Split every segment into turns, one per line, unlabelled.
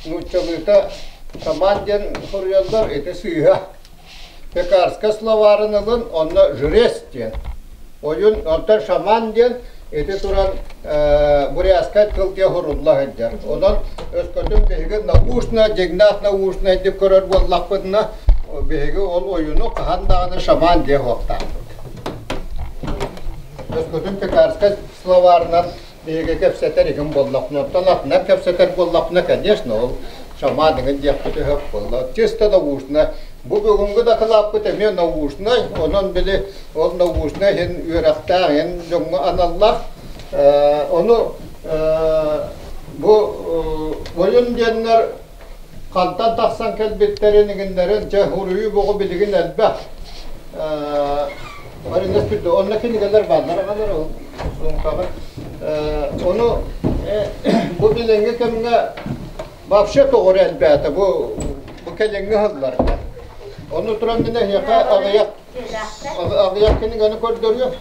нууччалыыта шаман диэн суруйаллар, ити сыыһа. Пекарскай словарын ылын, онно жрец диэн. Ойун, онтон шаман диэн ити туран бурятскай тыл диэн сурулла сылдьар. Онон өскөтүн биһиги научно, дьиҥнээх научнай деп көрөр буоллахпытына, биһиги ол ойуну хаһан даҕаны шаман диэ суохтаахпыт. Өскөтүн Пекарскай словарынан биһиги кэпсэтэр иһин буоллахпына, оттон атынан кэпсэтэр буоллахпына, конечно, ол шаман иҥин диэхпит өһөх буолла. Чисто научно. Бу бүгүҥҥү дакылааппыт эмиэ научнай, онон били ол научнай иһин үөрэхтээх иһин дьоҥҥо аналлаах. Ону бу ойун диэннэр хантан тахсан кэлбиттэрин иҥиннэрин дьэ уруйуу боҕу билигин элбэх. Марина Спирдо, онно кинигэлэр бааллар аҕалар ол суумкаҕа. Ону бу билиҥҥи кэмҥэ вообще тоҕо эрэ элбээтэ бу бу кэлиҥҥи сылларга. Ону туран мин эһиэхэ аҕыйах аҕыйах кинигэни көрдөрүөм.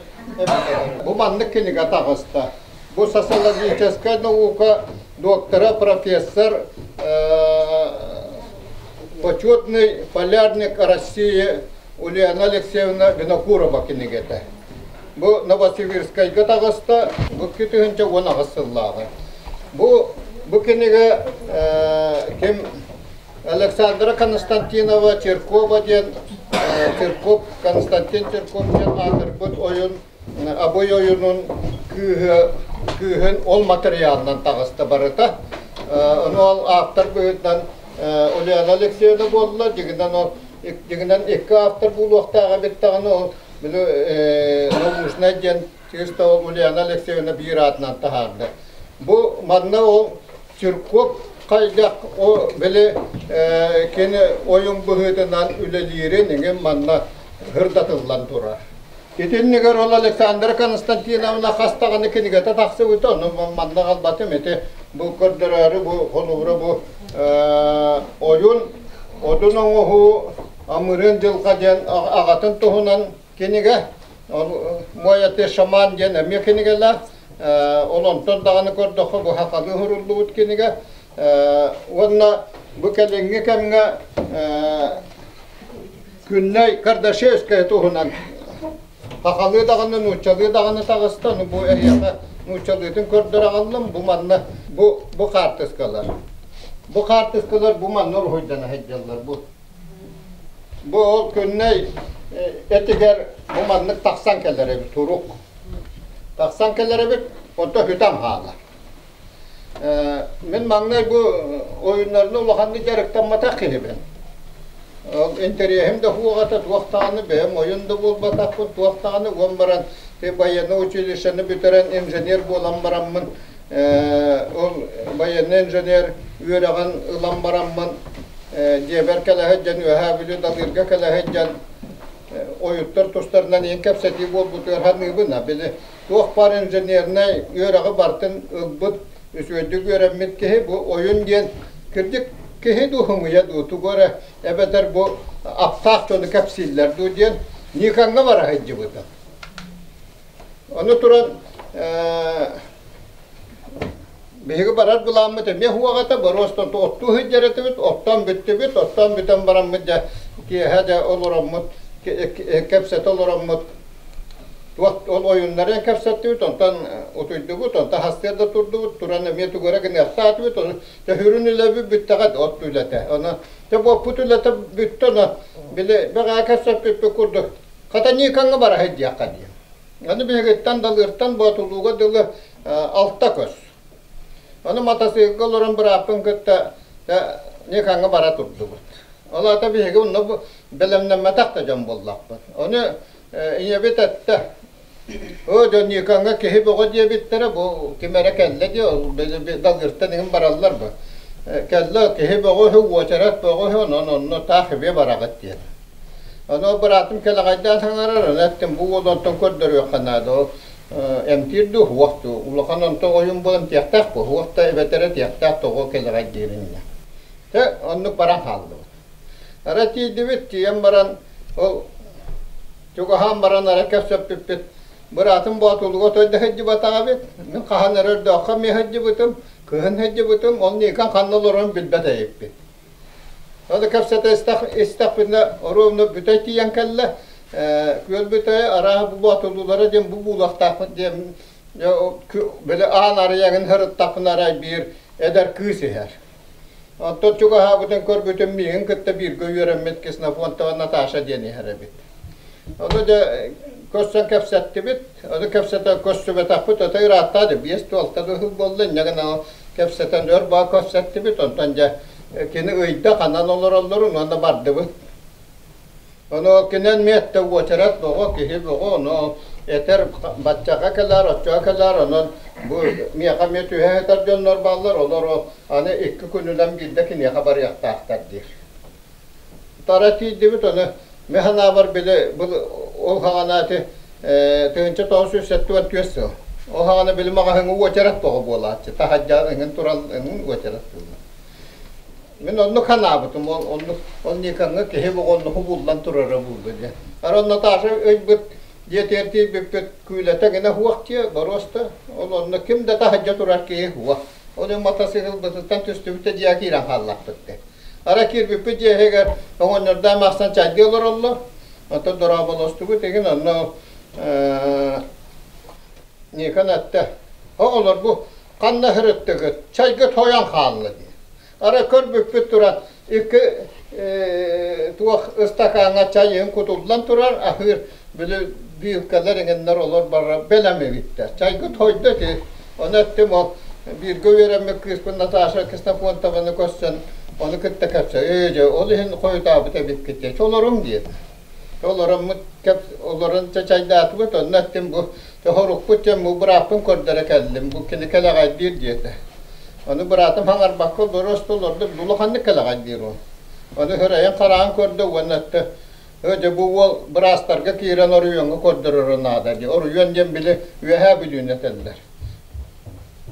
Бу маннык кинигэ таҕыста. Бу социологическай наука доктора, профессор, почетный полярник России Ульяна Алексеевна Винокурова кинигэтэ. Бу Новосибирскайга таҕыста, бу 2018 сыллааҕы. Бу, бу кинигэ ким Александра Константинова Чиркова диэн Чирков, Константин Чирков диэн аатырбыт ойун Абый ойуунун кыыһы, кыыһын ол матырыйаалынан таҕыста барыта. Ону ол автор быһыытынан Ульяна Алексеевна буолла, дьиҥинэн ол дьиҥинэн икки автор буолуохтаах эбит даҕаны ол били научнай диэн чисто ол Ульяна Алексеевна биир аатынан таһаарда. Бу манна ол Чирков хайдах о били кини ойун быһыытынан үлэлиирин иҥин манна сырдатыллан турар. Итиннигэр ол Александра Константиновна хас даҕаны кинигэтэ тахсыбыта, ону манна аҕалбатым ити бу көрдөрөөрү бу холобура бу ойун одун оҥоһуу амырыын дьылҕа диэн аҕатын туһунан кинигэ ол мой отец шаман диэн эмиэ кинигэлээх ол онтон даҕаны көрдөххө бу сахалыы суруллубут кинигэ уонна бу кэлиҥҥи кэмҥэ Күннэй Кардашевская туһунан сахалыы даҕаны, нууччалыы даҕаны таҕыста, ну бу эһиэхэ нууччалыытын көрдөрө аҕаллым, бу манна бу бу хаартыскалар. Бу хаартыскалар бу манна уруһуйдана сылдьаллар бу. Бу ол Күннэй этигэр бу маннык тахсан кэлэр эбит турук. Тахсан кэлэр эбит, онто сүтэн хаалар. Мин маҥнай бу ойуннарны улаханнык дьарыктамматах киһибин. Ол интэриэһим да суоҕа туох даҕаны бэйэм ойун да буолбатахпын, туох даҕаны уон баран военнай училищены бүтэрэн инженер буолан бараммын ол военный инженер үөрэҕин ылан бараммын дьиэбэр кэлэ сылдьан Үөһээ Бүлүү Далыырга кэлэ сылдьан ойуттар тустарынан иһин кэпсэтии буолбутугар саныыбын били туох баар инженернэй үөрэҕи барытын ылбыт, үчүгэйдик үөрэммит киһи бу ойун диэн кырдьык киһи дуу хомуйа дуу тугу эрэ эбэтэр бу аптаах дьону кэпсииллэр дуу диэн Никоҥҥа бара сылдьыбыта. Ону туран биһиги барар былааммыт эмиэ суох этэ, боруостан оттуу сылдьар этибит, оттоон бүттүбүт, оттоон бүтэн бараммыт дьэ киэһэ дьэ олороммут, кэпсэтэ олороммут Туох ол ойуннарын кэпсэттибит, онтон утуйдубут, онтон хастыар да турдубут, туран эмиэ тугу эрэ гыныахтаатыбыт, ону төһүүрүн үлэбит бүттэҕэ от үлэтэ. Ону дьэ буоппут үлэтэ бүттэ, ону били бэҕэһээ кэпсэппиппит курдук хата Никоҥҥа бара сылдьыахха диэн. Аны биһигиттэн Далыыртан Боотулууга дылы алта көс. Ону матасыыкылга олорон бырааппын кытта Никоҥҥа бара турдубут. Ол аата биһиги онно бэлэмнэммэтэх да дьон буоллахпыт. Ону Ийэбит эттэ, Оо, дьон Никоҥҥа киһи бөҕө диэбиттэрэ, бу ким эрэ кэллэ дии, ол Далгыртан иһин бараллар бу. Кэллэ киһи бөҕө үһү, уочарат бөҕө үһү, онон онно таах ибиэ бараҕыт диэн. Ону быраатым кэлэҕэйдээн саҥарар, ону эттим, бу уол онтон көрдөрүөххэ наада, ол эмтиир дуу, суох дуу, улахан онтон ойун буолан тиэхтээх буо, суох да эбэтэр этиэхтээх тоҕо кэлэҕэйдиирин. Тэ оннук баран хааллыбыт. Арай тиийдибит, тиийэн баран ол чугаһаан баран арай кэпсэппиппит. Быраатым Боотулуга той да сылдьыбатах эбит. Мин хаһан эрэ өрдөөххө эмиэ сылдьыбытым. Кыһын сылдьыбытым, ол Никон ханна олорорун билбэт эбиппин. Ону кэпсэтэ истэхпинэ, оруобуна бүтэй тиийэн кэллэ. Күөл бүтэйэ арааһа бу боотулуулара диэн бу буулуохтаахпыт диэн били аан арыйаҥын сырыттахпына арай биир эдэр кыыс иһэр. Оттон чугаһаабытын көрбүтүм миигин кытта бииргэ үөрэммит Ксенофонтова Наташа диэн иһэр эбит. Ону дьэ көрсөн кэпсэттибит. Ону кэпсэтэн көрсүбэтэхпит өтө ыраатта да биэс туолта да сыл буолла инньэ гынан кэпсэтэн өр баа көрсөттүбүт. Онтон дьэ кини ыйда ханан олороллорун уонна бардыбыт. Ону кинен миэттэ уочарат боҕо киһи боҕо ону этэр баччаҕа кэлэр оччоҕо кэлэр онон бу миэхэ эмиэ түһэ сытар дьоннор бааллар олор аны икки күнүнэн биирдэ киниэхэ барыахтаахтар диир. Тара тиийдибит ону мин санаабар били ол хаҕана ити 1974 сыл ол хаҕана били маҕаһыыҥҥа уочарат тоҕо буолааччы таһырдьа эҥин туран эҥин уочарат буолла. Мин оннук санаабытым, ол оннук ол Никоҥҥа киһи оҕонноху буллан турара буолла диэн. Арай Наташа ыйбыт дьиэтигэр тиийбиппит күүлэтэ гына суох дьиэ, боруоста. Ол онно ким да таһырдьа турар киһи суох. Ол иһин матасыыкылбытыттан түстүбүт да дьиэҕэ киирэн хааллахпыт дии. Арай киирбиппит дьиэһигэр оҕонньордоох махсан чайдыы олороллор. Онтон дорооболостубут игин онно Никон эттэ, оҕолор бу ханна сырыттыгыт, чайгыт хойон хаалла дии. Арай көрбүппүт туран икки туох ыстакааҥҥа чайын кутуллан турар, аһыыр били биилкэлэр иҥиннэр олор барар бэлэм эбиттэр. Чайгыт хойдо ити. Ону эттим ол бииргэ үөрэммит кыыспын Наташа Ксенофонтованы көрсөн ону кытта кэпсэ. Ээ дьэ ол иһин хойутаабыт эбиккит диэ. Чолоруҥ диэтэ. Олороммут кэп олорон чачайдаатыбыт, онно эттим бу Тоһорукпут диэн бу бырааппын көрдөрө кэллим, бу кини кэлэҕэйдиир диэтэ. Ону быраатым хаҥарбакка олоруос да олордум, улаханнык кэлэҕэйдиир ол. Ону хырайан хараан көрдө уонна эттэ, «Өө дьэ бу уол быраастарга киирэн оройуоҥҥа көрдөрөрө наада» дии. Оройуон диэн били Үөһээ Бүлүүнү этэллэр.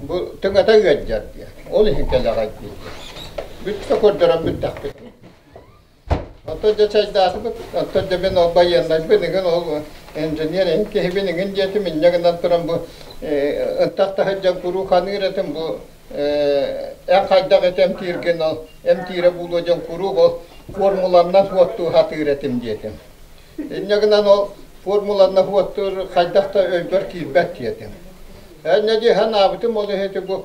Бу тыҥата ыалдьар диэн. Ол иһин кэлэҕэйдиир диэн. Бүттэ көрдөрөн бүттэхпит. Оттон дьэ чайдаатыбыт, оттон дьэ мин ол байыаннайбын игин ол инженер эһин киһибин игин диэтим, инньэ гынан туран бу ынтах таһырдьан куруук ханыыр этим бу эн хайдах ити эмтииргин ол эмтиирэ буолуо диэн куруук ол формуланнан суоттуу сатыыр этим диэтим. Инньэ гынан ол формуланна суоттуур хайдах да өйбөр киирбэт диэтим. Энньэ дии санаабытым ол иһити бу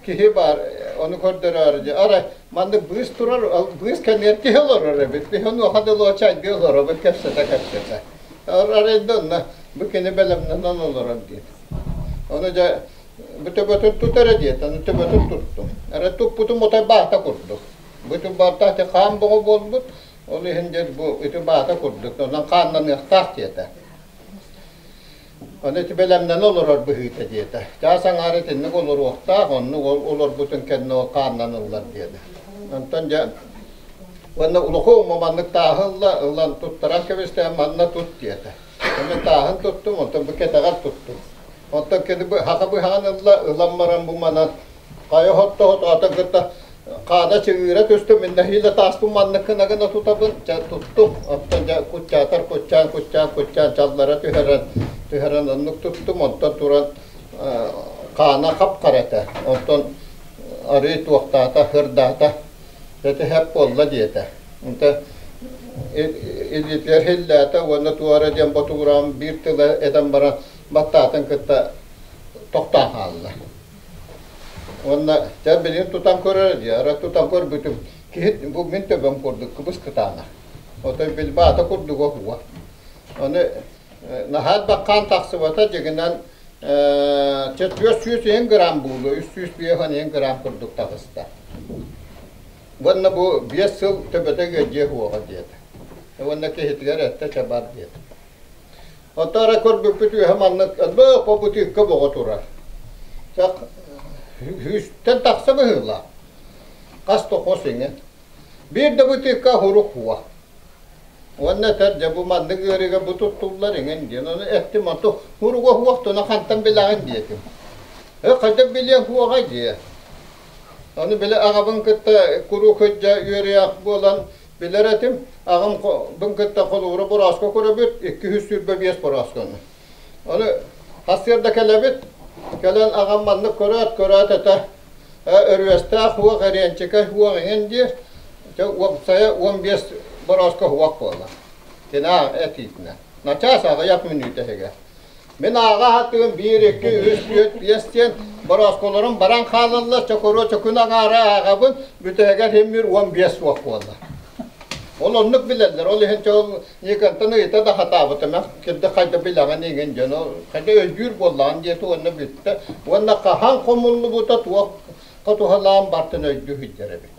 киһи баар ону көрдөрөөрү дии арай маннык быыс турар быыс кэннигэр киһи олорор эбит киһи онуоха дылы чайдыы олоробут кэпсэтэ кэпсэтэ арай да онно бу кини бэлэмнэнэн олорор диэт ону дьэ бу төбөтүн тут эрэ диэт ону төбөтүн туттум эрэ туппутум отой баата курдук бу баата ити хаан боҕо буолбут ол иһин дьэ бу ити баата курдук онон хааннаныахтаах диэтэ. Аны ити бэлэмнэнэ олорор быһыыта диэтэ. Чаас аҥаара итинник олоруохтаах, оннук ол олорбутун кэннэ ол хааннаныллар диэтэ. Онтон дьэ уонна улахан ума маннык тааһы ылла, ылан туттаран кэбистэ, манна тут диэтэ. Онно тааһын туттум, онтон бу кэтэҕэр туттум. Оттон кини хаха быһаҕын ылла, ылан баран бу манан Хайа хоттоһотоото кытта хаана чыгыыра түстүм, мин нэһиилэ тааспын маннык гына гына тутабын, дьэ туттум. Оттон дьэ куччаатар куччаан, куччаан, куччаан чаллара түһэрэн, түһэрэн оннук туттум, онтон туран хаана хап-хара этэ. Онтон арыы туохтаата, һырдаата, дьэ буолла диэтэ. Онто илиитигэр иһиллээтэ уонна туора диэн ботугураан биир тыла этэн баран баттаатын кытта тохтоон хаалла. Уонна дьэ билигин тутан көрөр дии, арай тутан көрбүтүм, киһи бу мин төбөм курдук кыбыс кытаанах. Отой билбаата курдуга уһуга. Ону наһаа элбэх хаан тахсыбата дьигинэн 400 грамм буолуо, 350 грамм курдук таҕыста. Уонна бу 5 сыл төбөтө ыалдьыа суоҕа диэтэ. Уонна киһитигэр эттэ чэ бар диэтэ. Оттон эрэ көрбүппүт үөһэ маннык элбэх бутыыкка боҕо турар. Чак сүүстэн тахса быһыылаах. Хас да хос иҥин. Биир да бутыыкка хурук уо. Уонна этэр дьэ бу маннык ыарыыга бу туттуллар иҥин диэн. Ону эттим онту хуруга хуохтуна хантан билэҕин диэтим. Э хайдах билиэҥ хуоҕай диэ. Ону били аҕабын кытта куруук сылдьа үөрүйэх буолан Билэр этим, аҕам кытта холобура борооска көрөбүт, 225 бороосканы. Ону сарсыарда кэлэбит, кэлэн аҕам маннык көрөөт, көрөөт этэ, Өрүөстээх уох, эриэнчикэ уох иҥин диир. Дьэ, уопсайа 15 борооско уох буолла. Кини этиитинэн. Начаас аҕыйах мүнүүтэ иһигэр. Мин ааҕа сатыым биир, икки, үс, түөрт, биэс диэн бороосколорум баран хаалаллар, чокуруо чокун аҥаара ааҕабын, бүтэһигэр иһиммир 15 суох буолла. Ол оннук билэллэр, ол иһин ол Никонтан ыйыта да сатаабытым, кирдэ хайда билэҕин иҥин дьону хайда өйдүүр буоллаҕын диэтэ уонна бүттэ. Уонна хаһан хомуллубута туох туһалаан бартын өйдүү сылдьар эбит.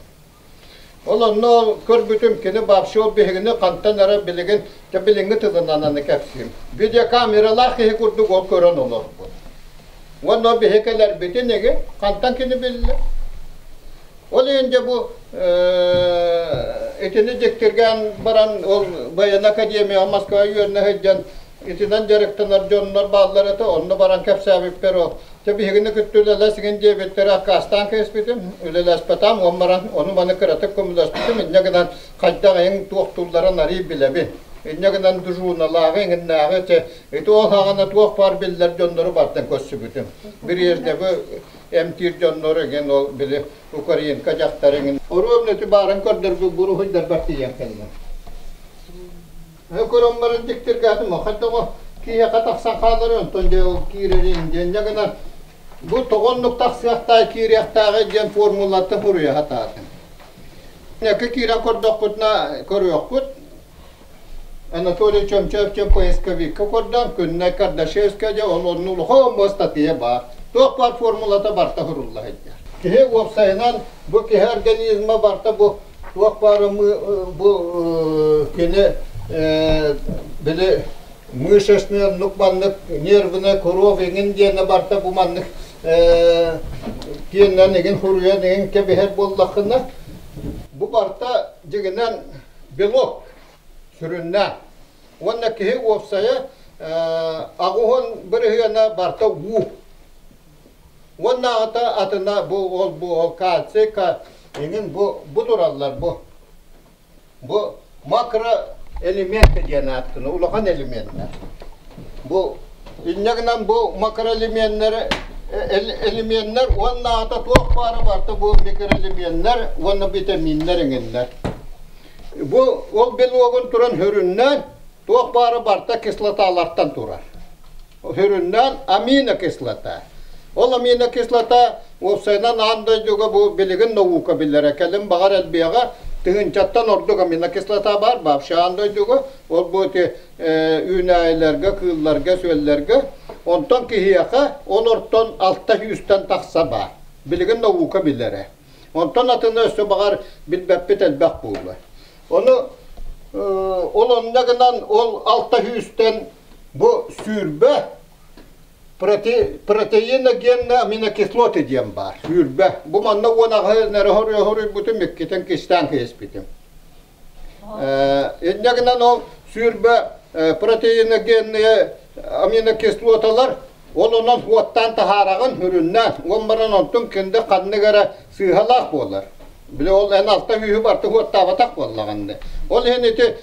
Ол онно көрбүтүм кини вообще ол биһигини хантан эрэ билигин дьэ билиҥҥи тылынан аны кэпсиим. Видеокамералаах киһи курдук ол көрөн олорбут. Уонна биһи кэлэрбитин эги хантан кини биллэ? Ол иһин дьэ бу итини дьиктиргээн баран ол военная академияҕа Москва үөрэнэ сылдьан итинэн дьарыктанар дьоннор бааллар этэ, онно баран кэпсээбиппэр ол Дьэ биһигини кытта үлэлэс игин диэбиттэрэ аккаастаан кэбиспитим, үлэлэспэтам уон баран ону-маны кыратык көмөлөспүтүм, инньэ гынан хайдах эҥ туохтуулларын арыый билэбин. Инньэ гынан дежурналааҕы иҥиннээҕи чэ ити ол саҕана туох баар биллэр дьоннору бартан көрсүбүтүм. Брежневи эмтиир дьоннору игин ол били Украинка дьахтар иҥин. Оруобуна ити баарын көрдөрбүт буруһуйдарбар тиийэн кэллим. Көрөн баран дьиктиргээтим, хайдах киһиэхэ тахсан хаалар, онтон дьэ ол киирэрин диэн гынан бу тоҕо оннук тахсыахтаах киириэхтээҕий диэн формулаттан суруйа сатаатым. Эки киирэн көрдөхпүтүнэ көрүөхпүт. Анатолий Чомчоев диэн поисковикка көрдөөн, Күннэй Кардашевская дьэ ол онну улахан ыстатыйа баар. Туох баар формулата барыта сурулла сылдьар. Киһи уопсайынан бу киһи организма барыта бу туох баар бу кини били мышечный оннук маннык нервный кровь иҥин диэнэ барыта бу маннык киэннэн игин хуруйан игин кэбиһэр буоллаххына бу барыта дьиҥинэн белок сүрүннээн уонна киһи уопсайа аҕыһын бырыһыана барыта уу Уоннааҕыта атына бу ол бу ол кальций иҥин бу бу тураллар бу. Бу макроэлементы диэн ааттыны улахан элеменнэр. Бу инньэ гынан бу макроэлеменнэр элеменнэр уоннааҕыта туох баара барыта бу микроэлеменнэр уонна витаминнэр иҥиннэр. Бу ол белогун туран хөрүннээн туох баара барыта кислоталартан турар. Сүрүннээн аминокислота. Ол аминокислота уопсайынан аан дойдуга бу билигин наука биллэрэ. Кэлин баҕар элбиэҕэ тыһыынчаттан ордук аминокислота баар вообще аан дойдуга. Ол бу ити үүнээйилэргэ, кыылларга, сүөллэргэ. Онтон киһиэхэ олортон 600-тэн тахса баар. Билигин наука билэрэ. Онтон атыны өссө баҕар билбэппит элбэх буолуо. Ону ол онно гынан ол 600-тэн Бу 20 протеиногенные аминокислоты диэн баар. 20. Бу манна 10 аҕыһы хоруйбутум, иккитин кистээн кэспитим. Инньэ гынан ол 20 протеиногенные аминокислоталар ол онон уоттаан таһаараҕын үрүннээн, уон баран онтун кинди ханнык эрэ сыыһалаах буолар. Били ол эн алта үһү барты уоттаабатах буоллаҕын. Ол иһин ити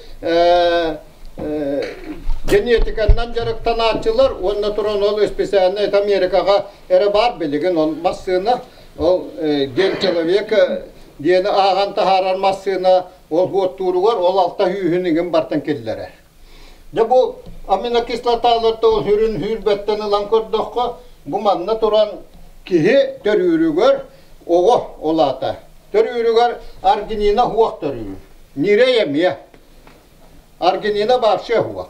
генетиканнан дьарыктанааччылар уонна туран ол специальный это Америкаҕа эрэ баар билигин ол массыына ол ген человека диэни ааҕан таһаарар массыына ол уоттууругар ол алта сүүһүн иҥин бартан киллэрэр. Дьэ бу аминокислоталар ол сүрүн сүүрбэттэн ылан көрдөххө бу манна туран киһи төрүүрүгэр оҕо ол аата төрүүрүгэр аргинина уох төрүүр. Ньирэй эмиэ Аргенина вообще уһуох.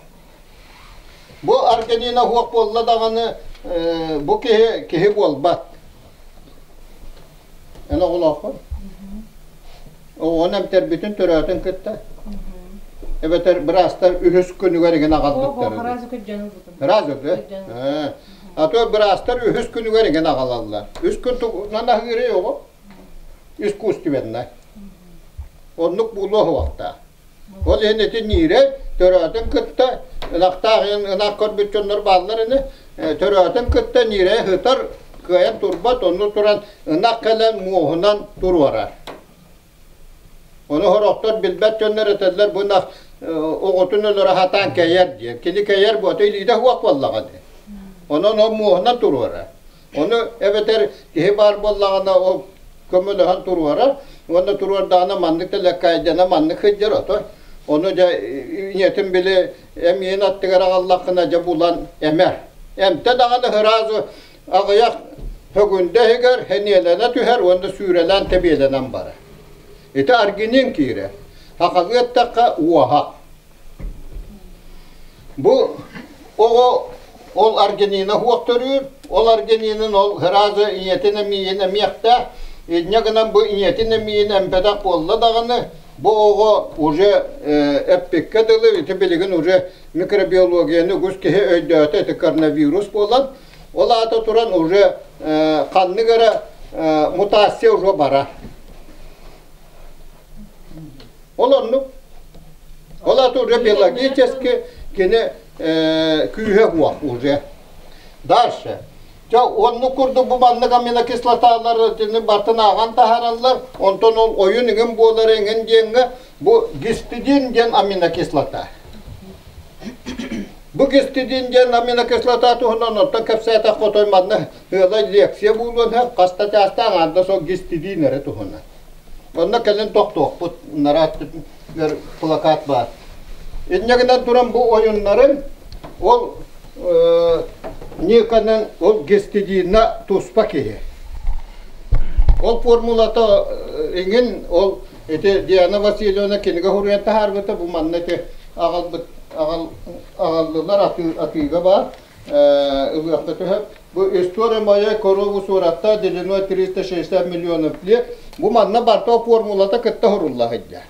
Бу Аргенина уһуох буолла даҕаны бу киһи киһи буолбат. Эн оҕолооххун? Оҕону эмтэрбитин төрөөтүн кытта. Эбэтэр быраастар үһүс күнүгэр игин аҕалбыттар. Сразу да? А то быраастар үһүс күнүгэр игин аҕалаллар. Үс күн тугунан аһыырый оҕо? Искусственнай. Оннук буолуо уһуохтаах. Ол иһин ити Ниирэ төрөөтүн кытта ынахтаах ынах көрбүт дьоннор бааллар ини төрөөтүн кытта Ниирэ сытар кыайан турбат онно туран ынах кэлэн муоһунан туруорар. Ону сорохтор билбэт дьоннор этэллэр бу ынах оҕотун өлөрө сатаан кэйэр диэн. Кини кэйэр буота илиитэ суох буоллаҕа дии. Онон ол муоһунан туруорар. Ону эбэтэр киһи баар буоллаҕына ол Көмөлөһөн туруорар уонна туруордаҕына маннык тэлэккээйдэнэ маннык сылдьар ото. Ону дьэ ийэтин били эмиин аттыгар аҕаллаххына дьэ булан эмэр. Эмтэ даҕаны сразу аҕыйах хөгүндэ иһигэр сэниэлэнэ түһэр уонна сүүрэлээн тэбиэлэнэн барар. Ити аргинин киирэр. Сахалыы эттэххэ уоһа. Бу оҕо ол аргинина суох төрүүр, ол аргининын ол сразу ийэтин эмиийин эмиэхтээх, инньэ гынан бу ийэтин эмиийин эмпэтэх буолла даҕаны, бу оҕо уже эппиккэ дылы, ити билигин уже микробиологияны үгүс киһи өйдөөтө, ити коронавирус буолан, ол аата туран уже ханнык эрэ мутация уже барар. Ол оннук. Ол аата уже биологически кини күүһэ суох уже. Дальше. Чэ, оннук курдук бу маннык аминокислоталар бартын ааҕан таһаараллар. Онтон ол ойун иҥин буолар иҥин диэҥҥэ бу гистидин диэн аминокислота. Бу гистидин диэн аминокислота туһунан оттон кэпсээтэх хотой манна ыала лекция буолуон сөп, хаста чаастаах аҥаардас ол гистидин эрэ туһунан. Онно кэлин тохтуохпут, нараат плакат баар. Инньэ гынан туран бу ойуннарын ол Никонын ол гистидина туспа киһи. Ол формулата иҥин ол ити Диана Васильевна кинигэ суруйан таһаарбыта бу манна ити аҕалбыт аҕал аҕаллылар атыыга баар ылыахта түһэр. Бу история моей корову суратта длиной 360 миллионов лет. Бу манна барта формулата кытта сурулла сылдьар.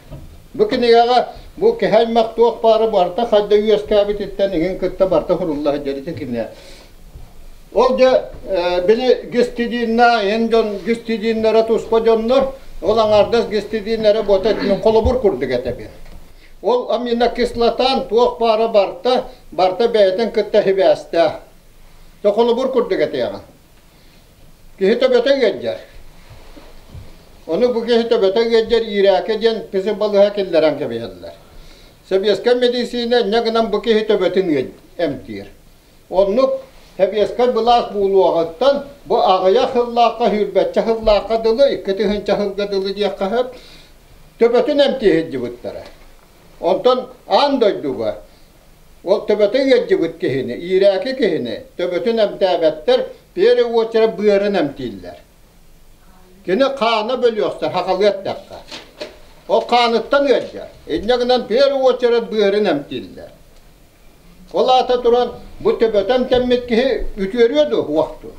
Бу кинигэҕэ бу киһи аймах туох баара барыта хайда үөскээбититтэн иҥин кытта барыта сурулла сылдьар ити кинигэ. Ол дьэ били гистидинна эн дьон гистидиннэрэ туспа дьоннор, ол аҥаардас гистидиннэрэ буота холобур курдук этэбин. Ол аминокислотан туох баара барыта, барыта бэйэтин кытта сибээстээх. Холобур курдук этиэҕин. Киһи төбөтө ыалдьар. Ону бу киһи төбөтө ыалдьар иирээкэ диэн психбалыһа киллэрэн кэбиһэллэр. Сэбиэскэй медицина инньэ гынан бу киһи төбөтүн эмтиир. Оннук сэбиэскэй былаас буолуоҕуттан бу аҕыйах сыллаахха, сүүрбэччэ сыллаахха дылы, 2000 сылга дылы диэххэ сөп, төбөтүн эмтии сылдьыбыттара. Онтон аан дойдуга ол төбөтө ыалдьыбыт киһини, иирээки киһини төбөтүн эмтээбэттэр, первый очередь быарын эмтииллэр. Кини хаана бөлүөхсэр, хахалыы эттэххэ. Ол хааныттан ыалдьар. Инньэ гынан первый очередь быарын эмтииллэр. Ол аата туран, бу төбөтө эмтэммит киһи үтүөрүө дуо, уох дуо?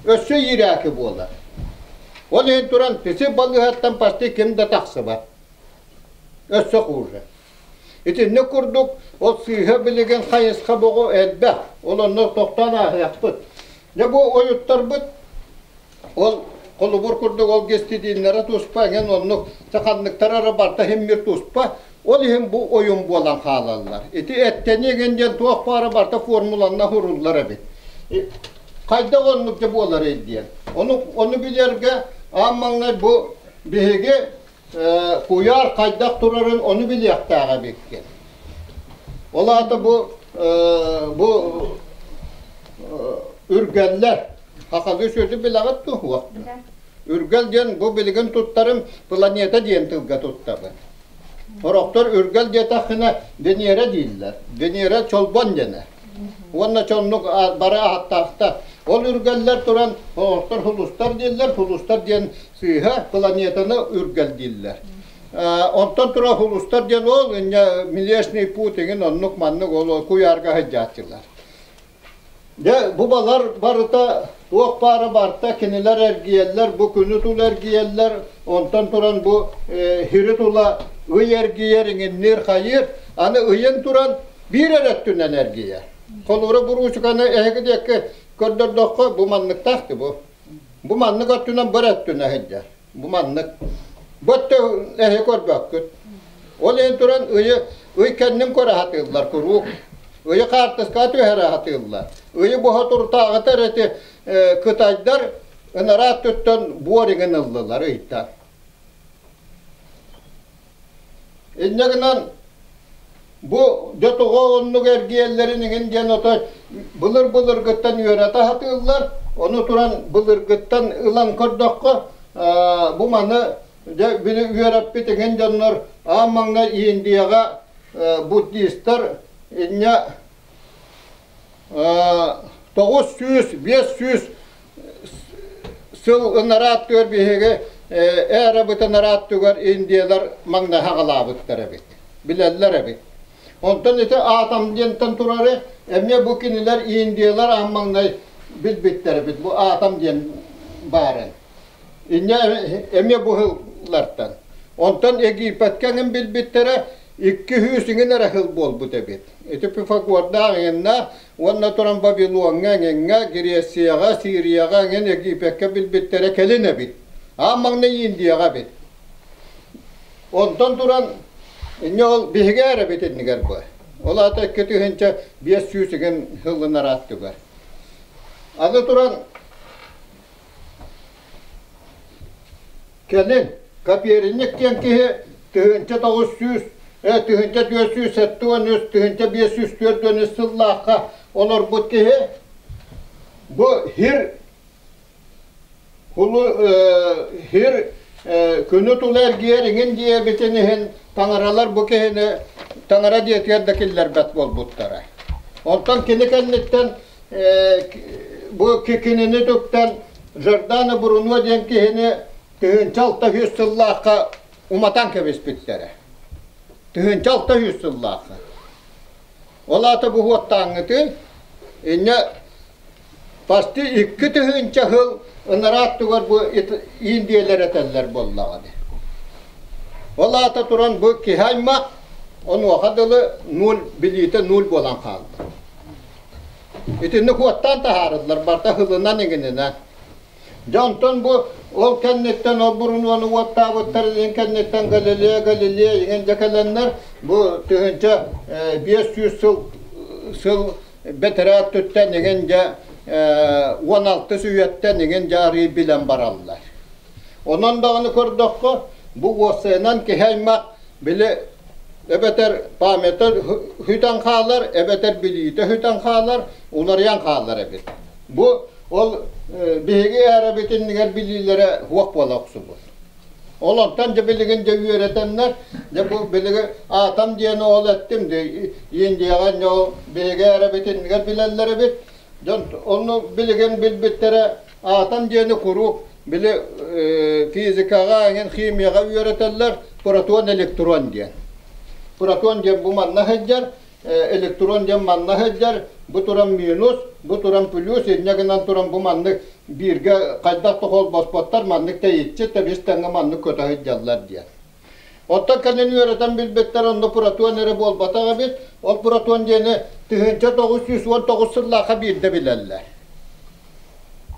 Өссө иирээки буолар. Ол иһин туран, писи балыыһаттан почти ким да тахсыбат. Өссө хуже. Итинник курдук, ол сыыһа билигин хайысха боҕу элбэх. Ол онно тохтоон ааһыахпыт. Дьэ бу ойуттарбыт ол холобур курдук ол гестидиннэрэ туспа эҥин оннук саханныктара эрэ барыта иһиммир туспа. Ол иһин бу ойун буолан хаалаллар. Ити эттэни эҥин диэн туох баара барыта формуланна суруллар эбит. Хайдах оннук дьэ буоларый диэн. Ону, ону билэргэ аан маҥнай бу биһиги куйаар хайдах турарын ону билиэхтээх эбиккин. Ол аата бу бу үргэллэр хахалыы сүөтү билэҕит дуо? Суох. Үргэл диэн бу билигин туттарым планета диэн тылга туттабын. Сорохтор үргэл диэтэххинэ Венера дииллэр. Венера чолбон диэнэ. Уонна чоннук бары ааттаахтар. Ол үргэллэр туран оҕостор сулустар дииллэр, сулустар диэн сыыһа планетаны үргэл дииллэр. Онтон туран сулустар диэн ол инньэ Млечный путь иҥин оннук маннык ол куйаарга сылдьааччылар. Дьэ, бу балар барыта туох баара барыта кинилэр эргийэллэр, бу күнү тула эргийэллэр, онтон туран бу сири тула ый эргийэр, иҥинниир, хайыыр. Аны ыйын туран биир эрэ өттүнэн эргийэр. Холобура, бу уруучуканы эһиги диэки көрдөрдөххө, бу манныктаах бу. Бу маннык өттүнэн бір өттүнэ сылдьар. Бу маннык. Бу өттө эһи көрбөккүт. Ол иһин туран ыйы ый кэннин көрө сатыыллар куруук. Ыйы хаартыскаҕа түһэрэ сатыыллар. Ыйы буһа туртааҕыта эти кытайдар ынараа өттүттэн буор иҥин ыллылар ыйтан. Инньэ гынан бу дьэ тоҕо оннук эргийэллэрин иҥин диэн отой былыр-былыргыттан үөрэтэ сатыыллар. Ону туран былыргыттан ылан көрдөххө, бу маны дьэ били үөрэппит эҥин дьоннор аан маҥнай Индияҕа буддистар инньэ 900 500 сыл ынарааттыгар биһиги эрабыт ынарааттыгар индиялар маҥнай хаҕалаабыттар эбит билэллэр эбит онтон ити атом диэнтэн турары эмиэ бу кинилэр индиялар аан маҥнай билбиттэр эбит бу атом диэн баарын Инньэ эмиэ бу сыллартан. Онтон Египеткэ эҥин билбиттэрэ 200 иҥин эрэ сыл буолбут эбит. Ити Пифагордаах эҥиннээх уонна туран Вавилоҥҥа эҥиҥҥэ, Грецияҕа, Сирияҕа эҥин Египеккэ билбиттэрэ кэлин эбит. Аан маҥнай Индияҕа эбит. Онтон туран инньэ ол биһиги эрэ эбит иннигэр бу. Ол аата 2500 иҥин сыллынарааттыгар. Аны туран Кэлин Коперник диэн киһи 1900 1473 1543 сыллаахха олорбут киһи бу хир хир күнү тула эргийэр иҥин диэбитин иһин таҥаралар бу киһини таҥара дьиэтигэр да киллэрбэт буолбуттара. Онтон кини кэнниттэн бу кинини туттан Жордано Бруно диэн киһини 1600 сыллаахха уматан кэбиспиттэрэ. 1600 сыллаахха. Ол аата бу уоттааҥҥытын инньэ почти 2000 сыл ынараат тугар бу индиялэр этэллэр буоллаҕа дии. Ол аата туран бу киһи аймах онуоха дылы нуль билиитэ нуль буолан хаалла. Итинник уоттаан таһаарыллар, барыта һылынан иҥининэ. Дьэ онтон бу ол кэнниттэн ол бурунуону уоттаабыттар иҥин кэнниттэн Галилея Галилея иҥин дьэ кэлэннэр бу 1500 сыл сыл бэтэрээ өттүттэн иҥин дьэ 16 үйэттэн иҥин дьэ арыый билэн бараллар. Онон даҕаны көрдөххө, бу уопсайынан киһи аймах били эбэтэр памята сүтэн хаалар, эбэтэр билиитэ сүтэн хаалар, уларыйан хаалар эбит. Бу ол биһиги эрэбит иннигэр билиилэрэ суох буола охсубут. Ол онтон дьэ билигин дьэ үөрэтэннэр, дьэ бу билиги атом диэни ол эттим, Индияҕа ол биһиги эрэбит иннигэр билэллэр эбит. Дьон онну билигин билбиттэрэ Атом диэни куруук били физикаҕа, эҥин химияҕа үөрэтэллэр протон электрон диэн. Протон диэн бу манна сылдьар, электрон диэн манна сылдьар, бу туран минус, бу туран плюс, инньэ гынан туран бу маннык бииргэ хайдах да холбоспоттор, маннык тэйиччи тэбис тэҥҥэ маннык көтө сылдьаллар диэн. Оттон кэлин үөрэтэн билбиттэр онно протон эрэ буолбатах эбит. Ол протон диэни 1919 сыллаахха биирдэ билэллэр.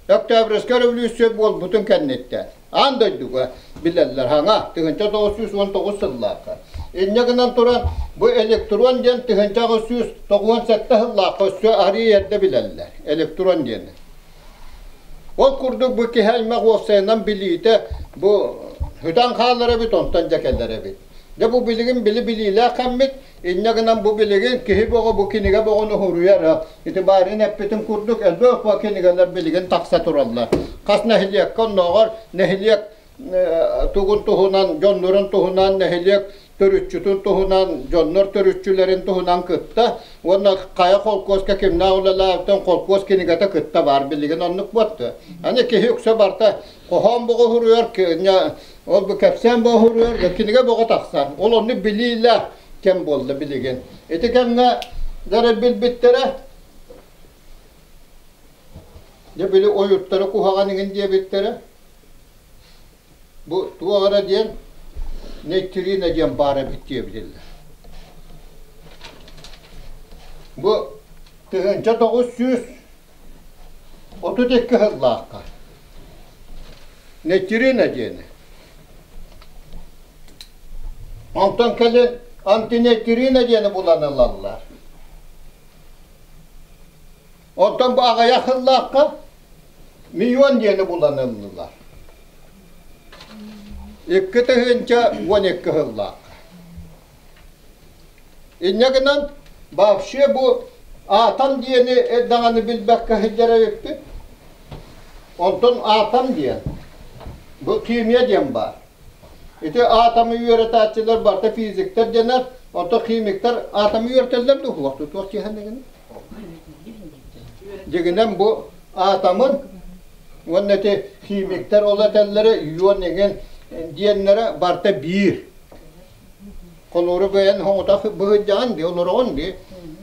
Октябрьскай революция буолбутун кэнниттэн аан дойдуга билэллэр хаҥа 1919 сыллаахха. Инньэ гынан туран бу электрон диэн 1897 сыллаахха өссө арыый эрдэ билэллэр электрон диэни. Ол курдук бу киһи аймах уопсайынан билиитэ бу сүтэн хаалар эбит, онтон дьэ кэлэр эбит. Дьэ бу билигин били билиилээх кэммит, инньэ гынан бу билигин киһи бөҕө бу кинигэ бөҕөнү суруйар. Ити баарын эппитин курдук элбэх бу кинигэлэр билигин тахса тураллар. Хас нэһилиэккэ оннооҕор нэһилиэк тугун туһунан, дьоннорун туһунан нэһилиэк төрүччүтүн туһунан, дьоннор төрүччүлэрин туһунан кытта уонна хайа холкуоска кимнээх үлэлээбитин холкуос кинигэтэ кытта баар билигин оннук буотта. Аны киһи үксэ барта хоһоон боҕо суруйар, ол бу кэпсээн боҕо суруйар, кинигэ боҕо тахсар. Ол оннук билиилээх кэм буолла билигин. Ити кэмҥэ дары билбиттэрэ дьэ били ойуттары куһаҕан иҥин диэбиттэрэ Бу туох эрэ диэн нейтрина диэн баар эбит диэбитиллэр. Бу 1932 сыллаахха нейтрина диэни. Онтон кэлин антинейтрина диэни булан ылаллар. Онтон бу аҕыйах сыллаахха миллион диэни булан ыллылар. 2012 сыллаахха. Инньэ гынан вообще бу атом диэни даҕаны билбэккэ сылдьар эбиппит. Онтон атом диэн. Бу химия диэн баар. Ити атомы үөрэтээччилэр барыта физиктэр дэнэр, онтон химиктэр атомы үөрэтэллэр дуо суох туох дьиһэн дэгин? Дьигинэн бу атомын уонна ити химиктэр ол этэллэрэ ион игин диэннэрэ барыта биир. Холууру бэйэн хоҥутах быһыйдаҕын дии, олороҕун дии.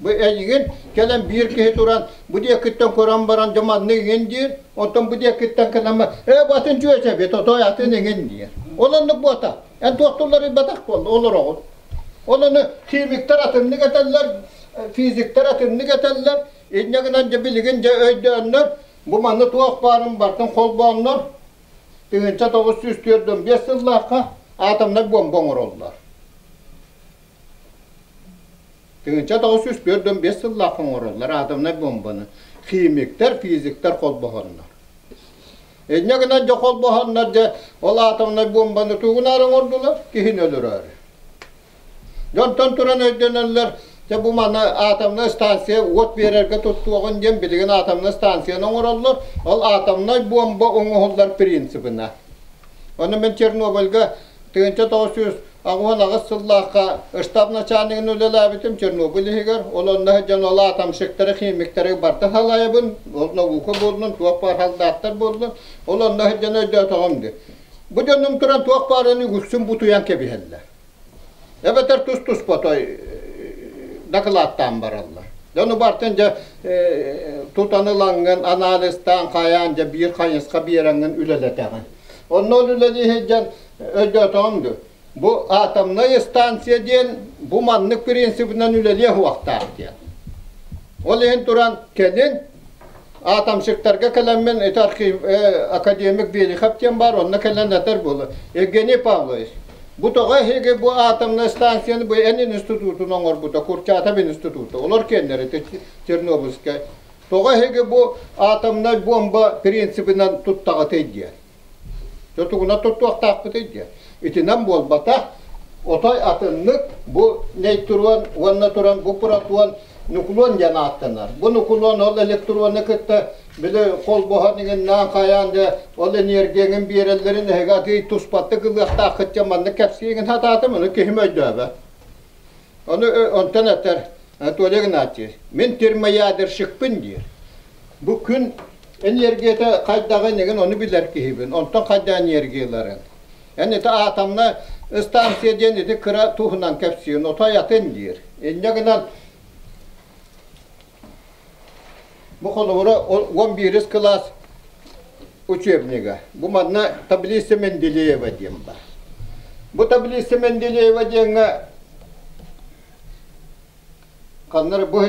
Бу эйигин кэлэн биир киһи туран бу диэкиттэн көрөн баран дьэ маннык иҥин диир, оттон бу диэкиттэн кэлэн ээ бу атын дьүөчэ эбит, отой атын иҥин диир. Ол оннук буота. Эн туохтулларыйбатах буолла, олороҕун. Ол ону химиктэр атыннык этэллэр, физиктэр атыннык этэллэр. Инньэ гынан дьэ билигин дьэ өйдөөннөр, бу манна туох баарын барытын холбооннор, 1945 сыллаахха атомнай буомба оҥороллор. 1945 сыллаахха оҥороллор атомнай буомбаны. Химиктэр, физиктэр холбоһоннор. Инньэ гынан дьэ холбоһоннор дьэ ол атомнай буомбаны тугунаары оҥордулар? Киһини өлөрөөрү. Дьонтон туран өйдөнөллөр, дьэ бу маны атомнай станция уот биэрэргэ туттуоҕун диэн билигин атомнай станцияны оҥороллор. Ол атомнай буомба оҥоһуллар принцибына. Ону мин Чернобыльга 1988 сыллаахха штаб начальнигын үлэлээбитим Чернобыль иһигэр. Ол онно сылдьан ол атомщиктары, химиктэри барыта салайабын. Ол наука буоллун, туох баар халдааттар буоллун. Ол онно сылдьан өйдөөтөҕүм дии. Бу дьонум туран туох баарын үгүсүн бутуйан кэбиһэллэр. Эбэтэр тус-туспа той дакылааттаан бараллар. Дьону бартын дьэ тутан ылаҥҥын, анализтаан, хайаан дьэ биир хайысха биэрэҥҥин үлэлэтэҕин. Онно ол үлэлии сылдьан өйдөөтөҕүм дуу, бу атомнай станция диэн бу маннык принцибинэн үлэлиэ суохтаах диэн. Ол иһин туран кэлин атомщиктарга кэлэммин ити архив академик Белихов диэн баар, онно кэлэн этэр буолла. Евгений Павлович, бу тоҕо эһиги бу атомнай станцияны бу эн институтун оҥорбута, Курчатов института, олор киэннэр ити Чернобыльскай. Тоҕо эһиги бу атомнай бомба принцибинэн туттаҕытый диэн. Тутугунан туттуохтаахпытый диэн. Итинэн буолбатах, отой атыннык бу нейтрон уонна туран бу протон нуклон диэн ааттанар. Бу нуклон ол электроны кытта били холбоһон иҥиннээн хайаан да ол энергияҥын биэрэллэрин эһиги атыы туспаттык ылыахтааххыт диэн маннык кэпсиигин сатаатым, ону киһим өйдөөбөт. Ону онтон этэр Анатолий Игнатьевич, мин термоядерщикпын диир. Бу күн энергията хайдаҕын игин ону билэр киһибин, онтон хайда энергияларын. Эн ити атомна станция диэн ити кыра туһунан кэпсиин, отой атын диир. Инньэ гынан бу холобура 11 кылаас учебнига. Бу манна таблица Менделеева диэн бар. Бу таблица Менделеева диэҥҥэ ханнары бу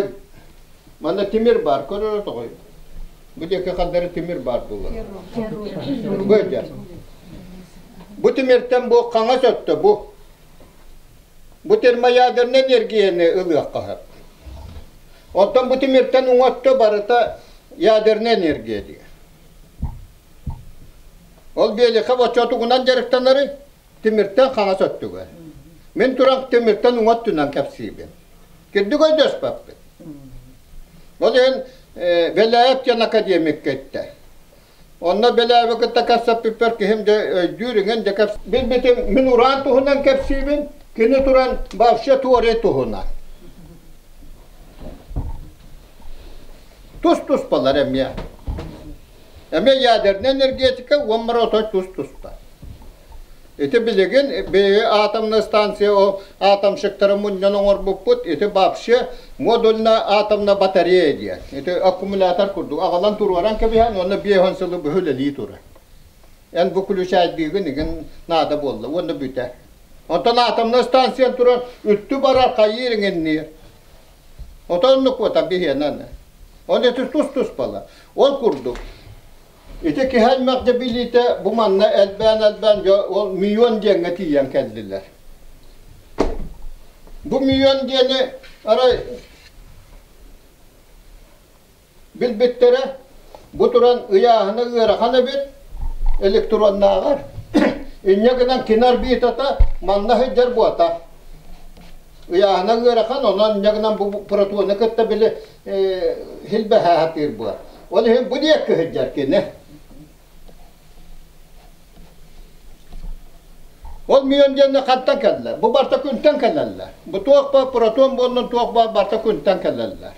манна тимир баар көрөр тоҕой бу диэки ханнары тимир баар буолар бу эдэр бу тимиртэн бу хаҥас өттө бу бу термоядернай энергияны ылыахха сөп оттон бу тимиртэн уҥа өттө барыта ядерная энергия диye ол Белихов оччотугунан дьарыктанары тимиртэн хаҥас өттүгэр. Мин туран тимиртэн уҥа өттүнэн кэпсиибин. Кирдик өйдөспөппүт. Ол иһин Беляев диэн академикка иттэ. Онно Беляевы кытта кэпсэппиппэр киһим дьэ өйдүүр иҥин дьэ кэпс... Билбитим мин уран туһунан кэпсиибин, кини туран вообще туорай туһунан. Тус-туспалар эмиэ. Эмиэ ядернай энергетика уонна отой тус-туспа. Ити билигин биһиги атомнай станция ол атомщиктары мунньан оҥорбуппут, ити вообще модульная атомная батарея диэн. Ити аккумулятор курдук аҕалан туруоран кэбиһэн уонна 50 сылы быһа үлэлии турар. Эн бу включайдыыгын игин наада буолла уонна бүтэ. Онтон атомнай станция турар үттү барар хайыыр иҥинниир. Отоннук буота биһиэнэ. Ол ити тус-туспала. Ол курдук Ити киһи аймах дьэ билиитэ бу манна элбээн-элбээн дьэ ол миллион диэҥҥэ тиийэн кэллилэр. Бу миллион диэни арай билбиттэрэ бу туран ыйааһына ыарахан эбит электроннааҕар. Инньэ гынан кини орбитата манна сылдьар буота. Ыйааһына ыарахан, онон инньэ гынан бу протону кытта били хилбэһэ сатыыр буо. Ол иһин бу диэки сылдьар кини. Ол мион диэннэ хантан кэллэ? Бу барта күнтэн кэлэллэр. Бу туох ба протон буоллун туох ба барта күнтэн кэлэллэр.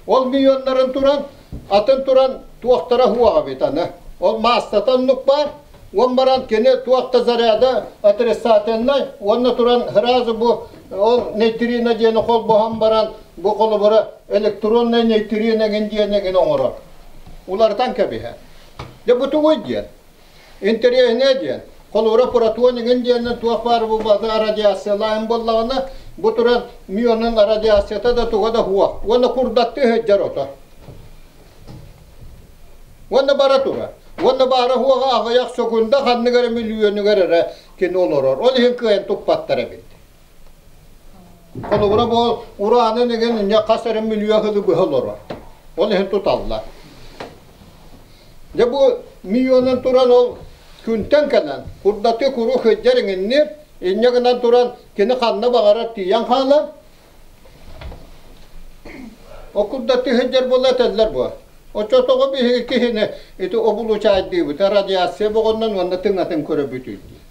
Ол мионнарын туран, атын туран туохтара хуаҕа бит аны. Ол маассата оннук баар, он баран кини туох да заряда отрицательнай, уонна туран сразу бу ол нейтрино диэни холбоһон баран бу холобура электроннай нейтрино эҥин диэн эҥин оҥорор. Уларытан кэбиһэр. Дьэ бу тугуй диэн? Интэриэһинэй диэн, холобура протон иҥин диэннэн туох баар буолбата радиациялааһын буоллаҕына, бу туран мионун радиацията да туга да суох. Уонна курдаттыы сылдьар ото. Уонна бара турар. Уонна баара суоҕа аҕыйах сөкүндэ ханнык эрэ мөлүйүөнүгэр эрэ кини олорор. Ол иһин кыайан туппаттар эбит. Холобура бу ураанын игин инньэ хас эрэ мөлүйүөн сылы быһа олорор. Ол иһин туталлар. Дьэ бу миллионун туран ол күнтэн кэлэн курдаты куру сылдьар иҥиннир, инньэ гынан туран кини ханна баҕарар тиийэн хаалар. Ол курдаты сылдьар буола этэллэр буо. Оччотоҕо биһиги киһини ити обулучаайдыыбыт, радиация боҕоннон уонна тыҥатын көрөбүтүй дии.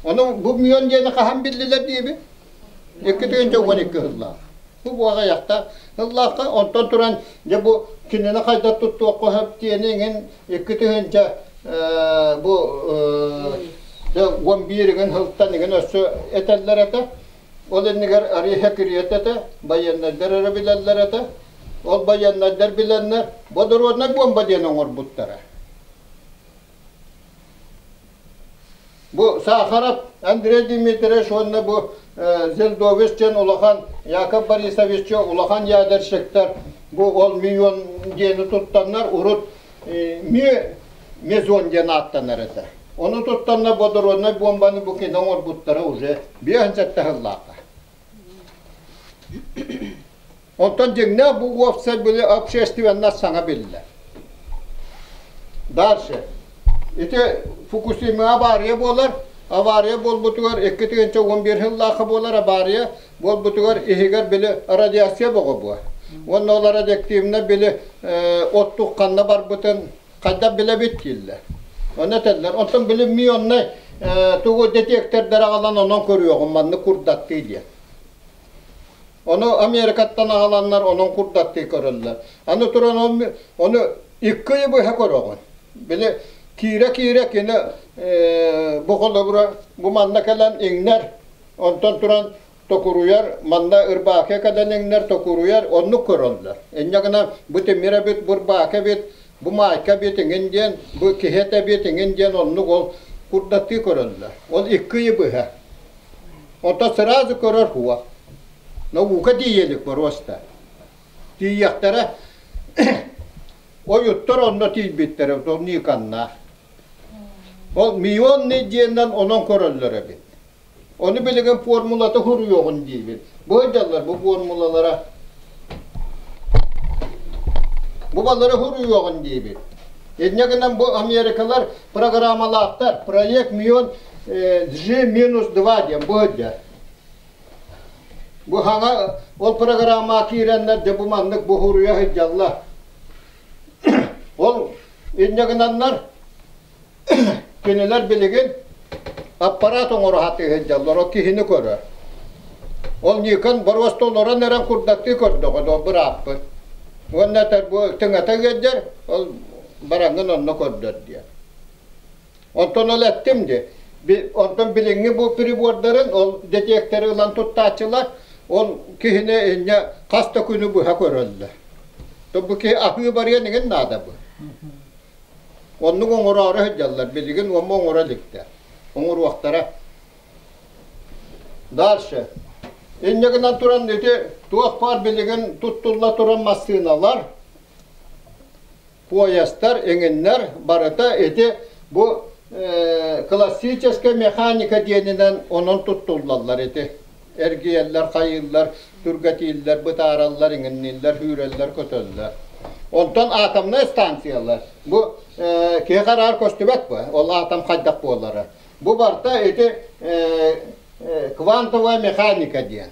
Ону бу мион диэни хаһан биллилэр диибин? 2012 сыллаах. Бу буоҕа айахта сыллаахха онтон туран дьэ бу кинини хайдах туттуохха сөп диэни иҥин 2000 бу дьэ 11 иҥин сылтан иҥин өссө этэллэр этэ. Ол иннигэр Ариха кириэт этэ, байыаннайдар эрэ билэллэр этэ. Ол байыаннайдар билэннэр водороднай буомба диэн оҥорбуттара. Бу Сахаров Андрей Дмитриевич уонна бу Зельдович диэн улахан Яков Борисович улахан ядерщиктар бу ол миллион диэни туттаннар урут мезон диэн ааттанар этэ. Ону туттаннар водороднай бомбаны бу кини оҥорбуттара уже 57 сыллаахха. Онтон дьиҥнээх бу уопсай били общественность саҥа биллэр. Дальше. Ити Фукусимаҕа авария буолар. Авария буолбутугар 2011 сыллаахха буолар авария буолбутугар иһигэр били радиация боҕо буо. Уонна ол радиоактивно били оттук ханна барбытын хайдах билэбит дииллэр. Онно этэллэр. Онтон били мионнай тугу детектордары аҕалан онон көрүөҕүм маннык курдаттыы диэн. Ону Америкаттан аҕаланнар онон курдаттыы көрөллөр. Аны туран ону икки ыйы быһа көрөҕүн. Били киирэ-киирэ кини бу холобура бу манна кэлэн иҥнэр, онтон туран токуруйар, манна ырбаахы кэлэн иҥнэр, токуруйар, оннук көрөллөр. Инньэ гынан бу тимир эбит, бу ырбаахы эбит, бу маайка эбит иҥин диэн, бу киһи этэ эбит иҥин диэн оннук ол курдаттыы көрөллөр. Ол икки ыйы быһа. Онтон сразу көрөр хуа. Наука тиийэлик боруоста. Тиийиэхтэрэ ойуттар онно тиийбиттэрэ ол Никоннаах. Ол миллионный диэннэн онон көрөллөр эбит. Ону билигин формулата суруйуоҕун диибин. Бу сылдьаллар бу формулалара. Бу балары суруйуоҕун диибин. Инньэ гынан бу Америкалар программалаахтар. Проект миллион G-2 диэн бу сылдьар. Бу хаҥа ол программаҕа киирэннэр дьэ бу маннык буһуруйа сылдьаллар. Ол инньэ гынаннар кинилэр билигин аппарат оҥоро сатыы сылдьаллар, ол киһини көрөр. Ол Никон боруоста олорон эрэн курдаттыы көрдөҕө дуо бырааппыт. Уонна этэр бу тыҥата ыалдьар, ол бараҥҥын онно көрдөр диэн. Онтон ол эттим дии, онтон билиҥҥи бу прибордарын, ол детекторы ылан туттааччылар, ол киһини инньэ хас да күнү быһа көрөллөр. То бу киһи аһыы барыан иҥин наада бу. Оннук оҥороору сылдьаллар, билигин уонна оҥоро иликтэр. Оҥоруохтара. Дальше. Инньэ гынан туран ити туох баар билигин туттулла туран массыыналар, поездтар, эҥиннэр барыта ити бу классическая механика диэнинэн онон туттуллаллар ити. Эргийэллэр, хайыыллар, түргэтииллэр, бытаараллар, иҥиннииллэр, үүрэллэр, көтөллөр. Онтон атомнай станциялар бу киһи хараар көстүбэт бу ол атом хайдах буолара. Бу барыта ити квантовая механика диэн.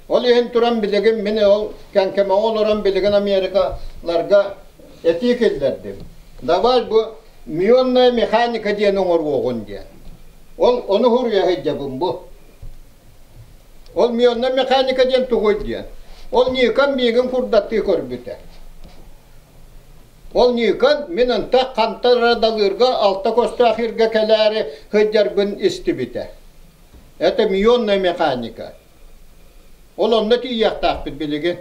Ол иһин туран билигин мин ол Кэҥкэмэҕэ олорон билигин Америкаларга этии киллэрдим. Давай бу мионная механика диэн оҥоруоҕун диэн. Ол ону суруйа сылдьабын бу. Ол мионна механика диэн тугуй диэн. Ол Никон миигин курдаттыы көрбүтэ. Ол Никон мин ынтах хантан далыырга алта көстөөх иргэ кэлээри сылдьарбын истибитэ. Это мионная механика. Ол онно тиийиэхтаахпыт билигин.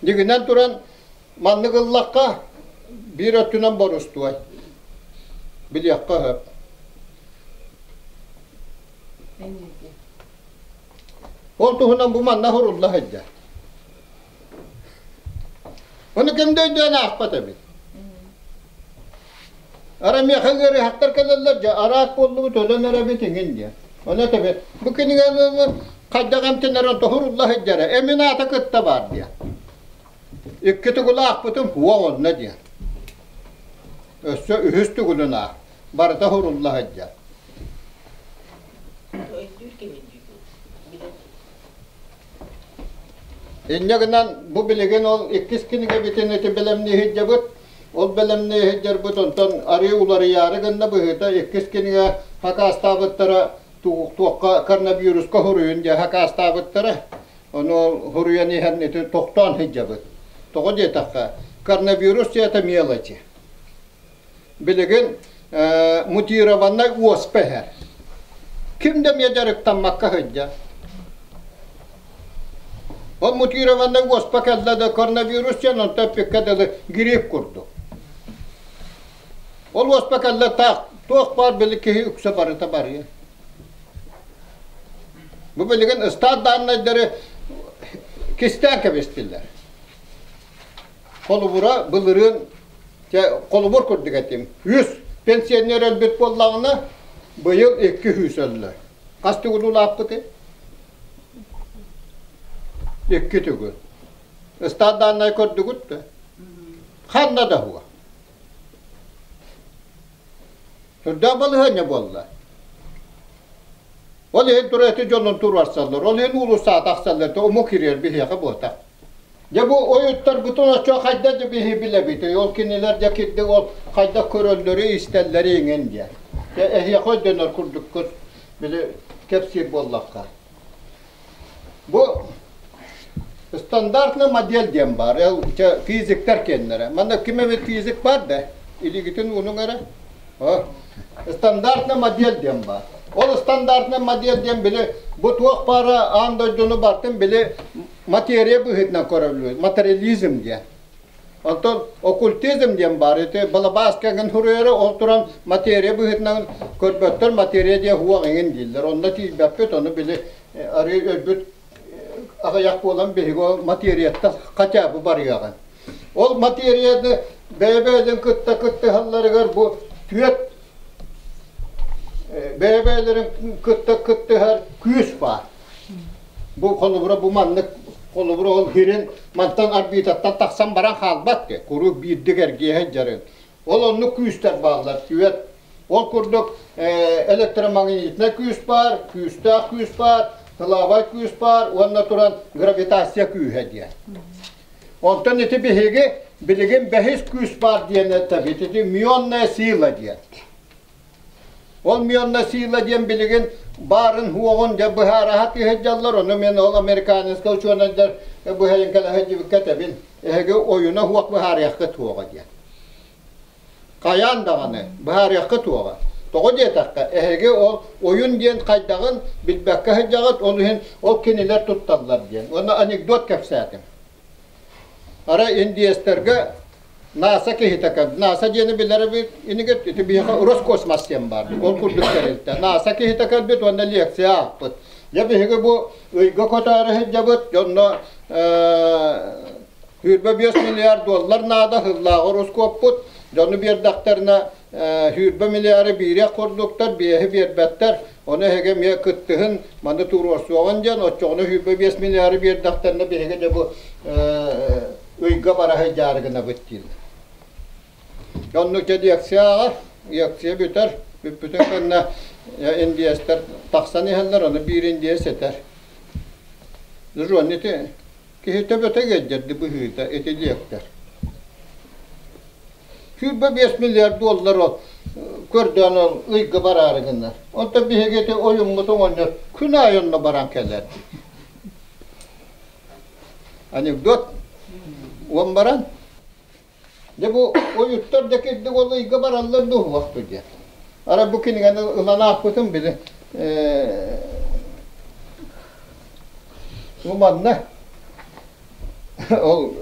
Дьигинэн туран маннык ыллахха биир өттүнэн борустуой. Билиэххэ сөп. Ол туһунан бу манна сурулла сылдьар. Ону ким да өйдөөн аахпат эбит. Ара миэхэ ыарыһахтар кэлэллэр дьэ араак буоллубут өлөн эрэбит иҥин диэн. Ону этэбит бу кинигэни хайдах эмтэнэрин тоһурулла сылдьара эмин аата кытта баар диэн. Икки тугул аахпытым уо онно диэн. Өссө үһүс тугулун аах. Барыта сурулла сылдьар. Инньэ гынан бу билигин ол иккис кинигэбитин ити бэлэмнии сылдьабыт. Ол бэлэмнии сылдьарбыт онтон арыы уларыйаары гынна быһыыта иккис кинигэ хакаастаабыттара туохха коронавируска суруйун диэн хакаастаабыттара. Ону ол суруйан иһэн ити тохтоон сылдьабыт. Тоҕо диэтэххэ, коронавирус это мелочи. Билигин мутированнай уоспа иһэр. Ким да эмиэ дьарыктаммакка сылдьар. Ол мутированнай уоспа кэллэ да коронавирус диэн онто эппиккэ дылы грипп курдук. Ол уоспа кэллэ таах туох баар били киһи үксэ барыта барыа. Бу билигин ыстаат дааннайдары кистээн кэбистилэр. Холобура былырыын Чэ, холобур курдук этим. Үс пенсионер өлбүт буоллаҕына, быйыл 200 өллө. Хас төгүл улааппытый? Икки төгүл. Ыстаат дааннай көрдүгүт да? Ханна да хуа. Сүрдээх балаһыанньа буолла. Ол иһин тура эти дьонун туруорсаллар, ол иһин уулуссаҕа тахсаллар, омук кириэр биһиэхэ буотах. Дьэ бу ойуттарбытын оччо хайдах да биһи билэбит, ол кинилэр дьэ кирдик ол хайдах көрөллөрү, истэллэри иҥин диэн. Дьэ эһиэхэ өйдөнөр курдуккут били кэпсиир буоллахха. Бу стандартный модель диэн баар, чэ физиктэр киэннэрэ. Манна ким эбит физик баар да? Илигитин уунуҥ эрэ. Стандартный модель диэн баар. Ол стандартный модель диэн били бу туох баара аан дойдуну бартын били материя быһыытынан көрөллөр, материализм диэн. Онтон оккультизм диэн баар, ити балабаас кэҥин суруйары ол туран материя быһыытынан көрбөттөр, материя диэн уох иҥин дииллэр. Онно тиийбэппит, ону били арыы өлбүт аҕыйах буолан биһиги ол материяттан хотя бы барыаҕын. Ол материяны бэйэ-бэйэлэрин кытта кыттыһалларыгар бу түөрт бэйэ-бэйэлэрин кытта кыттыһар күүс баар. Бу холобура бу маннык холобура ол хирин мантан орбитаттан тахсан баран хаалбат ке куруук биирдик эргиэһэ дьарын. Ол оннук күүстэр бааллар түөрт. Ол курдук электромагнитнай күүс баар, күүстээх күүс баар, сылаабай күүс баар уонна туран гравитация күүһэ диэн. Онтон ити биһиги билигин бэһис күүс баар диэн этэбит. Ити мионная сила диэн. Ол мионная сила диэн билигин баарын-суоҕун дьэ быһаараһа сылдьаллар. Ону мен ол американецкай учуонайдар быһайын кэлэ сылдьыбыкка этэбин. Эһиги ойуна суох быһаарыаххыт суоҕа диэн. Хайаан даҕаны быһаарыаххыт суоҕа. Тоҕо диэтэххэ, эһиги ол ойун диэн хайдаҕын билбэккэ сылдьаҕыт, ол иһин ол кинилэр тутталлар диэн. Уонна анекдот кэпсээтим. Арай индиэстэргэ НАСА киһитэ кэлбит. НАСА диэни билэр эбит инигит, ити биһиэхэ Роскосмос диэн баар. Ол курдук тэрилтэ. НАСА киһитэ кэлбит уонна лекция аахпыт. Дьэ биһиги бу ыйга көтөөрү сылдьабыт, дьонно 25 миллиард доллар наада сыллааҕы ороскуоппут. Дьону биэрдэхтэринэ 20 миллиары биириэх курдуктар, биэһи биэрбэттэр. Ону эһиги эмиэ кыттыһын, маны туруорсуоҕун диэн, оччоҕуна 25 миллиары биэрдэхтэринэ биһиги дьэ бу ыйга бара сылдьаары гынабыт дииллэр. Оннук дьэ лекция ааҕар, лекция бүтэр, бүппүтүн кэннэ индиэстэр тахсан иһэллэр, ону биир индиэс этэр. Жон ити Киһи төбөтө ыалдьар быһыыта ити лектор. 25 миллиард доллар ол. Көрдөөн ол ыйга бараары гыннар. Онтон биһиги ити ойуммут оҥонньор күн аайы онно баран кэлэр. Анекдот уон баран Дьэ бу ойуттар да кирдик ол ыйга бараллар дуу уохту диэн. Ара бу кинигэни ылан аахпытым били бу манна ол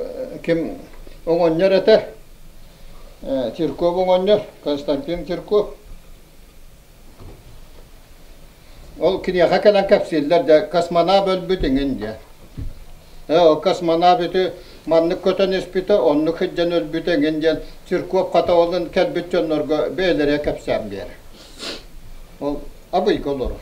ким оҥонньор этэ Чирков оҥонньор Константин Чирков Ол киниэхэ кэлэн кэпсииллэр дьэ космонавт өлбүт иҥин диэн. Ээ ол космонавт ити маннык көтөн испитэ, оннук сылдьан өлбүтэ иҥин диэн Чирков хата олун кэлбит дьоннорго бэйэлэрэ кэпсээн биэрэр. Ол Абыйга олорор.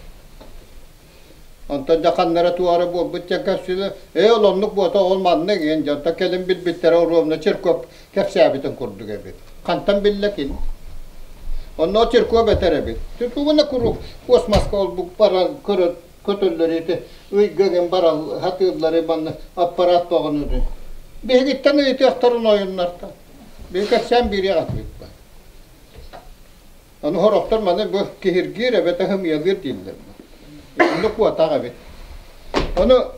Онтон дьэ ханнара туора буолбут диэн кэпсииллэр. Ээ ол оннук буота ол маннык иҥин диэн. Онтон кэлин билбиттэрэ оруобуна Чирков кэпсээбитин курдук эбит. Хантан биллэ кини? Онно Чирков этэр эбит. Тугуна куруук космоска олбук баран көрө көтөллөр ити ыйга гэн барал хатыыллары манна аппарат боҕону Биһигиттэн ыйытыахтарын ойуннартан. Биһи кэпсээн биэриэх этибит. Аны сорохтор маны бу киһиргиир эбэтэ хымыйалыыр дииллэр. Оннук куотах эбит. Ону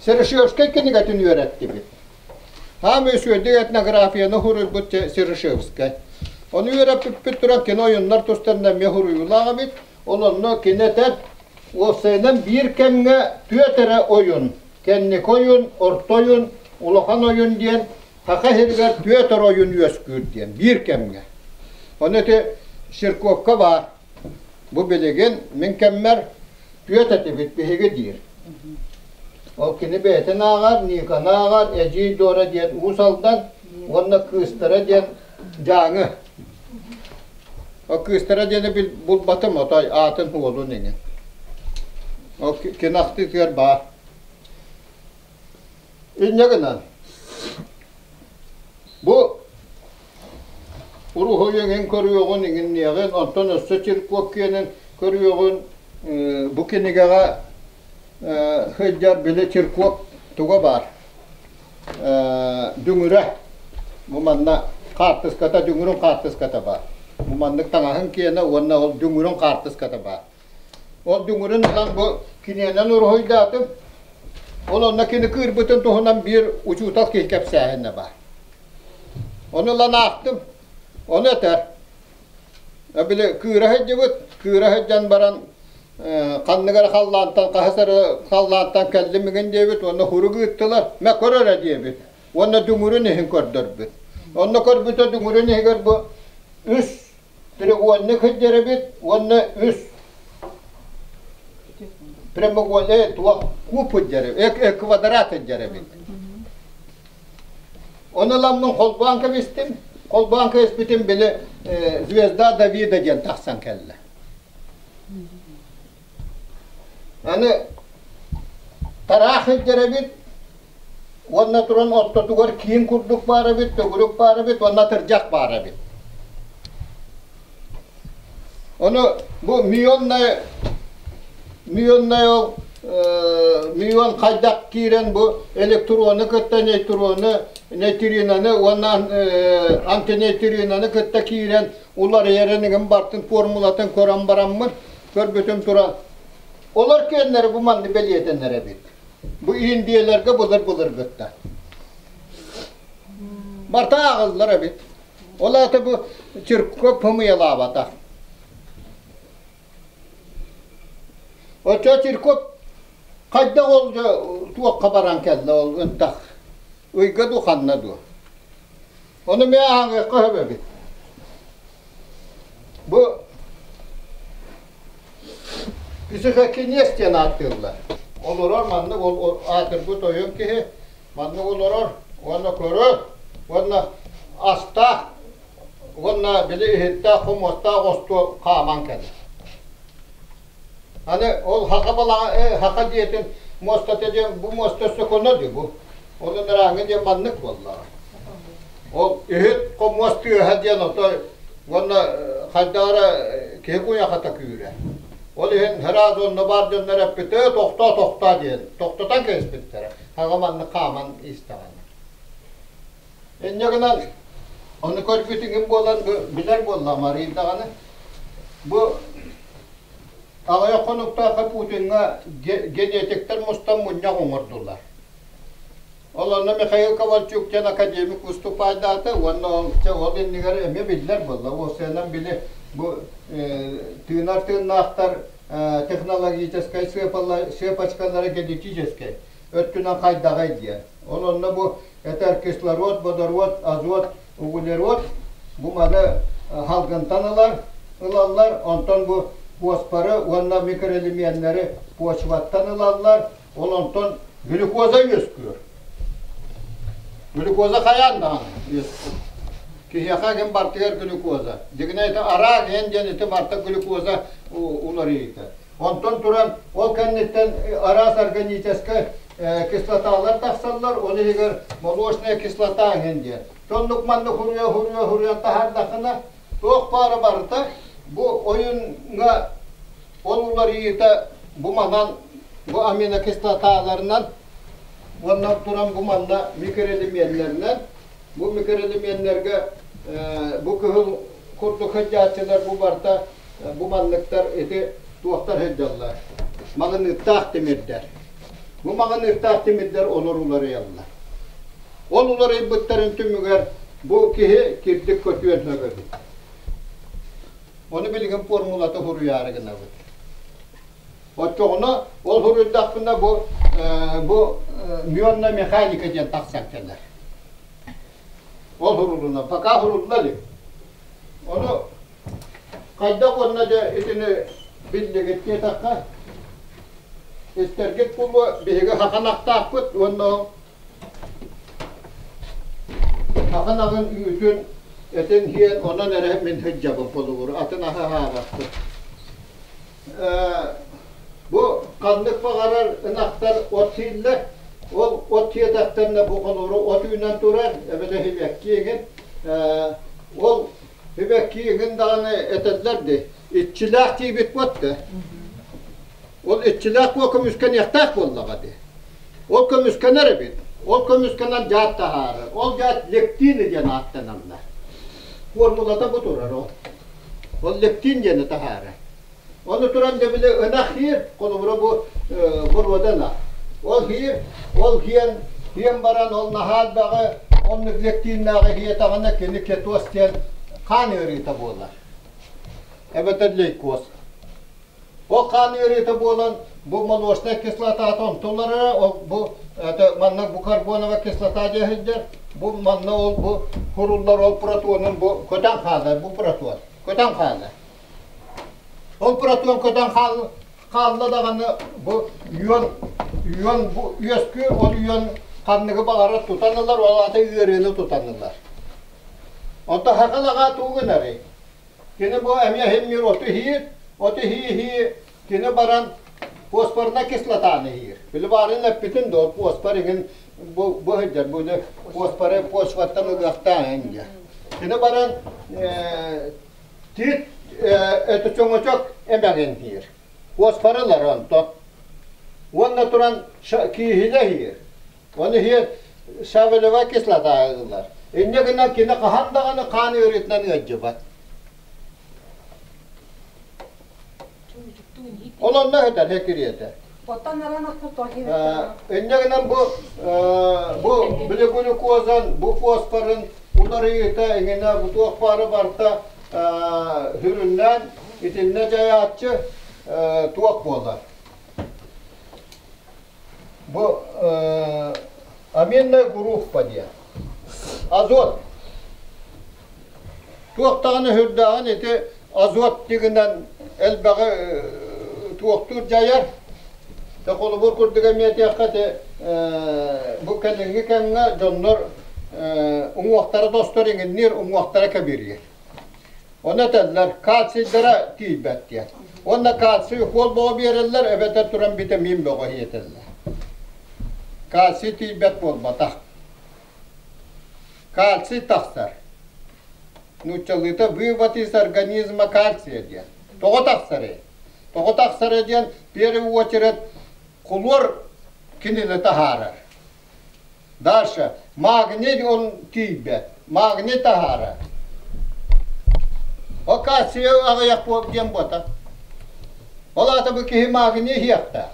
Серышевскай кинигэтин үөрэттибит. Хаам үсүөдүк этнографияны суруйбут Серышевскай. Ону үөрэппиппит туран кини ойуннар тустарынан эмиэ суруйуулаах эбит. Ол онно кини этэр, уопсайынан биир кэмҥэ түөрт эрэ ойун, кэнники ойун, орто ойун, улахан ойун диэн Саха сиригэр түөрт эрэ ойун үөскүүр диэн биир кэмҥэ. Ону ити Чирковка баар. Бу билигин мин кэммэр түөрт этибит биһиги диир. Ол кини бэйэтин ааҕар, Никоны ааҕар, Эдьиий Дора диэн Уус Алдан уонна кыыстара диэн Дьааҥы. Ол кыыстара диэни булбатым, отой аатын уолун иҥин. Ол кини ахтыытыгар баар. Инньэ гынан, бу уруһуй эҥин көрүөҕүн, иҥинниэҕин, онтон өссө Чирков киэнин көрүөҕүн бу кинигэҕэ сылдьар били Чирков туга баар дүҥүрэ бу манна хаартыската дүҥүрүн хаартыската баар бу маннык таҥаһын киэнэ уонна ол дүҥүрүн хаартыската баар Ол дүҥүрүн ылан бу киниэнэн уруһуйдаатым. Ол онно кини кыырбытын туһунан биир учуутал киһи кэпсээһинэ баар. Ону ылан аахтым. Ону этэр. Били кыыра сылдьыбыт, кыыра сылдьан баран ханнык эрэ халлаантан хаһыс эрэ халлаантан кэллим игин диэбит уонна хурук ыыттылар, мэ көр эрэ диэбит. Уонна дүҥүрүн иһин көрдөрбүт. Онно көрбүтэ дүҥүрүн иһигэр бу үс Треугольник сылдьар эбит уонна үс прямоугольный туох куб сылдьар эбит, квадрат сылдьар эбит. Ону ыламмын холбоон кэбистим. Холбоон кэбиспитим били звезда Давида диэн тахсан кэллэ. Аны тараах сылдьар эбит Уонна туран ортотугар киин курдук баар эбит, төгүрүк баар эбит уонна атырдьах баар эбит. Ону бу миллионнай миллионнай ол миллион хайдах киирэн бу электроны кытта нейтроны нейтринаны уонна антинейтринаны кытта киирэн уларыйарын игин бартын формулатын көрөн бараммын көрбүтүм туран олор киэннэри бу манны бэлиэтэнэр эбит. Бу индияларга былыр-былыргытта. Барта ааҕыллар эбит. Ол аата бу Чирков хомуйалаабатах. Оччо Чирков хайдах ол туохха баран кэллэ ол ынтах ыйга ду ханна ду. Ону мен ааҕыахха сөп эбит. Бу психокинез диэн ааттыыллар. Олорор маннык ол аатырбыт ойон киһи маннык олорор уонна көрөр уонна астаах уонна били иһиттээх хомуостаах остуол хааман кэлэр. Аны ол хака балаҕа хака дьиэтин муостата диэн бу муоста өссө көнө дии бу. Онон ырааҥы диэн маннык буоллаҕа. Ол иһит хомуос тыаһа диэн отой уонна хайдах эрэ киһи куйахата күүрэ. Ол иһин сразу онно баар дьоннор эппитэ тохтоо тохтоо диэн тохтотон кэбиспиттэрэ. Хаҕа маннык хааман истэҕинэ. Инньэ гынан ону көрбүтүҥүн буолан билэр буоллаҕым арыйдаҕына. Бу аҕыйах хонуктаахха Путиҥҥа генетиктэр мустан мунньах оҥордулар. Ол онно Михаил Ковальчук диэн академик выступайдаата уонна ол, ол иннигэр эмиэ биллэр буолла. Уопсайынан били бу тыынар тыыннаахтар технологическай сыапачкалара генетическэй өттүнэн хайдаҕый диэн. Ол онно бу этэр кислород, водород, азот, углерод бу маны халгынтан ылар, ылаллар, онтон бу фосфоры уонна микроэлеменнэри почваттан ылаллар, ол онтон глюкоза үөскүүр. Глюкоза хайаан даҕаны үөскүүр. Киһиэхэ ким бартыгар глюкоза. Дьигинэ ити араак иһин диэн ити барта глюкоза уларыйыыта. Онтон туран ол кэнниттэн араас органическай кислоталар тахсаллар, ол иһигэр молочная кислота иһин диэн. Соннук маннык хуруйа-хуруйа хуруйан таһаардаххына, туох баара барыта бу ойуҥҥа ол уларыйыыта бу манан бу аминокислоталарынан уонна туран бу манна микроэлеменнэринэн бу микроэлеменнэргэ бу кыһыл курдук сылдьааччылар бу барыта бу манныктар ити туохтар сылдьаллар маҕыныыттаах тимирдэр бу маҕыныыттаах тимирдэр олор уларыйаллар ол уларыйбыттарын түмүгэр бу киһи кирдик көтүөн сөп эбит ону билигин формулата суруйаары гынабыт оччоҕуна ол суруйдахпына бу бу мионная механика диэн тахсан кэлэр Ол суруллуна, пока сурулла илик. Ону хайдах уонна дьэ итини биллигит диэтэххэ, истэргит буолуо биһиги хаханахтаахпыт уонна хаханаҕын үүтүн этин сиэн онон эрэ мин сылдьабын холобур атын аһы аһаабаппыт. Бу ханнык баҕарар ынахтар от сииллэр. Ол от сиэтэхтэринэ бу холобура от үүнэн турар, эбэтэр сибэкки иҥин. Ол сибэкки иҥин даҕаны этэллэр дии, иччилээх тиийбит буотта. Ол иччилээх буо көмүскэниэхтээх буоллаҕа дии. Ол көмүскэнэр эбит. Ол көмүскэнэн дьаат таһаарар. Ол дьаат лектины диэн ааттаналлар. Формулата бу турар ол. Ол лектин диэни таһаарар. Ону туран дьэ били ынах сиир, холобура бу боруода ынах. Ол сиир, ол сиэн, сиэн баран ол наһаа элбэҕи оннук лектиннээҕи сиэтэҕинэ кини кетоз диэн хаан ыарыыта буолар. Эбэтэр лейкоз. Ол хаан ыарыыта буолан бу молочная кислотата онтулара ол бу это манна бу карбоновая кислота диэн сылдьар бу манна ол бу куруллар ол протонун бу көтөн хаалар бу протон көтөн хаалар Ол протон көтөн хаалла даҕаны бу үөн үөн бу үөскүүр ол үөн ханныгы баҕарар тутан ылар, ол аата ыарыыны тутан ылар. Онто хахалаҕа тугу гынарый? Кини бу эмиэ иһиммир оту иһиир, оту иһии-иһии кини баран фосфорная кислотаны иһиир. Били баарын эппитин да, фосфор иҥин бу бу сылдьар, бу фосфоры почваттан ылыахтаах иҥин Кини баран Тиит это чоҥочок эмэҕин диир. Фосфоры ылар онто. Уонна туран кииһилэ иһиир. Ону иһиэр щавелевая кислота ылар. Инньэ гынан кини хаһан даҕаны хаан ыарыытынан ыалдьыбат. Ол онно сытар кириэтэ. Инньэ гынан бу бу били глюкозан, бу фосфорын уларыйыыта иҥинэ бу туох баара барыта сүрүннээн итиннэ дьайааччы туох буолар. Бу аминная группа диэн. Азот. Туох даҕаны сүрдээҕин ити азот тигинэн элбэҕи туохтуур дьайар. Дьэ холобур курдук эмиэ этиэххэ ити бу кэлиҥҥи кэмҥэ дьоннор уҥуохтара тостор иҥинниир, уҥуохтара кэбириир. Ону этэллэр, кальцийдара тиийбэт диэн. Уонна кальций укуол бөҕө биэрэллэр эбэтэр туран витамин бөҕө иһэтэллэр. Кальций тиийбэт буолбатах. Кальций тахсар. Нууччалыыта вывод из организма кальция диэн. Тоҕо тахсарый? Тоҕо тахсара диэн, в первую очередь, хлор кинини таһаарар. Дальше магний он тиийбэт. Магний таһаарар. Ол кальция аҕыйах диэн буота. Ол аата бу киһи магний иһиэхтээх.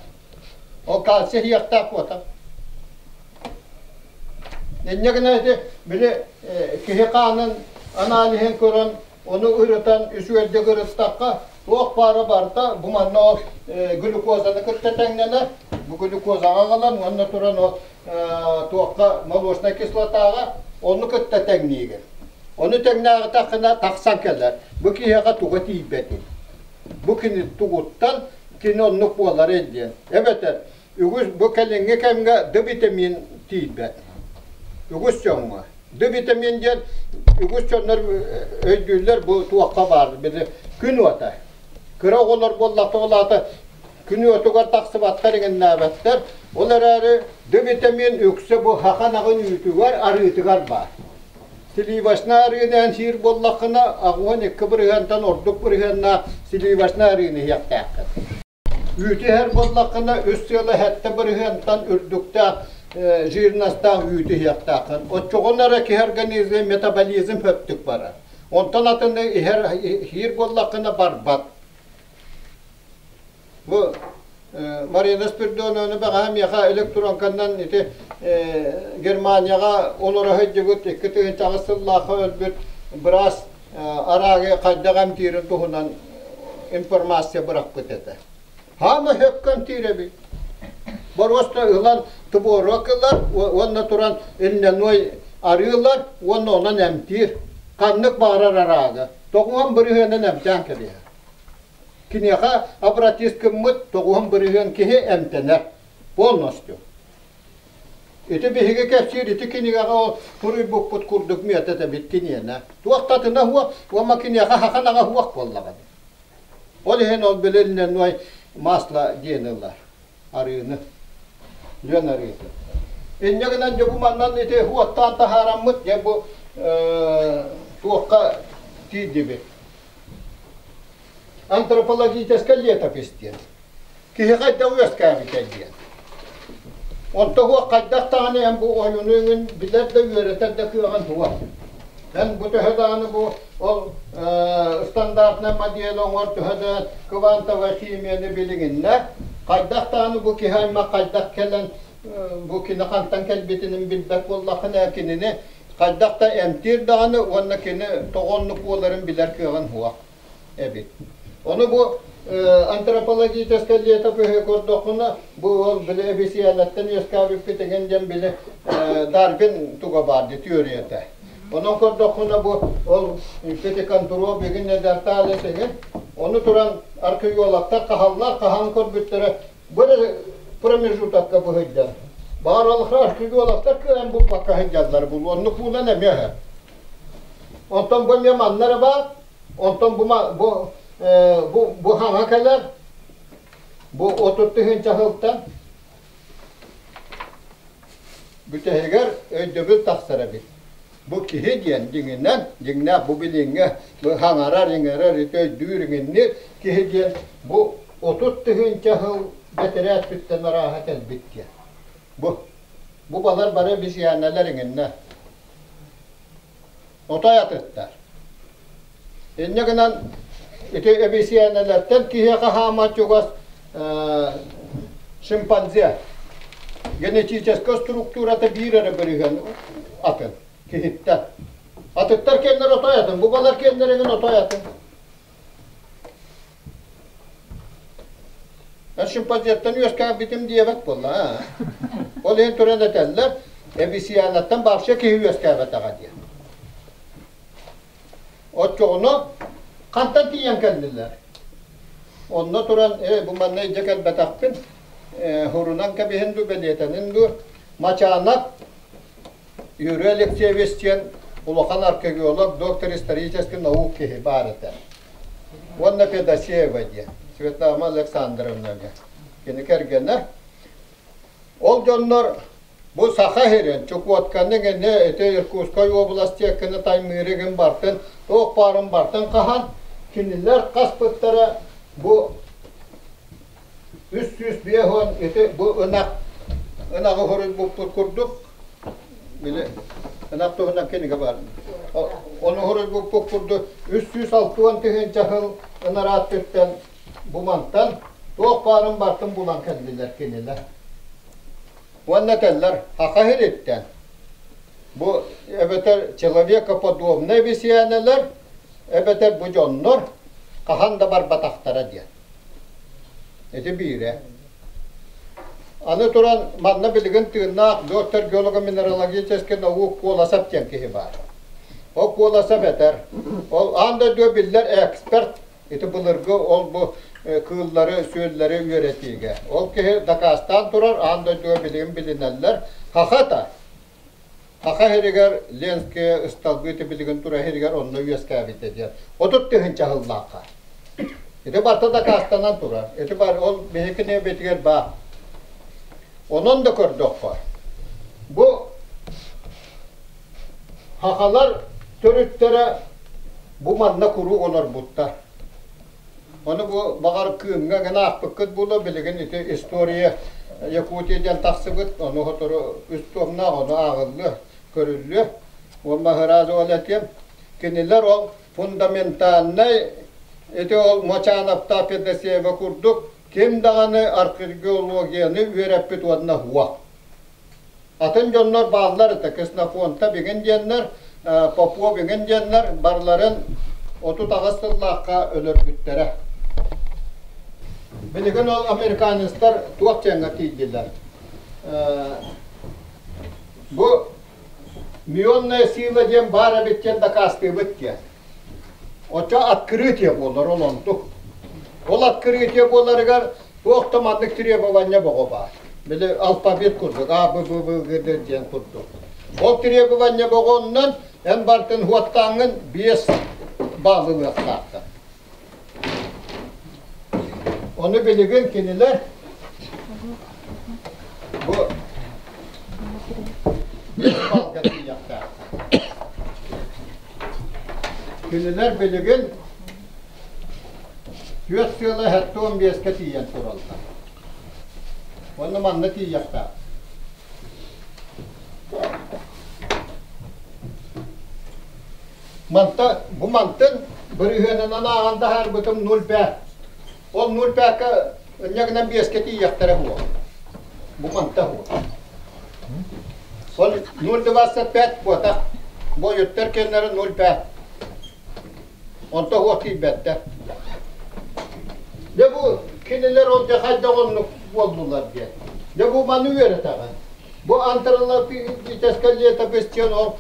Ол кальций иһиэхтээх буота. Инньэ гына ити били киһи хаанын аналиһын көрөн, ону ырытан, үчүгэйдик ырыттахха, туох баара барыта бу манна ол глюкозаны кытта тэҥнэнэр. Бу глюкозаҕа аҕалан уонна туран ол туохха молочнай кислотаҕа ону кытта тэҥниигин. Ону тэҥнээҕитэххинэ тахсан кэлэр. Бу киһиэхэ туга тиийбэтий? Бу кини тугуттан кини оннук буоларый диэн. Эбэтэр үгүс бу кэлиҥҥи кэмҥэ Д витамин тиийбэт. Үгүс дьоҥҥо. Д витамин диэн үгүс дьоннор өйдүүллэр бу туохха баар били күн уота. Кыра оҕолор буоллахта ол аата күн уотугар тахсыбаттар иҥиннээбэттэр. Ол эрээри Д витамин үксэ бу хахан аҕын үүтүгэр, арыытыгар баар. Сливочнай арыыны эн сиир буоллаххына, 82 бырыһыантан ордук бырыһыаннаах сливочнай арыыны иһиэхтээххин. Үүтү иһэр буоллаххына, үс сыала сэттэ бырыһыантан үрдүктээх жирностаах үүтү иһиэхтээххин. Оччоҕуна эрэ киһи организм метаболизм хөптүк барар. Онтон атыны иһэр иһиир буоллаххына барбат. Бу Марина Спиридоновна бэҕэһээ миэхэ электронканнан ити Германияҕа олоро сылдьыбыт 2008 сыллаахха өлбүт быраас араагы хайдах эмтиирин туһунан информация бырахпыт этэ. Хаама сөпкө эмтиир эбит. Боруоста ылан творог ылар уонна туран льняной арыылар уонна онон эмтиир. Ханнык баҕарар араагы. Тоҕуһан бырыһыанын эмтээн кэбиһэр. Киниэхэ обратись гыммыт 90% киһи эмтэнэр полностью. Ити биһиги кэпсиир ити кинигэҕэ ол суруйбуппут курдук миэтэтэбит киниэнэ. Туох да атына суох, уонна киниэхэ хаханаҕа суох буоллаҕа. Ол иһин ол били льняной масло диэн ылар арыыны. Лүөн арыыты. Инньэ гынан дьэ бу маннан ити уоттаан таһаараммыт дьэ бу туохха тиийдибит. Антропологическай летопись диэн. Киһи хайдах үөскээбитэ диэн. Онто суох хайдах даҕаны эн бу ойууну өҥүн билэр да үөрэтэр да кыаҕын суох. Эн бу төһө даҕаны бу ол стандартнай модель оҥор төһө да квантовай химияны билигиннэ, хайдах даҕаны бу киһи аймах хайдах кэлэн бу кини хантан кэлбитин билбэт буоллаххына кинини хайдах да эмтиир даҕаны уонна кини тоҕо оннук буоларын билэр кыаҕын суох эбит. Ону бу антропологическай летопиһы көрдөххүнэ, бу ол били эбисийээнэттэн үөскээбиппит эҥин диэн били Дарвин туга баар дии теорията. Онон көрдөххүнэ бу ол пятиконтроп игин неандерталец игин ону туран археологтар хаһаллар хаһан көрбүттэрэ Бу промежутокка быһыйдар. Баар археологтар кыайан булбакка сылдьаллар бул. Оннук буолан эмиэ үһү. Онтон бу эмиэ манна эрэ баар. Онтон бу бу бу бу хаҥа кэлэр. Бу 30 тыһыынча сылтан бүтэһигэр өйдөбүл тахсар эбит. Бу киһи диэн дьиҥинэн, дьиҥнээх бу билиҥҥэ бу хаҥарар-иҥэрэр, ити өйдүүр иҥиннир киһи диэн бу 30 тыһыынча сыл бэтэрээ өттүттэн арааһа кэлбит диэн. Бу бу балар бары обезьяналар иҥиннэ. Отой атыттар. Инньэ гынан ити обезьяналартан киһиэхэ хаама чугас шимпанзе генетическэй структурата биир эрэ бырыһыан атын киһиттэн. Атыттар киэннэр отой атын, бу балар киэннэригин отой атын. Эн шимпанзеттан үөскээбитим диэбэт буолла аа. Ол иһин туран этэллэр, обезьянаттан вообще киһи үөскээбэтэҕэ диэн. Оччоҕуна хантан тиийэн кэллилэр? Онно туран, ээ, бу манна илдьэ кэлбэтэхпин, хурунан кэбиһин дуу, бэлиэтэнин дуу, Мачаанап Юрий Алексеевич диэн улахан археолог, доктор исторических наук киһи баар этэ. Уонна Федосеева диэн, Светлана Александровна диэн. Кини кэргэнэ. Ол дьоннор Бу Саха сирин, Чукотканы гэнэ ити Иркутскай уобалас диэккини Таймыыры гин бартын, туох баарын бартын хаһан, кинилэр хаспыттара бу 350 ити бу ынах ынаҕы хоруйбуппут курдук били ынах туһунан кинигэ бар. Ону хоруйбуппут курдук 360 тыһыынча сыл ынарааттыттан бу мантан туох баарын бартын булан кэллилэр кинилэр. Уонна этэллэр, Саха сириттэн бу эбэтэр человекоподобные обезьянэлэр, эбэтэр бу дьоннор хаһан да барбатахтара диэн. Ити биирэ. Аны туран, манна билигин тыыннаах доктор геолого-минералогический наук Куоласов диэн киһи баар. Ол Куоласов этэр, ол аан дойдуга биллэр эксперт ити былыргы ол-бу кыыллары, сүөллэри үөрэтиигэ. Ол киһи дакаастаан турар, аан дойдуга билигин билинэллэр. Хахата, Саха сиригэр Ленскэй ысталбыы билигин тура сиригэр онно үөскээбитэ диэн 30 тыһыынча сыллаахха. Ити барыта дакаастанан турар. Ити бар ол биһиги нэбиэтигэр баар. Онон да көрдөххө, бу сахалар төрүттэрэ бу манна куруук олорбуттар. Ону бу баҕар Кыымҥа гына аахпыккыт буолуо, билигин ити история Якутия диэн тахсыбыт, ону сотору үс туомнаах, ону ааҕыллыа, көрүллүө. Уонна сразу ол этиэм, кинилэр ол фундаментальнай ити ол Мочановтаах Федосеева курдук ким даҕаны археологияны үөрэппит уонна уох. Атын дьоннор бааллар этэ, Ксенофонта бигин диэннэр, Попов иҥин диэннэр барыларын 38 сыллаахха өлөрбүттэрэ. Билигин ол американецтар туох диэҥҥэ тиийдилэр? Бу мионная сила диэн баар эбит диэн дакаастыыбыт диэн. Оччо открытие буолар ол онтук. Ол открытие буоларыгар туох да маннык требование боҕо баар. Били алфавит курдук А, Б, Б, В, Г, Д диэн курдук. Ол требование боҕоннон эн бартын хуоттааҥҥын 5 балл ылыахтаахтар. Ону билигин кинилэр бу балга тиийиэхтээхтэр. Кинилэр билигин түөрт сыала 75-кэ тиийэн тураллар. Уонна манна тиийиэхтээх. Манта, бу мантын бырыһыанынан ааҕан таһаарбытым 0,5. Ол 0,5-ка ынньа гынан биэскэ тиийиэхтэрэ буол. Бу манта буол. Ол 0,25 буотах. Бойуттар кэннэрэ 0,5. Онто уох тиийбэттэр. Дьэ бу кинилэр ол дьэ хайдах оннук буоллулар диэн. Дьэ бу маны үөрэтэҕин. Бу антропологическай летопись диэн ол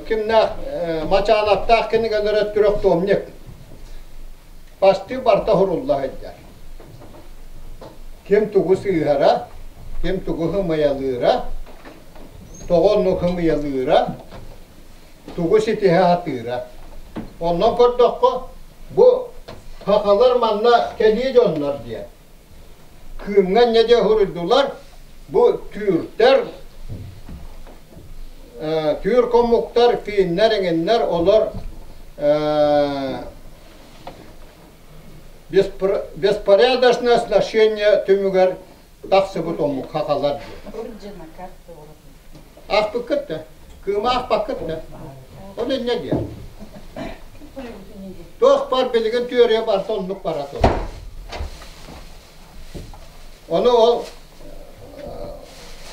кимнээх Мачаалаптаах кинигэлэрэ трехтомник. Бастыы барта хурулла сылдьар. Ким тугу сыыһара, ким тугу хымыйалыыра, тоҕо оннук хымыйалыыра, тугу ситиһэ сатыыра. Онон көрдөххө, бу сахалар манна кэлии дьоннор диэн. Кыымҥа инньэ диэн суруйдулар, бу түүртэр, түүр хомуктар, финнэр, эҥиннэр олор беспорядочное сношение түмүгэр тахсыбыт омук хахалар диэн. Аахпыккыт да, кыыма аахпаккыт да. Ол инньэ диэн. Туох бар билигин түөрүйэ барса оннук бара турар. Ону ол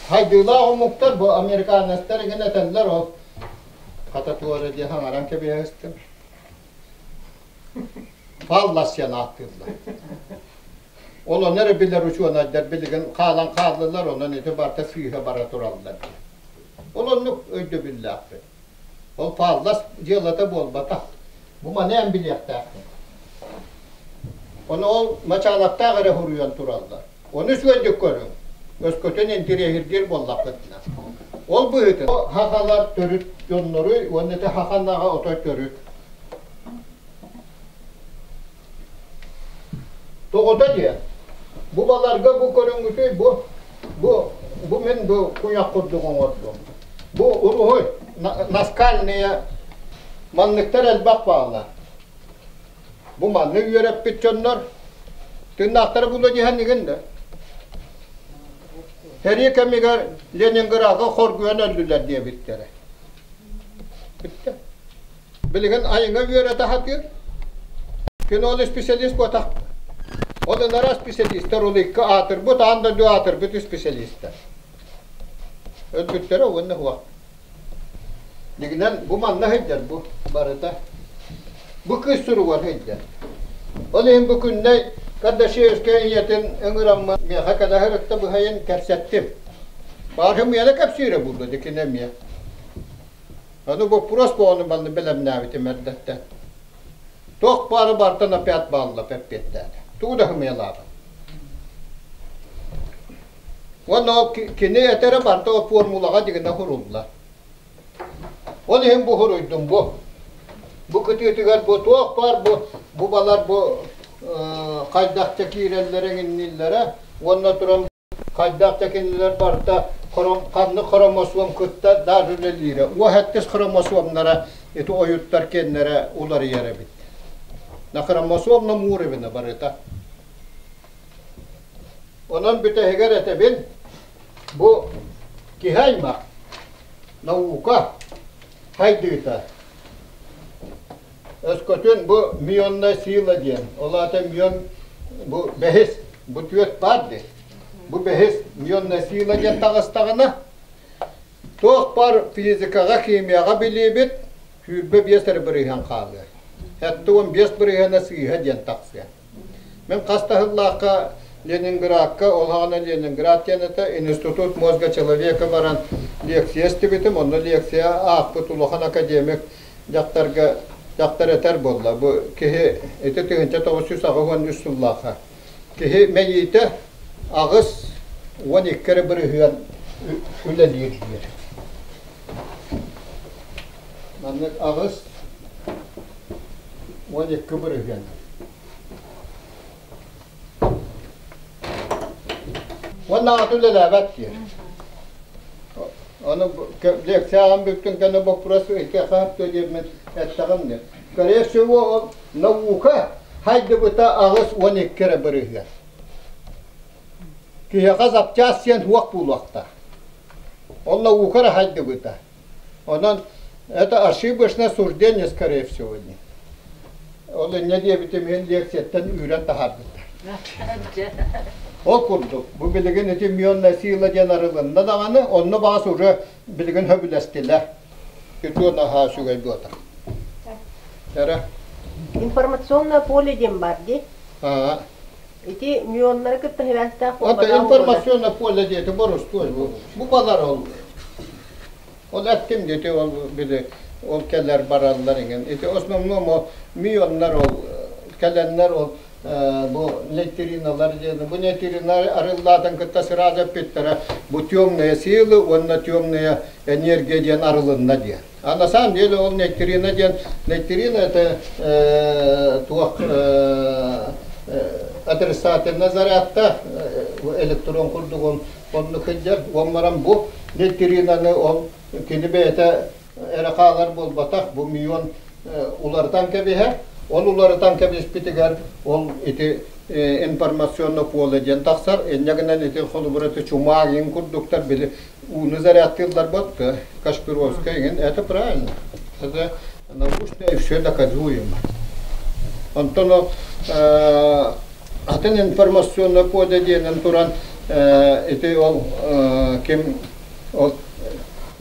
хайдыылаах омуктар бу американецтар игин этэллэр ол хата туора диye хаҥаран кэбиһэстим. Фаллас диэн ааттыыллар. Ол ону эрэ билэр учуонайдар билигин хаалан хааллылар, онон ити барыта сыыһа бара тураллар диэн. Ол оннук өйдөбүллээхпит. Ол фаллас дьыалата буолбатах. Бу маны эн билиэхтээххин. Ону ол мачаалаттаах эрэ суруйан тураллар. Ону үчүгэйдик көрүҥ. Өскөтүн интириэһиргиир буоллаххытына. Ол быһыытын хахалар төрүт дьоннору уонна ити хаханаҕа отой төрүт. Тоҕото диэн, бу баларга бу көрүҥҥүтүй бу бу бу мин бу куйах курдук оҥордум. Бу уруһуй наскальные манныктар элбэх бааллар. Бу маннык үөрэппит дьоннор тыыннаахтара буолуо диһэн игин да. Сэрии кэмигэр Ленинградка хоргуйан өллүлэр диэбиттэрэ. Бүттэ. Билигин айыҥа үөрэтэ сатыыр. Кини ол специалист буотах. Ол ынара специалистар ол икки аатырбыт, аан дойду аатырбыт специалистар. Өлбүттэрэ уонна суох. Дигинэн бу манна сылдьар бу барыта. Бу кыыс суругар сылдьар. Ол иһин бу күннэй Кардашевскай ийэтин ыҥыраммын миэхэ кэлэ сырытта быһайын кэпсэттим. Баарым миэнэ кэпсиирэ буолла дикинэ эмиэ. Аны боппуруос буолан манна бэлэмнээбитим эрдэттэн. Туох баары бартан опять баалла эппиэттээтэ. Тугу да хымыйалаабат. Уонна ол кини этэрэ барыта ол формулаҕа дигинэ хурулла. Ол иһин бу хуруйдум бу. Бу кытыытыгар бу туох баар бу бу балар бу хайдахта киирэллэрэ иҥинниллэрэ уонна туран хайдах да кинилэр барыта ханнык хромосом кытта даже үлэлиирэ. Уоһэттис хромосомнара ити ойуттар кэннэрэ уларыйар эбит. На хромосомном уровне барыта. Онон бүтэһигэр этэбин, бу киһи аймах, наука хайдыыта. Өскөтүн бу мионная сила диэн, ол аата мион бу бэһис, бу түөрт баар дии. Бу бэһис мионная сила диэн таҕыстаҕына, туох баар физикаҕа, химияҕа билиибит 25 эрэ бырыһыан хаалыа. 75 бырыһыана сыыһа диэн тахсыа. Мин хас да сыллаахха Ленинградка, ол саҕана Ленинград диэн этэ, Институт мозга человека баран лекция истибитим. Онно лекция аахпыт улахан академик дьахтарга дьахтар этэр буолла. Бу киһи ити 1983 сыллаахха киһи мэйиитэ 82 эрэ бырыһыан үлэлиир диир. Маннык 82 бырыһыан. Уонна аҕата үлэлээбэт диир. Ону лекцияҕын бүттүн кэннэ боппуруос ыйытыахха сөп диэммин эттэҕим диэн. Скорее всего, наука хайдыбыта 82 эрэ бырыһыан. Киһиэхэ запчаас диэн суох буолуохтаах. Ол наука эрэ хайдыбыта. Онон это ошибочное суждение, скорее всего, диэн. Ол инньэ диэбитим иһин лекцияттан үүрэн таһаарбыттар. Ол курдук, бу билигин ити мионная сила диэн арылынна даҕаны, онно баҕас уже билигин сөбүлэстилэр. Үтүө наһаа үчүгэй буота. Эрэ.
Информационное поле диэн бар дии.
Аа.
Ити мионнары кытта сибээстээх
Это информационное поле диэти боростуой бу. Бу балар ол. Ол эттим диэти ол били ол кэлэр бараллар иҥин. Ити основном ол мионнар ол кэлэннэр ол бу нейтриналар диэн бу нейтриналар арыллаатын кытта сразу эппиттэрэ бу темные силы уонна темная энергия диэн арылынна диэн. А на самом деле ол нейтрина диэн нейтрина это туох отрицательный зарядта электрон курдук оннук сылдьар. Уон баран бу нейтринаны ол кини бэйэтэ эрэ хаалар буолбатах, бу мион уларытан кэбиһэр. Ол уларытан кэбиспитигэр ол ити информационно поле диэн тахсар. Инньэ гынан ити холобура ити чумаак иҥ курдуктар били ууну зарядтыыллар бот Кашпировская иҥин это правильно. Это научно и все доказуемо. Онтон ол атын информационно поле диэнэн туран ити ол ким ол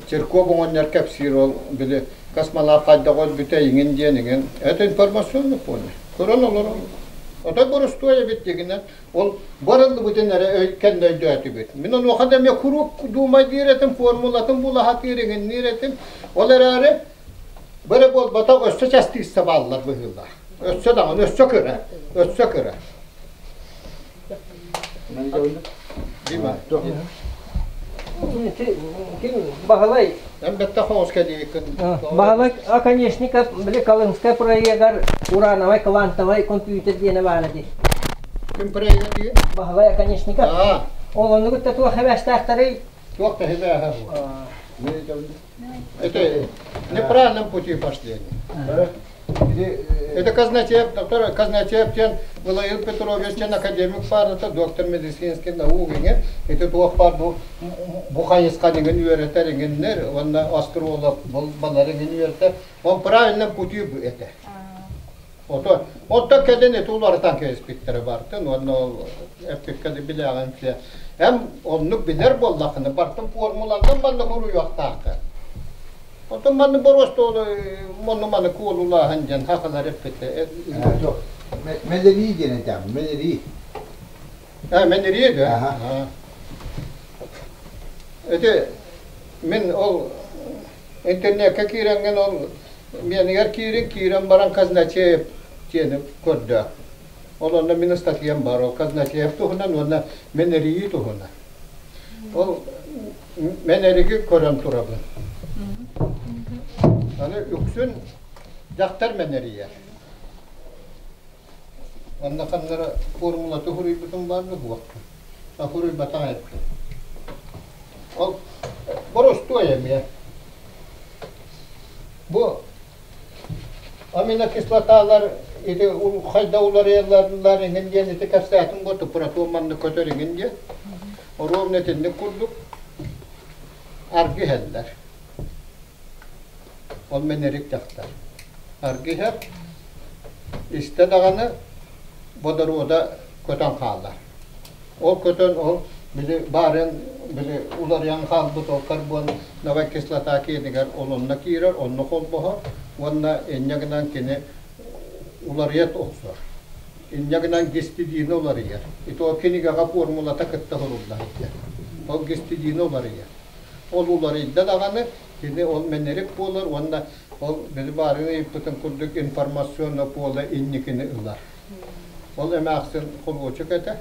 Цирков оҥонньор кэпсиир ол били космонавт хайдах өлбүтэ иҥин диэн иҥин это информационный поле көрөн олорон отой боростуой эбит дигинэн ол барыллыбытын эрэ кэннэ өйдөөтүбүт мин онуоха да эмиэ куруук думайдыыр этим формулатын булаһатыыр иҥинниир этим ол эрээри бары буолбатах өссө частица бааллар быһыылаах өссө даҕаны өссө кыра өссө кыра Дима.
Баһылай.
Эн бэтте хоҕус кэлииккин.
Баһылай Оконешников били Колымскай проегар урановай квантовай компьютер диэни баара дии.
Ким проега дии?
Баһылай Оконешников. Ол оннугут да туох эбээстээхтэрий?
Туох да эбээһэ. Это неправильном пути пошли они. Это Казначеев, доктор Казначеев диэн Владимир Петрович диэн академик баарыта, доктор медицинских наук иҥин, ити туох баар бу бу хайысханы иҥин үөрэтэр иҥиннэр уонна астролог балар иҥин үөрэтэр. Он правильном пути этэ. Ото оттон кэлин ити уларытан кэбиспиттэрэ бартын уонна ол эппиккэ да билээҕин все. Эм оннук билэр буоллаххына бартын формуланнан манна суруйуохтааххын. Оттон манна боруостуолу монну маны куолулааһын диэн хахалар эппитэ.
Мэлэрии диэн этээм, мэлэрии.
А, мэнэрии да? Ити мин ол интернеккэ киирэҥҥин ол миэнигэр киирин, киирэн баран Казначеев диэни көрдөө. Ол онно мин ыстатыйам баар, ол Казначеев туһунан уонна мэнэрийии туһунан. Ол мэнэриги көрөн турабын. Аны үксүн дьахтар мэнэрийэр. Онно ханнара формулаты суруйбутум баар да суох. Суруйбатах эбиппин. Ол боростуой эмиэ. Бу аминокислоталар ити хайда уларыйаллар иҥин диэн ити кэпсээтим бу протон маннык көтөр иҥин диэн. Ровно итинник курдук аргы иһэллэр. Ол мэнэрик дьахтар. Аргы иһэр, истэ даҕаны водорода көтөн хаалар. Ол көтөн ол били баарын били уларыйан хаалбыт ол карбоновай кислота киэнигэр ол онно киирэр, онно холбоһор уонна инньэ гынан кини уларыйа охсор. Инньэ гынан гистидина уларыйар. Ити ол кинигэҕэ формулата кытта сурулла сылдьар. Ол гистидина уларыйар. Ол уларыйда даҕаны кини ол мэнэрик буолар уонна ол били баарын ыйыппытын курдук информационно поле инникини ылар. Ол эмээхсин холуочук этэ.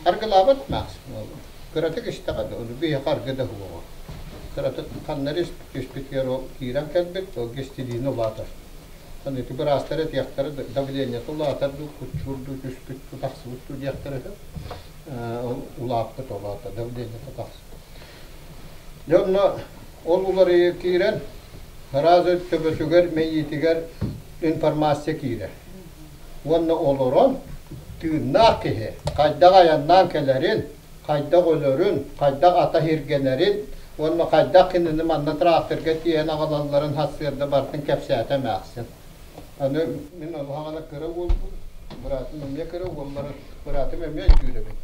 Аргылаабат эмээхсин ол. Кыратык истэҕэ да, ону биһиэхэ аргы да суоҕа. Кыратык ханна эрэ түспүтүгэр ол киирэн кэлбит, ол гистидина улаатар. Аны ити быраастар этиэхтэрэ давлениета улаатар дуу, куччуур дуу, түспүт дуу, тахсыбыт дуу диэхтэрэ үһү. Ол улааппыт ол аата давлениета тахсыбыт. Дьэ онно ол уларыйыы киирэн, сразу төбөтүгэр, мэйиитигэр информация киирэр. Уонна олорон тыыннаах киһи хайдах айаннаан кэлэрин, хайдах өлөрүн, хайдах ата иһиргэнэрин уонна хайдах кинини манна тракторга тиэйэн аҕалалларын сарсыарда барытын кэпсээтэ эмээхсин. Аны мин олоһоҕуна кыра уолбун, быраатым эмиэ кыра уолларын, быраатым эмиэ өйдүүр эбит.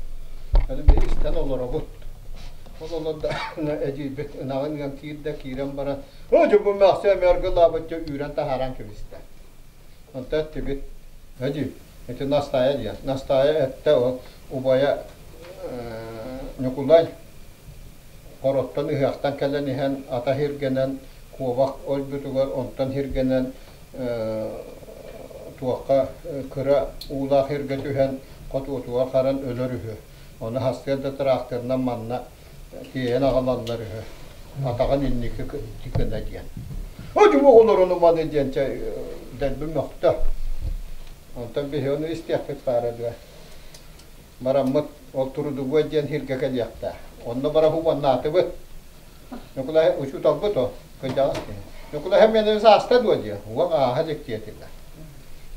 Аны биһи истэн олоробут. Ол олордоҕуна эдьиийбит ынаҕын ыан киирдэ, киирэн баран, «Оо, дьэ бу эмээхсин эмиэ аргылаабыт» дьэ үүрэн таһааран кэбистэ. Онто эттибит, эдьиий, ити Настаайа диэн. Настаайа эттэ ол убайа Ньукулай Хороттон ыһыахтан кэлэн иһэн ата иһиргэнэн куобах өлбүтүгэр онтон иһиргэнэн туохха кыра уулаах иһиргэ түһэн хотуотугар харан өлөр үһү. Ону сарсыарда тыраахтырынан манна тиэйэн аҕалаллар үһү. Атаҕын инники гына диэн. Одьу оҕолорун маны диэн чэ дэлби мөхтө. Онтон биһи ону истиэхпит баара дуо? Бараммыт ол Трудовой диэн сиргэ кэлиэхтээх. Онно бараһубаннаатыбыт. Ньукулай учууталбыт о, кырдьаҕас киһи. Ньукулай миэнэ сааста дуо диэн, уох ааһа илик диэтилэр.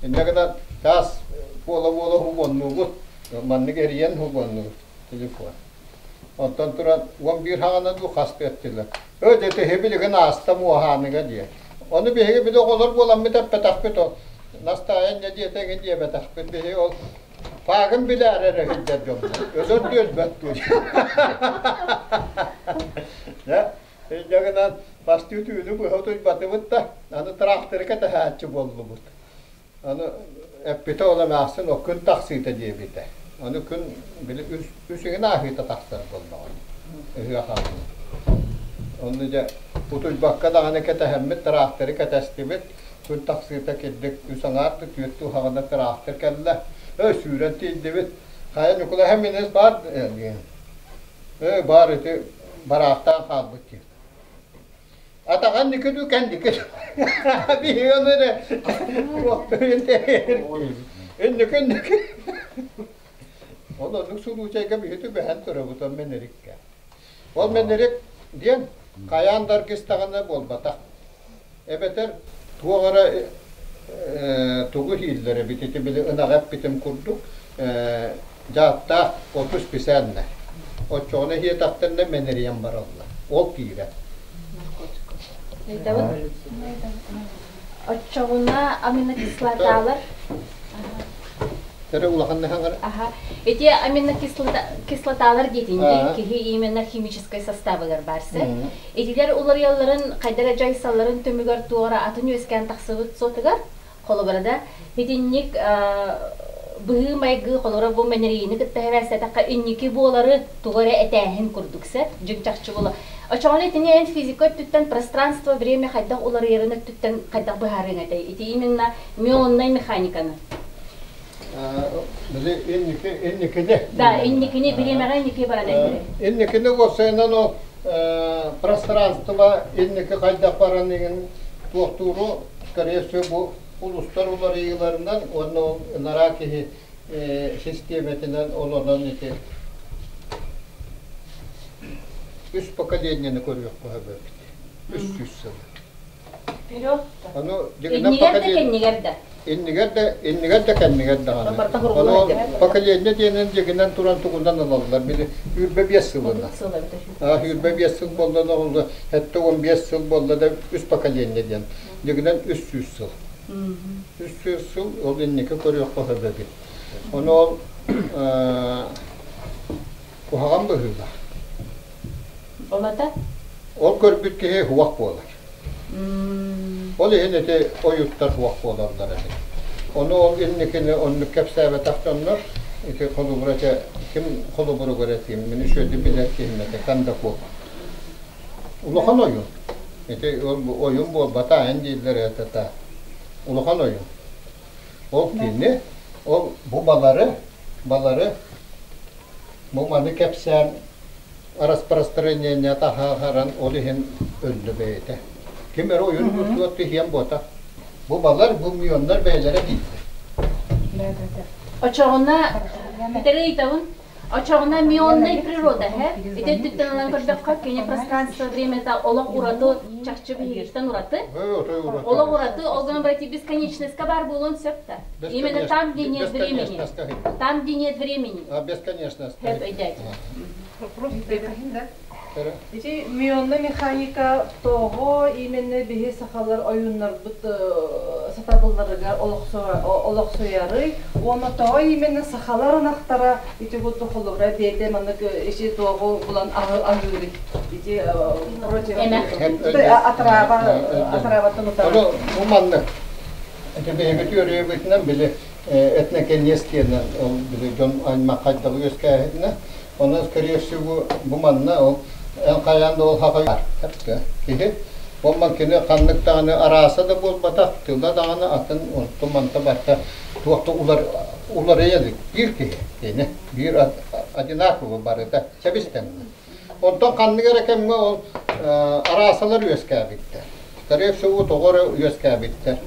Инньэ гынан таас буола-буола уһугуннуубут, маннык эрийэн уһугуннуубут телефон. Онтон туран 11 хаҕана дуу хас эттилэр. Өө дьэ тиһи билигин ааста муоһааныга диэ. Ону биһиги били оҕолор буоламмыт эппэтэхпит ол. Настаайа инньэ диэтэ эҥин диэбэтэхпит. Биһи ол фаагын билээр эрэ сылдьар дьоммут. Өлөр дуу өлбөт дуу. Дьэ, инньэ гынан бастыы түүнү быһа утуйбатыбыт да, аны тракторы кэтэһээччи буоллубут. Аны эппитэ ол эмээхсин ол күн тахсыыта диэбитэ. Аны күн били үс, үс ыйын ааһыыта тахсар буоллаҕа. Ыһыах аҕына. Онно дьэ утуйбакка даҕаны кэтэһэммит тыраахтары кэтэстибит. Күн тахсыыта кирдик үс аҥаар да түөрт туһаҕына тыраахтыр кэллэ. Өө сүүрэн тиийдибит. Хайа Ньукулай минес баар диэн. Өө баар ити бараахтаан хаалбыт диэн. Атаҕан никүдү кэнники биһиги ону эрэ инники инники ол оннук случайга биһи түбэһэн турабыт ол мэнэриккэ. Ол мэнэрик диэн. Хайаан да аргыстаҕына буолбатах. Эбэтэр туох эрэ тугу иһииллэр эбит ити били ынаҕы эппитим курдук дьааттаах оту специально. Оччоҕуна иһиэтэхтэринэ мэнэрийэн бараллар. Ол киирэр.
Ыйтабын. Оччоҕуна аминокислоталар
Эрэ улахан хаҥара.
Аха. Ити аминокислоталар диэтинди киһи именно химическай составыгар барсы. Итилэр уларыйалларын хайдара дьайсалларын түмүгэр туора атын үөскээн тахсыбыт сотыгар холобура да итинник быһыы-майгы холобура бу мэнэрийини кытта хэвээстэтэххэ инники буолары тугу эрэ этээһин курдук сөп дьиҥ чахчы буола очоҕуна итини эн физика өттүттэн пространство время хайдах уларыйарын өттүттэн хайдах быһаарыаҥ этэй ити именно мионнай механиканы
Били инники инникини
да инникини бириэмэҕэ инники баран этилэр
инникини уопсайынан ол пространство инники хайдах баран иҥин туохтууру скорее всего бу улустар уларыйыыларынан уонна ол ынараа киһи систиэмэтинэн олорон ити үс поколениены көрүөххэ сөп эбит 300 сыл Ону
Иннигэр да кэннигэр да.
Иннигэр да иннигэр да кэннигэр даҕаны. Ону поколение диэнин дьигинэн туран тугунан ылаллар. Били 25 сылына. 25 сыл буолла да ол 75 сыл буолла да үс поколение диэн. Дьигинэн 300 сыл. 300 сыл ол инники көрүөххэ сөп эбит. Ону ол куһаҕан быһыылаах.
Олата?
Ол көрбүт киһи уох буолар. Ол иһин ити ойуттар уох буолаллар эбит. Ону ол инникини оннук кэпсээбэтэх дьоннор ити холобура чэ ким холобуругар этиим мин үчүгэйдик билэр киһим этэ Кондаков. Улахан ойун. Ити ол ойун буолбата эн дииллэр этэ улахан ойун. Ол кини ол бу балары балары Бу маны кэпсээн распространение таһааран ол иһин өллө бэйэтэ. Ким эрэ ойун курдук киһиэн буота. Бу балар, бу мионнар бэйэлэрэ дииллэр.
Очоҕуна бүтэрэ ыйтабын. Очоҕуна мионнай природа, һэ? Ити өттүттэн ылан көрдөххө, кини пространство времята олох ураты, чахчы биһигиттэн ураты. Олох ураты, ол гынан баран бесконечностька баар буолуон сөп да. Именно там, где нет времени. Там, где нет времени.
А бесконечность.
Хэп өйдөөтүм.
Вопрос да? Ити мионна механика тоҕо именно биһи сахалар ойууннарбыт сатабылларыгар олохсуйарый уонна тоҕо именно сахалар ынахтара ити курдук холобура бэйэтэ маннык ити туоҕу булан аһыырый ити против атраба атраваттан утары
Бу маннык Ити биһиги түөрүйэбитинэн били этнокенез диэнэн ол били дьон аймах хайдах үөскээһинэ. Онон скорее всего бу манна ол эн хайаан да ол хахай киһи онман кини ханнык даҕаны арааса да буолбатах тыла даҕаны атын онту манта барта туох да улар уларыйа илик биир киһи кини биир одинаково барыта сэбистэннэ Онтон ханнык эрэ кэмҥэ ол араасалар үөскээбиттэр. Скорее всего, тоҕо эрэ үөскээбиттэр.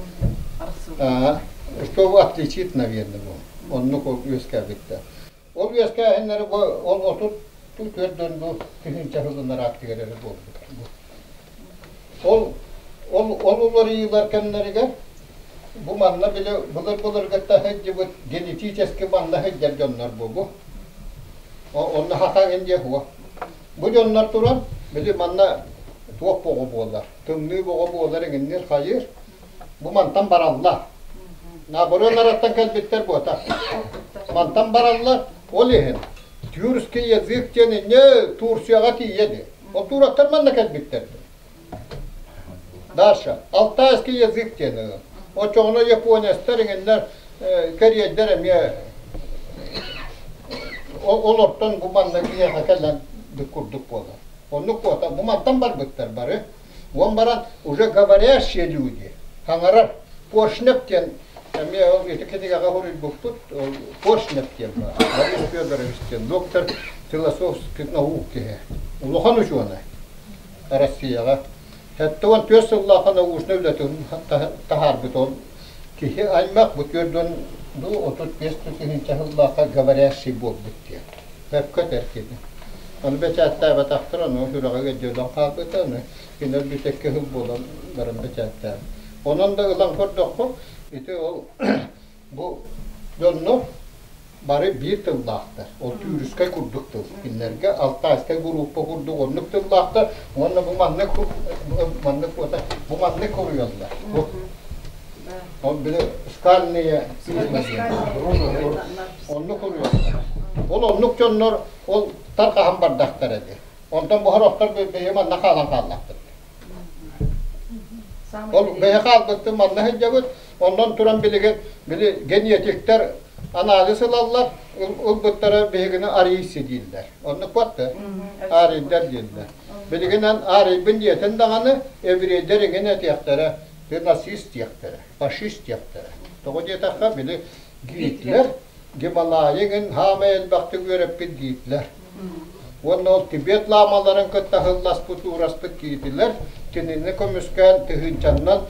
Что отличит, наверное, бу. Оннук ол үөскээбиттэр. Ол үөскээһиннэри бу ол 34 бу тыһыынча сылын араактыгар эрэ буолбут. Ол ол ол уларыйыылар кэмнэригэр бу манна били былыр-былыргыттан сылдьыбыт генетически манна сылдьар дьоннор бу бу. Онно хатаҥын диэ суох. Бу дьоннор туран, били манна туох боҕо буолар, тымныы боҕо буолар эҥиннир хайыыр. Бу мантан бараллар. Наоборот нараттан кэлбиттэр буота. Мантан бараллар, ол иһин тюркский язык диэн инньэ Турцияҕа тиийэ ди. Ол турактар манна кэлбиттэр. Даша, алтайский язык диэн Оччоҕуна японецтар иҥиннэр кэриэйдэр эмиэ олортон бу манна киһиэхэ кэлэн курдук буолар. Оннук буота бу мантан барбыттар бары. Уон баран уже говорящие люди хаҥарар Поршнев диэн эмиэ ол ити кинигэҕэ суруйбуппут ол Поршнев диэн баар. Борис Федорович диэн доктор философских наук киһи. Улахан учуонай. Россияҕа 74 сыллаахха научнай үлэтин таһаарбыт ол киһи аймах бу түөрдүн 35 тыһыынча сыллаахха говорящий буолбут диэн. Сөпкө этэр кини. Ону бэчээттээбэтэхтэр, ону сүрэҕэ ыалдьыылан хаалбыта, ону кинилэр бүтэкки сыл буолан баран бэчээттээбит. Онон да ылан көрдөххө, ити ол бу дьоннор бары биир тыллаахтар. Ол түүрүскэй курдук тыл. Кинилэргэ алтайскай группа курдук оннук тыллаахтар уонна бу маннык маннык бу маннык хоруйаллар. Бу ол били скальные оннук хоруйаллар. Ол оннук дьоннор ол тарҕаһан бардахтар эди. Онтон бу сорохтор бэйэ манна хаалан хааллахпыт. Ол бэйэ хаалбыттын манна сылдьабыт. Онон туран билигин били генетиктэр анализ ылаллар, ылбыттара биһигини арийси дииллэр. Оннук батты. Арийдар дииллэр. Билигин эн арийбын диэтин даҕаны еврейдэр иҥин этиэхтэрэ, ты нацист диэхтэрэ, фашист диэхтэрэ. Тоҕо диэтэххэ, били Гитлер Гималайы иҥин хаамай элбэхтик үөрэппит Гитлер. Уонна ол Тибет лаамаларын кытта һылласпыт, уураспыт киитилэр кинини көмүскээн тыһыынчаннан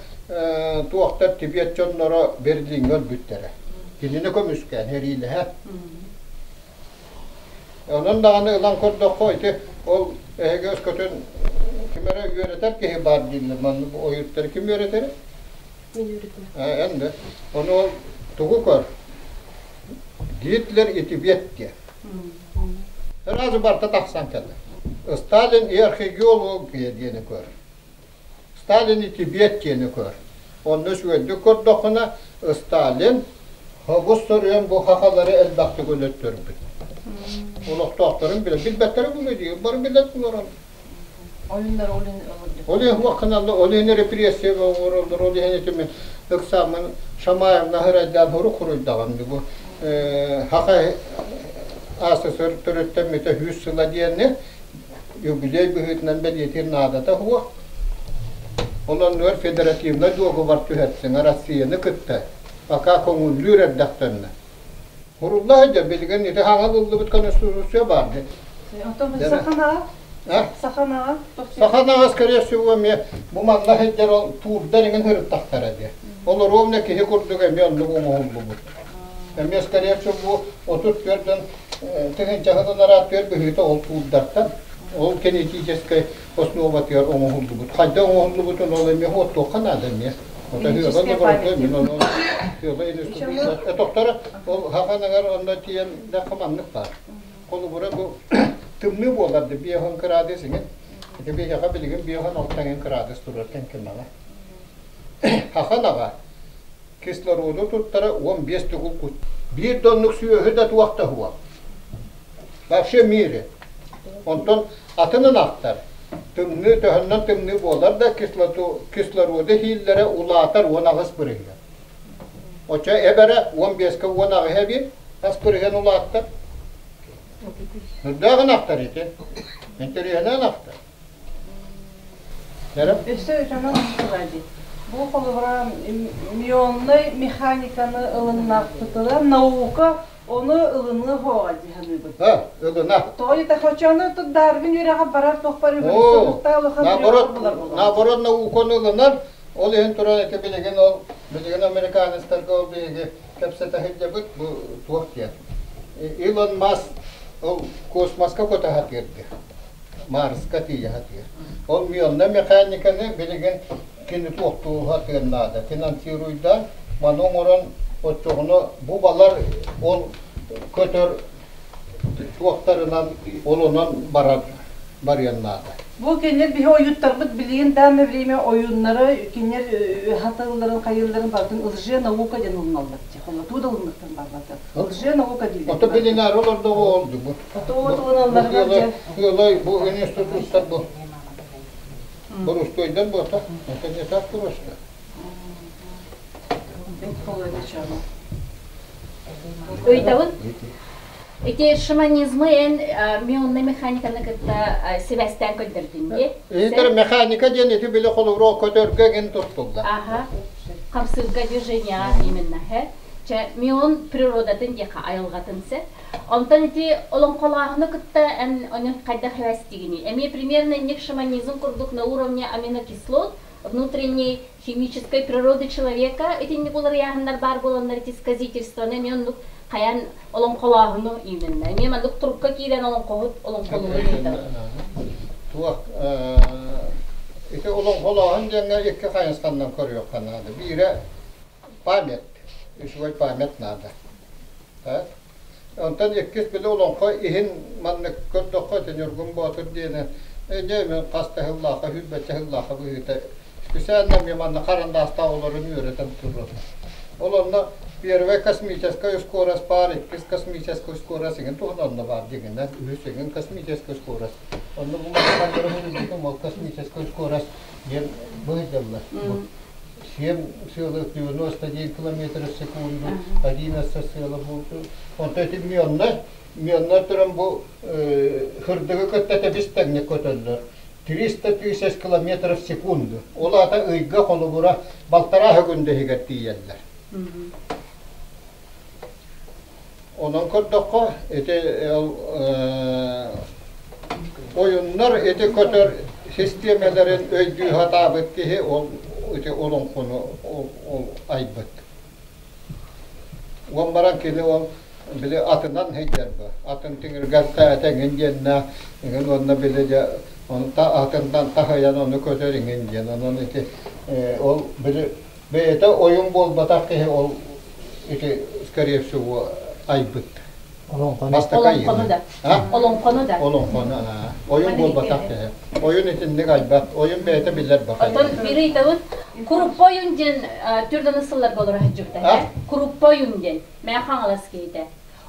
туохтар Тибет дьонноро Берлиҥҥэ өлбүттэрэ. Кинини көмүскээн, сэриилэһэн. Онон даҕаны ылан көрдөххө, ити ол эһиги өскөтүн ким эрэ үөрэтэр киһи баар дииллэр. Маннык ойууттары ким үөрэтэрий?
Мин үөрэтим.
Эн да. Ону ол тугу көр? Гитлер и Тибет диэн. Сразу барыта тахсан кэлэр. Сталин и археология диэни көр. Сталин и Тибет диэни көр. Онно үчүгэйдик көрдөххүнэ, Сталин хобус соруйан бу хахалары элбэхтик өлөттөрбүт. Олохтоохторун билэ билбэттэрэ буолуо дии, бары билэр олорон.
Ойуннар
Ол иһин хуахханалла, ол иһин репрессия оҥороллор, ол иһин итими ыксааммын Шамаевна хырайдаан хорук хоруйдаҕын бу Хаха АССР төрүттэммитэ 100 сыла диэни юбилей быһыытынан бэлиэтиир наадата суох. Онон федеративнай дуогубар түһэрсиҥ Россияны кытта пока көҥүллүүр эрдэхтэринэ. Хурулла сылдьар билигин ити хаҥа ылыллыбыт конституция баар дии.
Саханаҕа? Саханаҕа?
Саханаҕа скорее всего эмиэ бу манна сылдьар ол туурдар иҥин сырыттахтара дии. Ол ровно киһи курдук эмиэ оннук оҥоһуллубут. Эмиэ скорее всего бу 34-дөн тыһыынча сылын түөр быһыыта ол туурдартан ол генетическэй основатыгар оҥоһуллубут. Хайда оҥоһуллубутун ол эмиэ хуоттуохха наада эмиэ. Тохтор ол хаханыгар онно тиийэн дэххэ маннык баар. Холобура бу тымныы буолар да 50 кыраадыс иҥин. Ити биһиэхэ билигин 56 кыраадыс турар кэнкимэҕэ. Хахан аҕа кислороду туттара 15 төгүл кут. Биир да оннук сүөһү да туох да суох. Вообще мире. Онтон атын ынахтар тымныы төһөннөн тымныы буолар да кислороду иһииллэрэ улаатар 18%. Оччо эбэрэ 15-ке 18 эбии хас бырыһыан улааттар? Үрдээх ынахтар ити. Интэриэһинэй ынахтар.
Өссө дьонун дии. Бу холобура мионнай механиканы ылыннахпытына наука ону ылыныа суоҕа дии саныыбын.
Да, ылына.
Тоҕо диэтэххэ, тут Дарвин үөрэҕэ барар туохпар
Наоборот, наоборот науканы ылынар. Ол иһин туран ити билигин ол билигин американецтарга ол биһиги кэпсэтэ сылдьабыт бу туох диэн. Илон Маск ол космоска көтө сатыырды. Марска тиийэ сатыыр. Ол мионна механиканы билигин кини туохтуу сатыан наада. Финансируйда маны оҥорон оччоҕуна бу балар ол көтөр туохтарынан олонон барар барыан наада.
Бу кинилэр биһи ойуттарбыт билигин данное время ойуннары кинилэр хатылларын хайылларын барытын лже-наука диэн ылыналлар. Холотуу да ылыныктан барбата. Лже-наука дииллэр.
Ото билинэр олордоҕу олду бу.
Ото ылыналларыгар дьэ.
Ыалай бу институттар бу. Борустуойдар буота. Это не так просто.
Ыйтабын. Ити шаманизмы эн мионный механиканы кытта сибээстээн көрдөрдүн дии.
Итер механика диэн ити били холобура көтөргө ген туттулла.
Аха. Хамсыырга движение именно хэ. Чэ мион природатын диэхэ айылҕатын се. Онтон ити олоҥхолооһуну кытта эн оны хайдах сибээстигини? Эмиэ примерно ник шаманизм курдук на уровне аминокислот. внутренней химической природы человека итинник уларыйааһыннар баар буоланнар ити сказительствоны эмиэ оннук хайан олоҥхолооһуну именно эмиэ маннык турукка киирэн олоҥхоһут олоҥхолууру ыытар.
Туох ити олоҥхолооһун диэҥҥэ икки хайысханнан көрүөххэ наада. Биирэ память, үчүгэй память наада. Онтон иккис били олоҥхо иһин маннык көрдөххө ити Ньургун Боотур диэни дьэ мен хас да сыллаахха, сүүрбэччэ сыллаахха быһыыта специально эмиэ манна харандаастаах олорон үөрэтэн турар. Ол онно первая космическая скорость баар, иккис космическая скорость иҥин туһунан онно баар дьиҥинэн, үһүс иҥин космическая скорость. Онно бу манна суруйбутум ол космическая скорость диэн быһыйдаллар. 7,91 километр в секунду, 11 сыала буолту. Онто ити мионнар, мионнар туран бу хырдыгы кытта тэбис тэҥҥэ көтөллөр. 300 тысяч километров в секунду. Ол аата ыйга холобура балтараа секунда иһигэр тиийэллэр. Онон көрдөххө, ити ойуннар ити көтөр систиэмэлэрин өйдүү сатаабыт киһи ол ити олоҥхону ол айбыт. Уон баран кини ол били атынан сылдьар атын тиҥиргэр тэҥин диэннээх иҥин уонна били дьэ ону атынтан таһыйан ону көтөр иҥин диэн онон ити ол били Бэйэтэ ойун буолбатах киһи ол ити скорее всего айбыт.
Олоҥхону.
Олоҥхону да. Олоҥхону да.
Олоҥхону. Ойун буолбатах киһи. Ойун итинник айбат. Ойун бэйэтэ билэр баҕайы.
Оттон биир ыйытабын. Куруппа ойун диэн түрданы сылларга олоро сылдьыбыта. Куруппа ойун диэн. Мэ Хаҥалас киһитэ.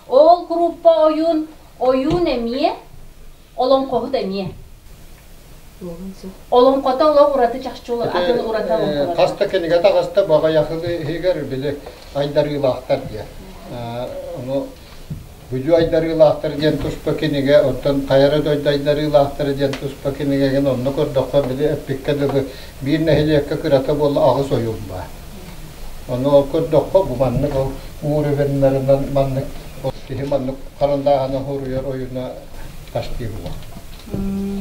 Ол куруппа ойун ойуун эмиэ Олоҥхоһут эмиэ. Олоҥхото олох ураты чахчы атын ураты олоҥхолор.
Хас да кинигэ таҕыста баҕайахыны иһигэр били айдарыылаахтар диэн. Ону Бүлүү айдарыылаахтар диэн туспа кинигэ, оттон хайа дойду айдарыылаахтара диэн туспа кинигэгин онно көрдөххө били эппиккэ дылы биир нэһилиэккэ кырата буолла аҕыс ойуун баар. Ону ол көрдөххө бу маннык ол уровеннарынан маннык киһи маннык харандааһына хоруйар ойуна Тастыы була.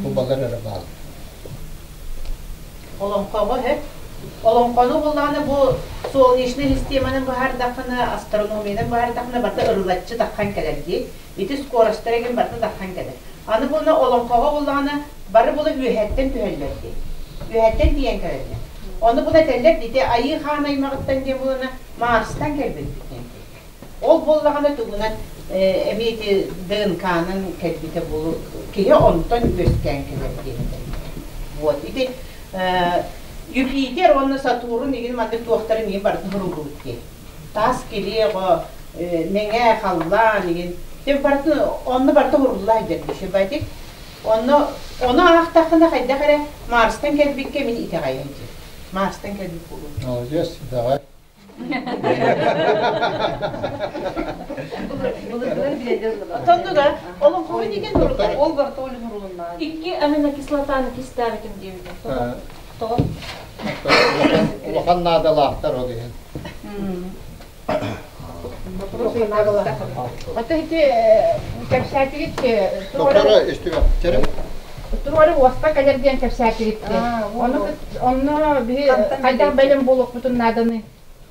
Бу балар эрэ баар.
Олоҥхоҕо һэ. Олоҥхону буллаҕына бу солнечный системаны быһаардаххына, астрономияны быһаардаххына барыта ырылаччы таххан кэлэр дии. Ити скоростар эгин барыта таххан кэлэр. Аны буна олоҥхоҕо буллаҕына бары була үөһэттэн түһэллэр дии. Үөһэттэн тиийэн кэлэллэр. Ону буна этэллэр дии, ити Айыы хаан аймаҕыттан диэн булана Марстан кэлбиппит диэн. Ол буоллаҕына тугунан эмиэ ити ДНК-нан кэлбитэ буолуо киһи онтон үөскээн кэлэр диэн этэллэр. Вот ити Юпитер уонна Сатурн игин маннык туохтарын игин барытын суруллубут дии. Таас килиэҕо, мэҥэ халлаан игин. Тем барытын онно барыта урулла сылдьар дии. Онно ону аахтаххына хайдах эрэ Марстан кэлбиккэ мин итэҕэйэн дии. Марстан кэлбит буолуо.
Молодец, итэҕэй.
Тоннуга олоҥхоҕо диэн урутар.
Ол барыта ол урулуннаа.
Икки аминокислотаны кистээбитим диэбитим. Тоҕо?
Улахан наадалаахтар ол иһин.
Ото ити кэпсээтигит
Доктора истибэттэрэ.
Туруору уоспа кэлэр диэн кэпсээтигит. Ону онно биһи хайдах бэлэм буолуохпутун нааданы.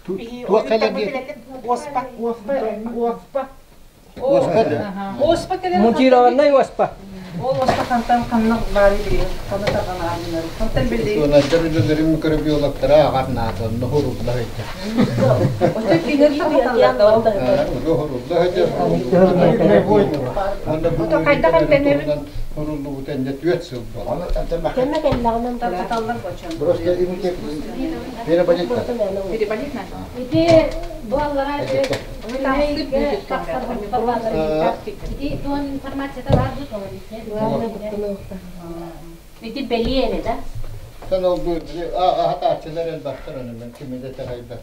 Туох кэлэр диэн?
Уоспа.
Уоспа. Уоспа.
Уоспа да.
Уоспа кэлэр.
Мутированный уоспа.
Ол уоспа хантан ханна баары билигин ханна тарҕанаарын хантан билигин.
Суонайдар үлэлэрин микробиологтара ааҕар наада, онно хурулла сылдьар.
Оту кинилэр тарҕаталлар.
Онно хурулла сылдьар.
Ото хайдах эмтэнэбит?
Хуруллубута инньэ түөрт сыл буолла.
Кэмэ кэллэҕинэн
тарҕаталлар бочон.
Просто иммунитет переболеть
Переболеть надо.
Ити бу аллараа Ити туон информацията бар бу Ити бэлиэ эрэ да?
Тон ол бу аҕаһатааччылар элбэхтэр ону мен кими да итэҕэйбэт.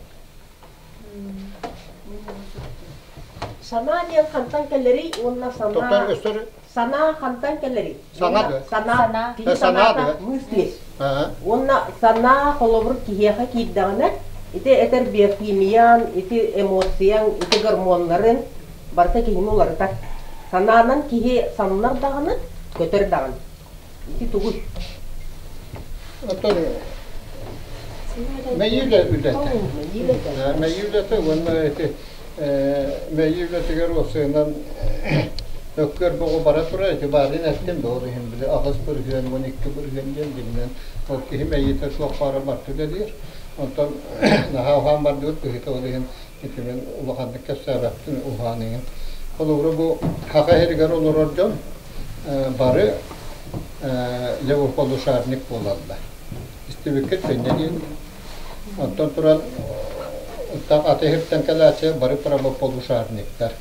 Санаа диэн хантан кэлэрий уонна санаа санаа хантан кэлэрий?
Саҥа да.
Санаа. Киһи санаата мысли. Уонна санаа холобур киһиэхэ киирдэҕинэ ити этэр биохимиян, ити эмоцияҥ, ити гормоннарын барыта киһини уларытар. Санаанан киһи саннар даҕаны, көтөр даҕаны. Ити тугуй?
Оттон Мэйии үлэтэ. Мэйии үлэтэ уонна ити мэйии үлэтигэр уопсайынан өккөр боҕу бара турар ити баарын эттим да ол иһин били 8% 12% диэн дьиҥинэн ол киһи мэйиитэ суох баара барыта үлэлиир. Онтон наһаа уһаан бардыбыт быһыыта ол иһин ити мин улаханнык кэпсээбэппин уһаан иһин. Холобура бу Саха сиригэр олорор дьон бары левополушарник буолаллар. Истибиккит кэннэ диэн. Онтон туран так атыһыттан кэлээччи бары правополушарниктар.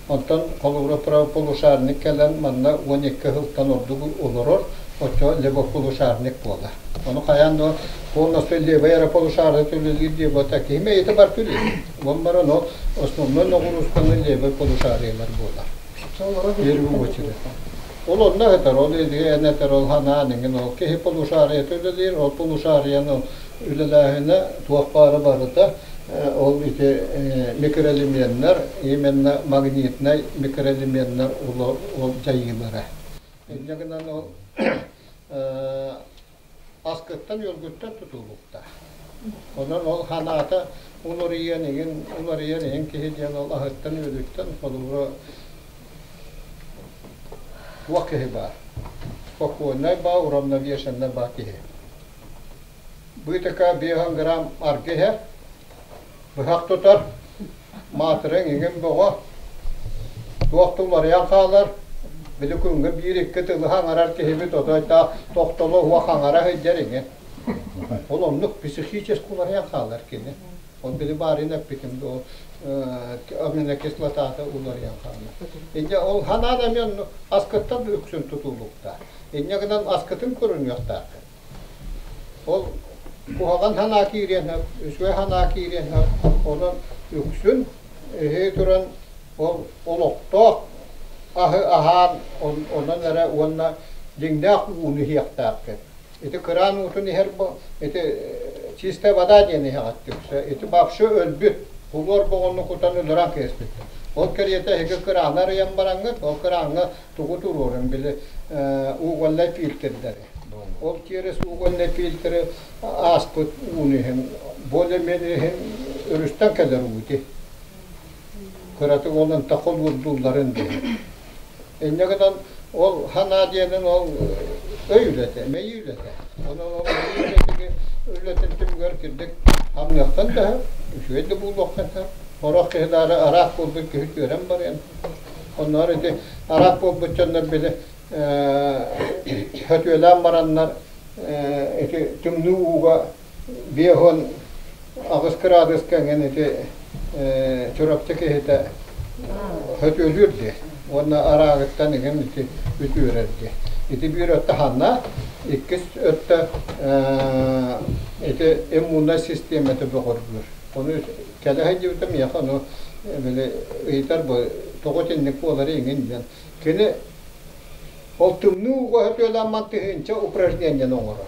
Онтон холобура правополушарник кэлэн манна 12 сылтан ордук олорор, оччо левополушарник буолар. Ону хайаан да полностью левый эрэ полушарник үлэлиир диэбэтэ киһи мэйитэ бар үлэлиир. Онон баран ол основной ноҕуруусканы левый полушариелар буолар. Первую очередь. Ол онно этэр, ол эн этэр, ол ханаан иҥин, ол киһи полушарията үлэлиир, ол полушарияны үлэлээһинэ туох баара барыта ол ити микроэлеменнэр, именно магнитнай микроэлеменнэр ол дьайыылара. Инньэ гынан ол аскыттан-үөлгүттэн тутулуктаах. Онон ол ханаата уларыйыан иҥин, уларыйан иһин киһи диэн ол аһыттан-үөлүттэн холобура туох киһи баар? Спокойнай баа, уравновешенный баа киһи. Быытака 5 грамм аргы иһэр, быһах тутар, маатырыҥ иҥин бөҕө, туох да уларыйан хаалар, били күҥҥэ биир-икки тылы хаҥарар киһибит отой да тохтоло уох хаҥара сылдьар иҥин. Ол оннук психически уларыйан хаалар кини. Ол били баарын эппитим да ол аминокислотата уларыйан хаалар. Инньэ ол ханаан эмиэ оннук аскыттан үксүн тутулуктаах. Инньэ гынан аскытын көрүнүөхтааххын. Ол куһаҕан санаа киириэн сөп, үчүгэй санаа киириэн сөп. Онон үксүн эһи туран ол олохтоох аһы аһаан онон эрэ уонна дьиҥнээх ууну иһиэхтээххин. Ити кыраан уутун иһэр бу ити чистая вода диэн иһэҕит түксэ. Ити вообще өлбүт. Хлор боҕону кутан өлөрөн кээспиттэр. Ол кэриэтэ эһиги кырааны арыйан бараҥҥыт, ол кырааҥҥа тугу туруорун били угольнай фильтрдэри. Ол через угольнай фильтры ааспыт ууну иһин, более-менее иһин өрүстэн кэлэр уу ити. Кыратык ол ынтах холуурдуулларын диэн. Инньэ гынан ол ханаа диэнин ол өй үлэтэ, мэйии үлэтэ. Онон ол мэйии үлэтиги үлэтин түмүгэр кирдик хамныахтан да үчүгэй да буолуохтан сөп. Сорох киһи даары араак буолбут киһи түөрэн барыан. Онноор ити араак буолбут дьоннор били сөтүөлээн бараннар ити тымныы ууга 58 кыраадыска эҥин ити Чурапчы киһитэ сөтүөлүүр дии уонна араагыттан иҥин ити үтүөрэр дии. Ити биир өттө ханна, иккис өттө ити иммуннай систиэмэтэ бөҕөргүүр. Ону кэлэ сылдьыбыта миэхэ ону били ыйытар бу тоҕо итинник буоларый иҥин диэн. Кини ол тымныы ууга сөтүөлээн ман тыһыынча упражнениены оҥорор.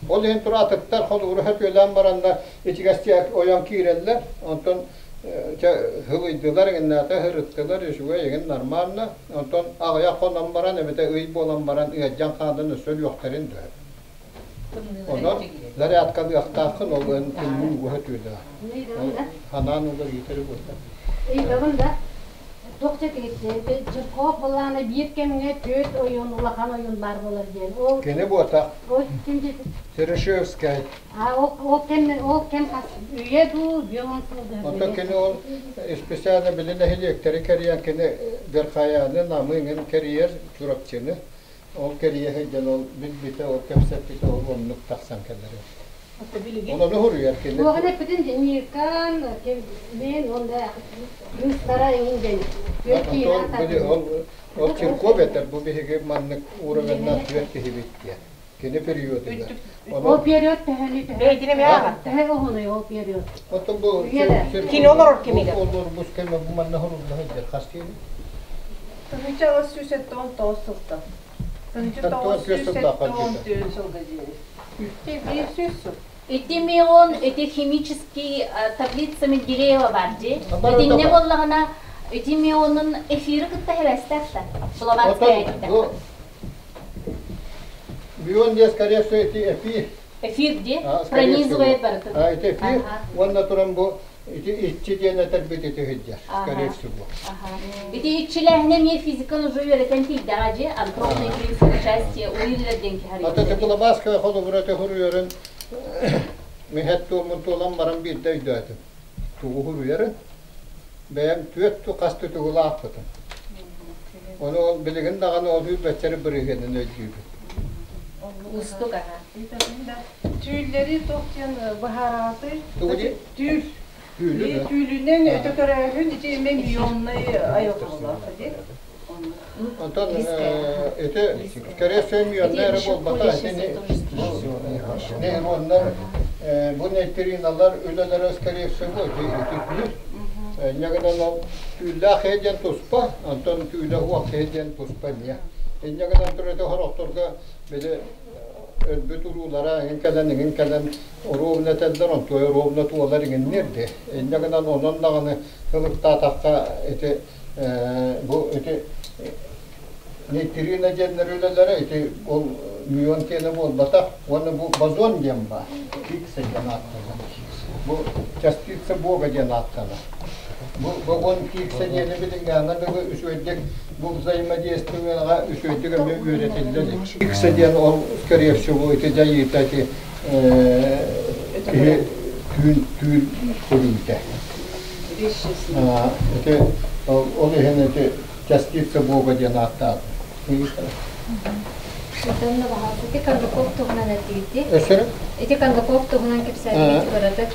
Ол иһин тураатыттар холууру сөтүөлээн бараннар ичигэстии ойон киирэллэр. Онтон чэ һылыйдылар, эҥиннээтэ һырыттылар, үчүгэй эҥин нормально. Онтон аҕыйах хонон баран эбэтэ ый буолан баран ыалдьан хаалан өссө өлүөхтэрин да сөп. Онон зарядкалыахтааххын ол тымныы ууга сөтүөлээх. Ол ханаан уларыйтары буолла.
Ыйытабын да туох дьэ Чирков былаана биир кэмҥэ түөрт ойуун улахан ойуун баар буолар диэн. Ол
Кини буота.
Ол ким диэтэ?
Серышевскай.
А ол ол кэм ол кэм хас үйэ дуу, 50 сыл да.
Онтон кини ол специально били нэһилиэктэри кэрийэн кини Верхояны, Намы иҥин кэрийэр Чурапчыны. Ол кэрийэ сылдьан ол билбитэ, ол кэпсэппитэ ол оннук тахсан кэлэр. Ол ону суруйар кини.
Туоҕун эппитин Миркан, мен онда кыыстара эҥин диэн.
Ол ол Чирков этэр бу биһиги маннык уровеннаах түөрт киһибит диэн. Кини периодыгар.
Ол период төһөнү төһө төһө уһунуй ол период?
Оттон бу
Кини олорор кэмигэр.
Олорбус кэмэ бу манна хорулла сылдьар хас киһи?
1979 сылтан. 1974 сылга диэри. 500 сыл.
Ити мион, ити химический таблица Менделеева бар дии. Итиннэ буоллаҕына, ити мионун эфиры кытта хэбэстээх да. Словацкая
Мион диэн, скорее всего, ити эфир.
Эфир ди, пронизывает барытын.
А, ити эфир, уонна туран бу ити иччи диэн этэрбит ити сылдьар, скорее всего.
Ити иччилээһинэ эмиэ физиканы уже үөрэтэн тиийдэҕэ дьи, антропный принцип участия Уиллер диэн киһи
Ата Теплобаская холобура төһүрүйэрин миһэт туомун туолан баран биирдэ өйдөөтүм. Тугу хуруйарын бэйэм түөрт хас тутугулаахпытым. Ону ол билигин даҕаны ол үүрбэччэри бырыһыанын өйдүүбүн.
Уустук аха.
Түүллэри туох диэн быһаараҕытый?
Тугу дии?
Түүл.
Түүлү
Түүлүнэн өтө көрөөһүн ити эмэ миллионнай айылҕалаах ди.
Онтон ити скорее всего миллионнай эрэ буолбата итини нейроннар бу нейтриналар үлэлэрэ скорее всего ити ити түүл. Инньэ гынан ол түүллээх киһи диэн туспа, онтон түүлэ уох киһи диэн туспа эмиэ. Инньэ гынан туран ити сорохторго били өлбүт уруулара эҥин кэлэн эҥин кэлэн оруобуна этэллэр, онтуой оруобуна туолар иҥинниэр дии. Инньэ гынан онон даҕаны сылыктаатахха ити бу ити нейтрина диэннэр үлэлэрэ ити ол мион киэнэ буолбатах уонна бу бозон диэн баар Хиггса диэн ааттанар. Бу частица Бога диэн ааттанар. Бу бозон Хиггса диэни билиҥҥээҥҥэ дылы үчүгэйдик бу взаимодействиеҕа үчүгэйдик эмиэ үөрэтиллэ илик. Хиггса диэн ол скорее всего ити дьайыыта ити киһи түүн түүл көрүүтэ. Ити ол иһин ити частица Бога диэн ааттаабыт.
Ити Кондаков туһунан этиити. Ити Кондаков туһунан кэпсээтигит кыратык.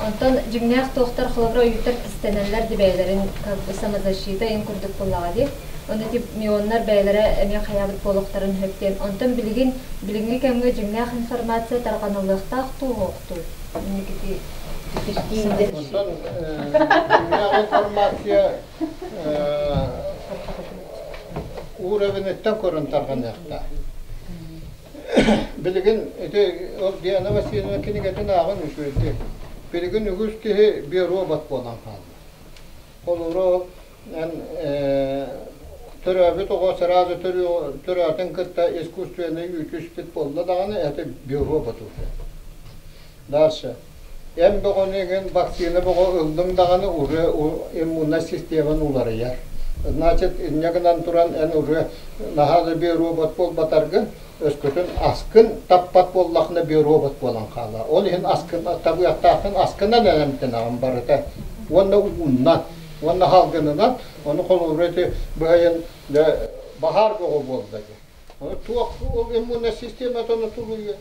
Онтон дьиҥнээх туохтар холобура ойууттар кистэнэллэр ди бэйэлэрин как бы самозащита ин курдук буоллаҕа дии. Ону ити мионнар бэйэлэрэ эмиэ хайаабыт буолуохтарын сөп диэн. Онтон билигин билиҥҥи кэмҥэ дьиҥнээх информация тарҕаныллыахтаах дуу суохтуу? Инникити
Онтон дьиҥнээх информация уровеньыттан көрөн тарҕаныахтаах. Билигин ити ол Диана Васильевна кинигэтин ааҕан үчүгэйдик. Билигин үгүс киһи биоробот буолан хаалла. Холобура, эн төрөөбүт оҕо сразу төрөөтүн кытта искусственный үүтү испит буолла даҕаны, это биоробот уже. Дальше. Эн бөҕөнү игин вакцина бөҕө ыллыҥ даҕаны уже иммуннай системан уларыйар. Значит, инньэ гынан туран эн уже наһаа да биоробот буолбатаргын, өскөтүн аскын таппат буоллахына биоробот буолан хаалар. Ол иһин аскын табыахтааххын аскынан эмтэнэҕин барыта. Уонна ууннан, уонна салгынынан, ону холобура ити быһайын баһаар бөҕө буолла дии. Ону туох ол иммуннай системата ону тулуйуо.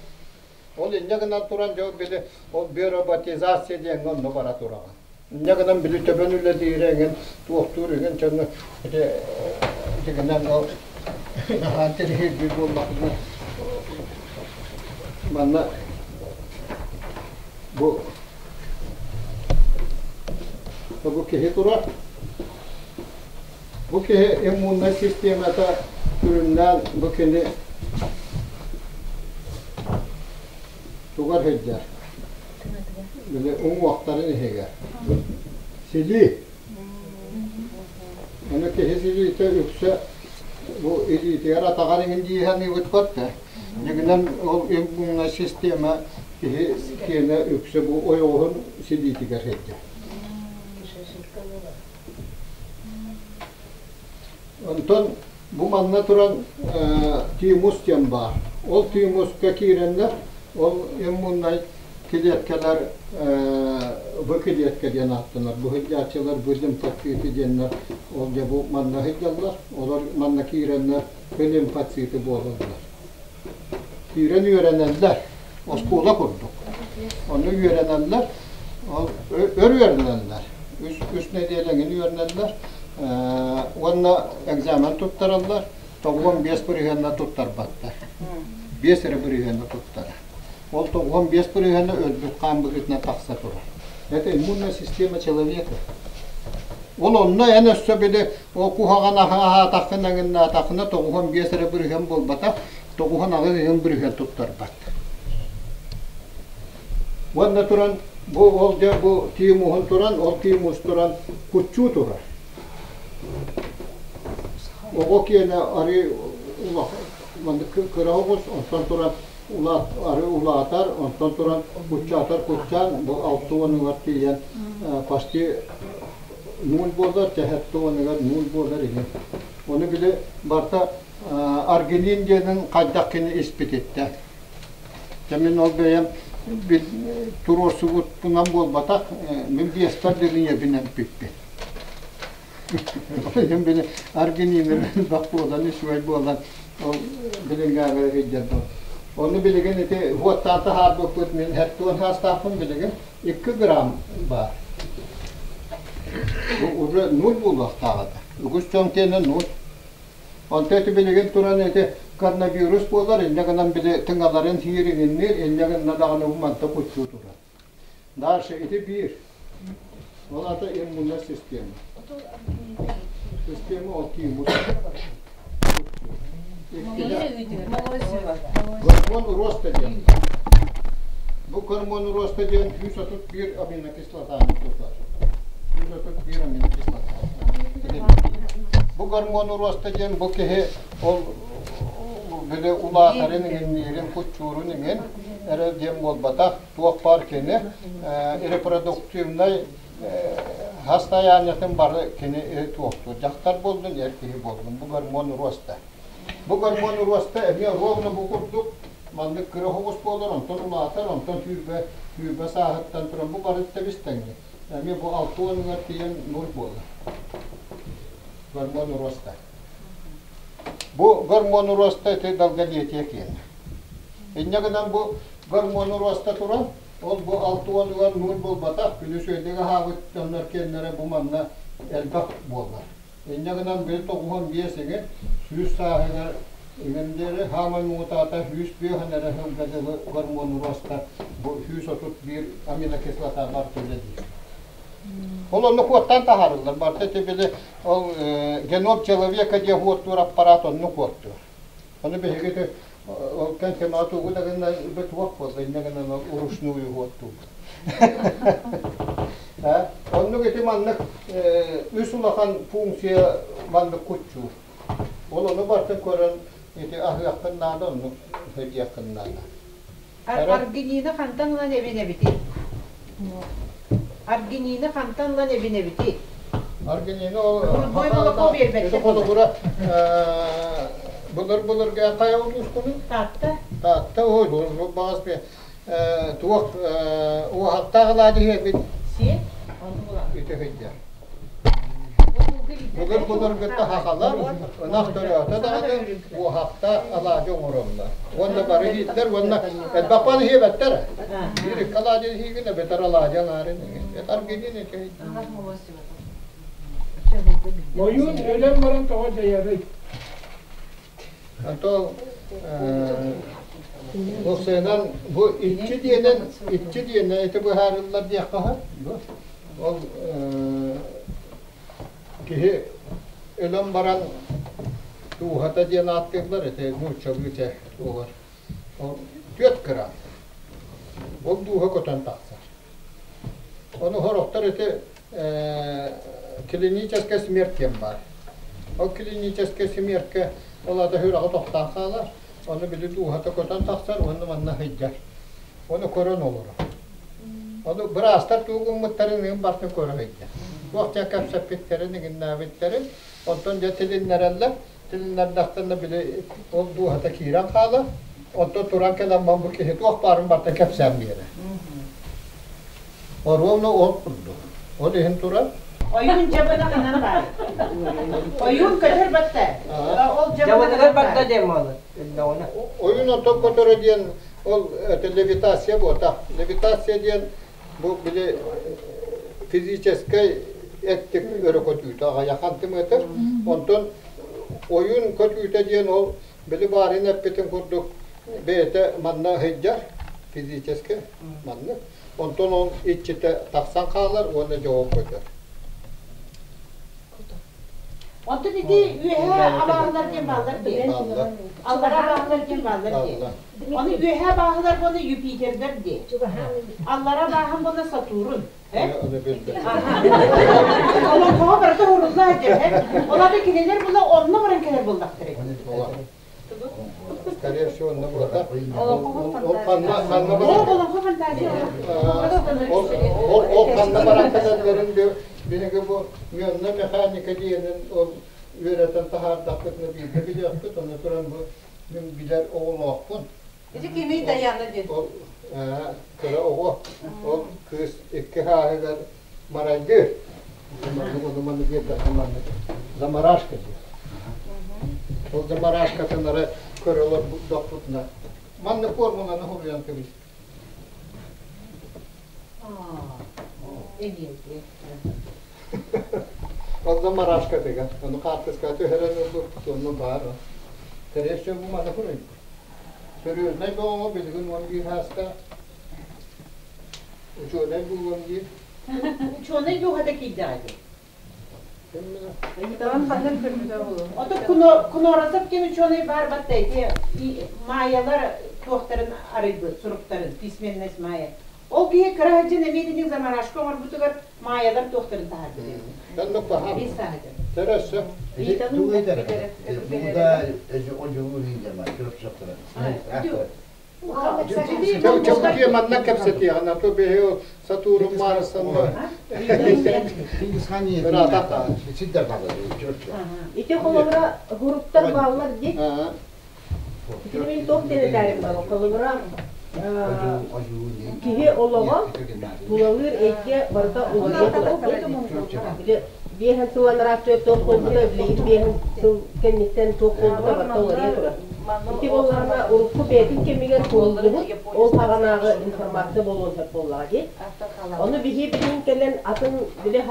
Ол инньэ гынан туран дьэ били ол биороботизация диэҥҥэ онно бара тураҕын. Инньэ гынан били төбөн үлэлиирэ эҥин туохтуур игин дьону ити итигинэн ол наһаа интэриэһиргиир буоллахпына манна бу бу киһи турар. Бу киһи иммуннай системата сүрүннээн бу кини тугар сылдьар? Били уҥуохтарын иһигэр. Силии. Аны киһи силиитэ үксэ бу илиитигэр атаҕар иҥин дии саныыбыт да. Дьиҥинэн ол иммуннай система киһи киэнэ үксэ бу ойоҕоһун силиитигэр сылдьар. Онтон бу манна туран тимус диэн баар. Ол тимуска киирэннэр, ол иммуннай килиэткэлэр б килиэткэ диэн ааттанар. Бу сылдьааччылар б лимфоциты диэннэр ол дьэ бу манна сылдьаллар. Олор манна киирэннэр п лимфоциты буолаллар. Киирэн үөрэнэллэр. Оскуола курдук. Онно үөрэнэллэр. Ол өр үөрэнэллэр. Үс, үс нэдиэлэ эҥин үөрэнэллэр. Уонна экзамен туттараллар. 95 бырыһыанна туттарбаттар. 5 эрэ бырыһыанна туттарар. Ол 95 бырыһыанна өлбүт хаан быһыытынан тахса турар. Это иммунная система человека. Ол онно эн өссө били ол куһаҕан аһаатаххына эҥиннаатаххына 95 эрэ бырыһыан буолбатах, 98 иһин бырыһыан туттарбат. Уонна туран бу ол дьэ бу тимуһун туран, ол тимус туран куччуу турар. Оҕо киэнэ арыы улахан маннык кыра оҕус, онтон туран улаат, ары улаатар, онтон туран куччаатар куччаан, бу алта уонугар тиийэн почти нуул буолар, сэттэ уонугар нуул буолар иһин. Ону били барыта аргинин диэнин хайдах кини испититтэн. Дьэ мин ол бэйэм туруорсубутунан буолбатах, мин биэспэр дылы ийэбин эмпиппин. Ол били аргинины элбэх буолан, үчүгэй буолан, ол билиҥҥээҕи өйдөрбүт. Ону билигин ити уоттаан таһаарбыппыт мин 70 саастаахпын билигин 2 грамм баар. Бу уже нуль буолуохтаах этэ. Үгүс дьон киэнэ нуль. Онто ити билигин туран ити коронавирус буолар, инньэ гынан били тыҥаларын сиир иҥинниир, инньэ гынна даҕаны бу манта куччуу турар. Дальше ити биир. Ол ата иммунная система. Система ол тимус. Гормон роста диэн. Бу гормон роста диэн 131 аминокислотаны тутар. 131 аминокислота. Бу гормон роста диэн бу киһи ол били улаатарын иҥинниирин, куччуурун иҥин эрэ диэн буолбатах. Туох баар кини репродуктивнай хастайаанньатын бары кини туохтуур. Дьахтар буоллун, эр киһи буоллун. Бу гормон роста. Бу гормон роста эмиэ ровно бу курдук маннык кыра оҕус буолар, онтон улаатар, онтон сүүрбэ, сүүрбэ сааһыттан туран бу бары тэбис-тэҥник. Эмиэ бу алта уонугар тиийэн ноль буолар. Гормон роста. Бу гормон роста ити долголетие киэнэ. Инньэ гынан бу гормон роста туран, ол бу алта уонугар ноль буолбатах, күнүс үөдэгэ аһаабыт дьоннор киэннэрэ бу манна элбэх буолар. Инньэ гынан били 95 иҥин 100 сааһыгар иҥин диэри хаамай муҥутаата 105 эрэ сылга дылы гормон роста бу 131 аминокислота бар үлэлиир. Ол оннук уоттаан таһаарыллар. Барыта ити били ол геном человека диэн уоттуур аппарат оннук уоттуур. Ону биһиги ити ол кэнсэмэҕэ тугу да гына туох буолла инньэ гынан ол уручную уоттуубут. Оннук ити маннык үс улахан функция маннык куччуур. Ол ону барытын көрөн ити аһыаххын наада, оннук сылдьыаххын наада.
Аргинины хантан ылан эбинэбитий? Аргинины хантан ылан эбинэбитий?
Аргинины ол
Голубой молоко биэрбэттэр.
Холобура былыр-былырга хайа улуускунуй?
Таатта.
Таатта, ой, баҕас туох уоһахтаах алаадьы иһэбит.
Сиэ, ону булан.
Үтүһүйдэ. Былыр-былыргыта хахалар ынах төрөөтө даҕаны уоһахтаах алаадьы оҥороллор. Уонна бары иһиттэр уонна элбэх бары иһиэбэттэр. Биир икки алаадьы иһиигин эбэтэр алаадьы аҥаарын иһин. Аргинин ити.
Ойуун өлөн баран тоҕо дьайарый?
Ото Бу бу иччи диэнэн иччи диэнэ ити быһаарыллар диэххэ сөп. Ол киһи өлөн баран дууһата диэн ааттыыллар ити нууччалыы чэ туолар. Ол түөрт грамм. Ол дууһа көтөн тахсар. Ону сорохтор ити клиническая смерть диэн баар. Ол клиническая смертька ол ата сүрэҕэ тохтоон хаалар, ону били дууһата көтөн тахсар уонна манна сылдьар. Ону көрөн олорор. Ону быраастар тугу гыммыттарын ыын бартын көрө сылдьар. Туох дьэ кэпсэппиттэрин, иҥиннээбиттэрин, онтон дьэ тилиннэрэллэр. Тилиннэрдэхтэринэ били ол дууһата киирэн хаалар. Онтон туран кэлэн бу киһи туох баарын барытын кэпсээн биэрэр. Оруобуна ол курдук. Ол иһин турар.
Ойуун дьабына ханан баар? Ойуун көтөр батта. Ол
дьабыныгар барда диэн буолар.
Ойуун онтон көтөрө диэн ол это левитация буолта. Левитация диэн бу били физическэй эттик өрө көтүүтэ аҕыйахан тымыатыр. Онтон ойуун көтүүтэ диэн ол били баарын эппитин курдук бэйэтэ манна сылдьар физически маннык. Онтон ол иччитэ тахсан хаалар уонна дьоҕун көтөр.
Онтон ити үөһээ абааһылар диэн бааллар дии. Аллараа абааһылар диэн бааллар дии. Ону үөһээ абааһылар буолла Юпитердар дии. Аллараа абааһын буолла Сатурн. Олоҥхоҕо барыта уурулла сылдьар. Ол аата кинилэр була онно баран кэлэр буоллахтара.
Скорее всего, на буота. Ол ханна ханна
Ол олоҥхо фантазия.
Ол ол ханна баран кэлэллэрин биһиги бу мионна механика диэнин ол үөрэтэн таһаардахпытына бииргэ билиэхпит, онно туран бу мин билэр оҕолоохпун.
Ити кимий Даяна диэн?
Ол кыра оҕо, ол кыыс икки хааһыгар марайдыыр. Маннык маннык биэрдэххэ маннык заморашка диир. Ол заморашкатын ары көрө олордохпутуна маннык формуланы хуруйан кэбис. Ол заморашка тыга. Ону хаартыска түһэрэн ылбыппыт, онно баар. Скорее всего, бу маны хуруйбут. Серьезнай бөҕөҥө билигин 11 хааста учуонай булуом диир.
Учуонай дууһата киирдэҕэ дии.
Ыйытабын ханнык көрбүтэ буолуо.
Ото Куноросов диэн учуонай баар батта ити майялар туохтарын арыйбыт, суруктарын, письменность майя. Ол киһи кыра сылдьан эмиэ итинник заморашка оҥорбутугар майялар туохтарын таһаарбыт.
Оннук баһаам.
Биир сааһыгар.
Төрөссө.
Буда одьулуу диэн чурапчаптара.
Чөкүтүө манна кэпсэтиэҕин, а то биһи сатуурум маарыстанна.
Ити холобура хуруктар бааллар дии. Ити мин туох диэн этээрим баар. Холобура киһи олоҕо тулалыыр эйгэ барыта уларыйа турар. Били биэһэн сыл анарааччы туох буолбута, билигин биэһэн сыл кэнниттэн туох буолбута барыта уларыйа турар. Ити буоллаҕына урукку бэйэтин кэмигэр куоллубут, ол саҕанааҕы информация буолуон сөп буоллаҕа дии. Ону биһи билигин кэлэн атын били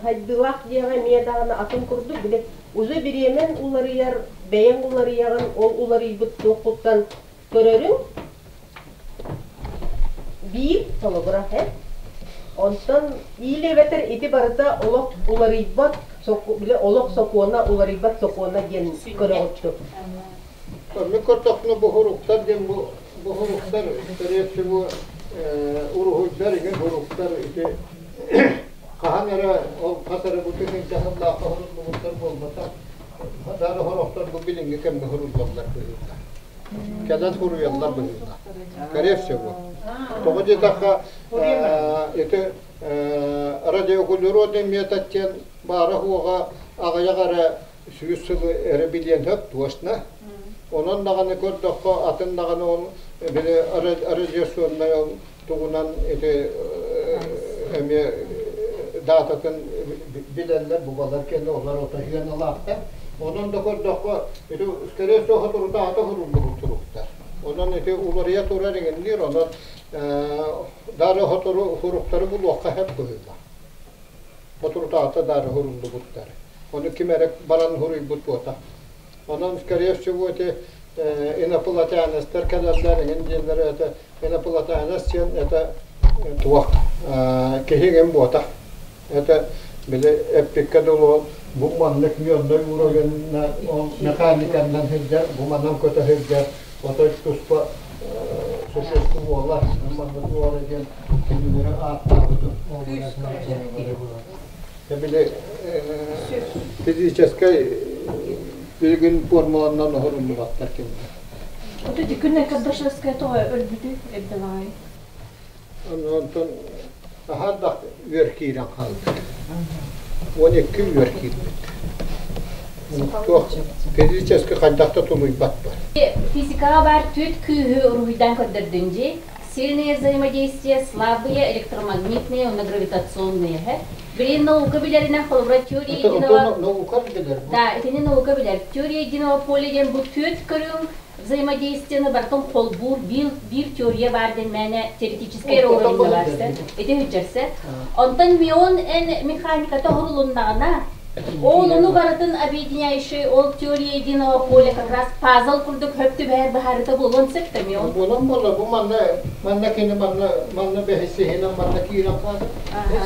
хайдылаах диэҕэ эмиэ даҕаны атын курдук били уже бириэмэн уларыйар, бэйэҥ уларыйаҕын, ол уларыйбыт туоххуттан көрөрүҥ биир холобура һэ. Онтон иил эбэтэр ити барыта олох уларыйбат били олох сокуона уларыйбат сокуона диэн көрөҕүттүк.
Мин көрдөхпүнэ бу хуруктар диэн бу бу хуруктар скорее всего уруһуйдар игин хуруктар ити хаһан эрэ ол хас эрэ бу тыһыынча сыллаахха хуруллубуттар буолбатах дары хорохтор бу билиҥҥи кэмҥэ хуруллаллар быһыыта кэлэн суруйаллар быһыылаах. Скорее всего. Тоҕо диэтэххэ, ити радиоуглеродный метод диэн баара-суоҕа аҕыйах эрэ сүүс сылы эрэ билиэн сөп туосна. Онон даҕаны көрдөххө, атын даҕаны ол били радиационнай ол тугунан ити эмиэ даататын билэллэр, бубалар кэннэ олор отоһуйан ылаахтар. Онон да көрдөххө, ити скорее всего соторутааҕыта суруллубут суруктар. Онон ити уларыйа турар иҥинниир, онон дары сотору суруктары булуохха сөп быһыылаах. Соторутааҕыта дары суруллубуттар. Ону ким эрэ баран суруйбут буота. Онон, скорее всего, ити инопланетянецтар кэлэллэр эҥин дииллэр это инопланетянец диэн это туох киһи эҥин буотах. Это били эппиккэ дылы бу маннык мионной уровенна ол механиканнан сылдьар, бу манан көтө сылдьар, отой туспа существовала, маннык буола диэн кинилэри ааттаабытым. Били физическэй билигин формуланнан оһоруллубаттар кинилэр.
Вот эти күннэ Кардашевская тоҕо өлбүтүй эрдэлаҕай?
Онтон аһардах үөр киирэн хаалбыт. 12 үөр киирбит. Туох физически хайдах да тулуйбат бар.
Физикаҕа баар түөрт күүһү уруһуйдаан көрдөрдүн дии. Сильные взаимодействия, слабые, электромагнитные уонна гравитационные. Билин наука билэринэн холобура теория единого...
Наука билэр.
Да, итини наука билэр. Теория единого поля диэн бу түөрт көрүҥ взаимодействияны барытын холбуур биир, биир теория баар диэн мээнэ теоретическэй эрэ уровеньга баар Ити үчэрсэ. Онтон мион эн механиката оһорулуннаҕына, Ол ону барытын объединяющий ол теория единого поля как раз пазл курдук хөп түбэһэр быһаарыта буолуон сөп да ол?
Буолан буолла бу манна манна кини манна манна бэһисиһинэн манна киирэн хаалар.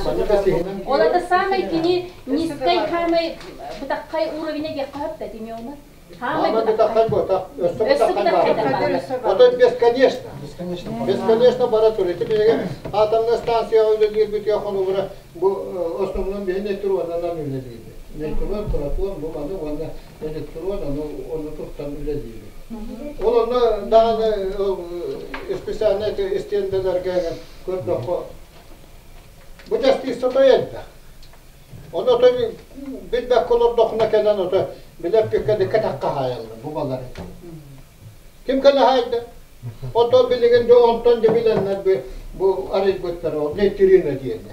Манна бэсиһинэн
Ол это самый кини низкой хамай бытаххай уровеня диэххэ хөп да тими оны?
Хаамай бытаххай буотах, өссө бытаххай баар. Отой бесконечно. Бесконечно бара тур. Ити биһиги атомная станцияҕа үлэлиирбит холобура бу основном биһи нейтрон үлэлиирбит. Нейтрон, протон бу маны уонна электрон ону ону туттан үлэлиибит. Ол онно даҕаны специальнай истиэндэлэргэ көрдөххө бу частица той элбэх. Ону ото билбэккэ олордохуна кэлэн ото билэппиккэ кэтэх хаһаайаллар бу балары. Ким кэлэ хаайда? Ото билигин дьэ онтон дьэ билэннэр бу арыйбыттар ол нейтрина диэни.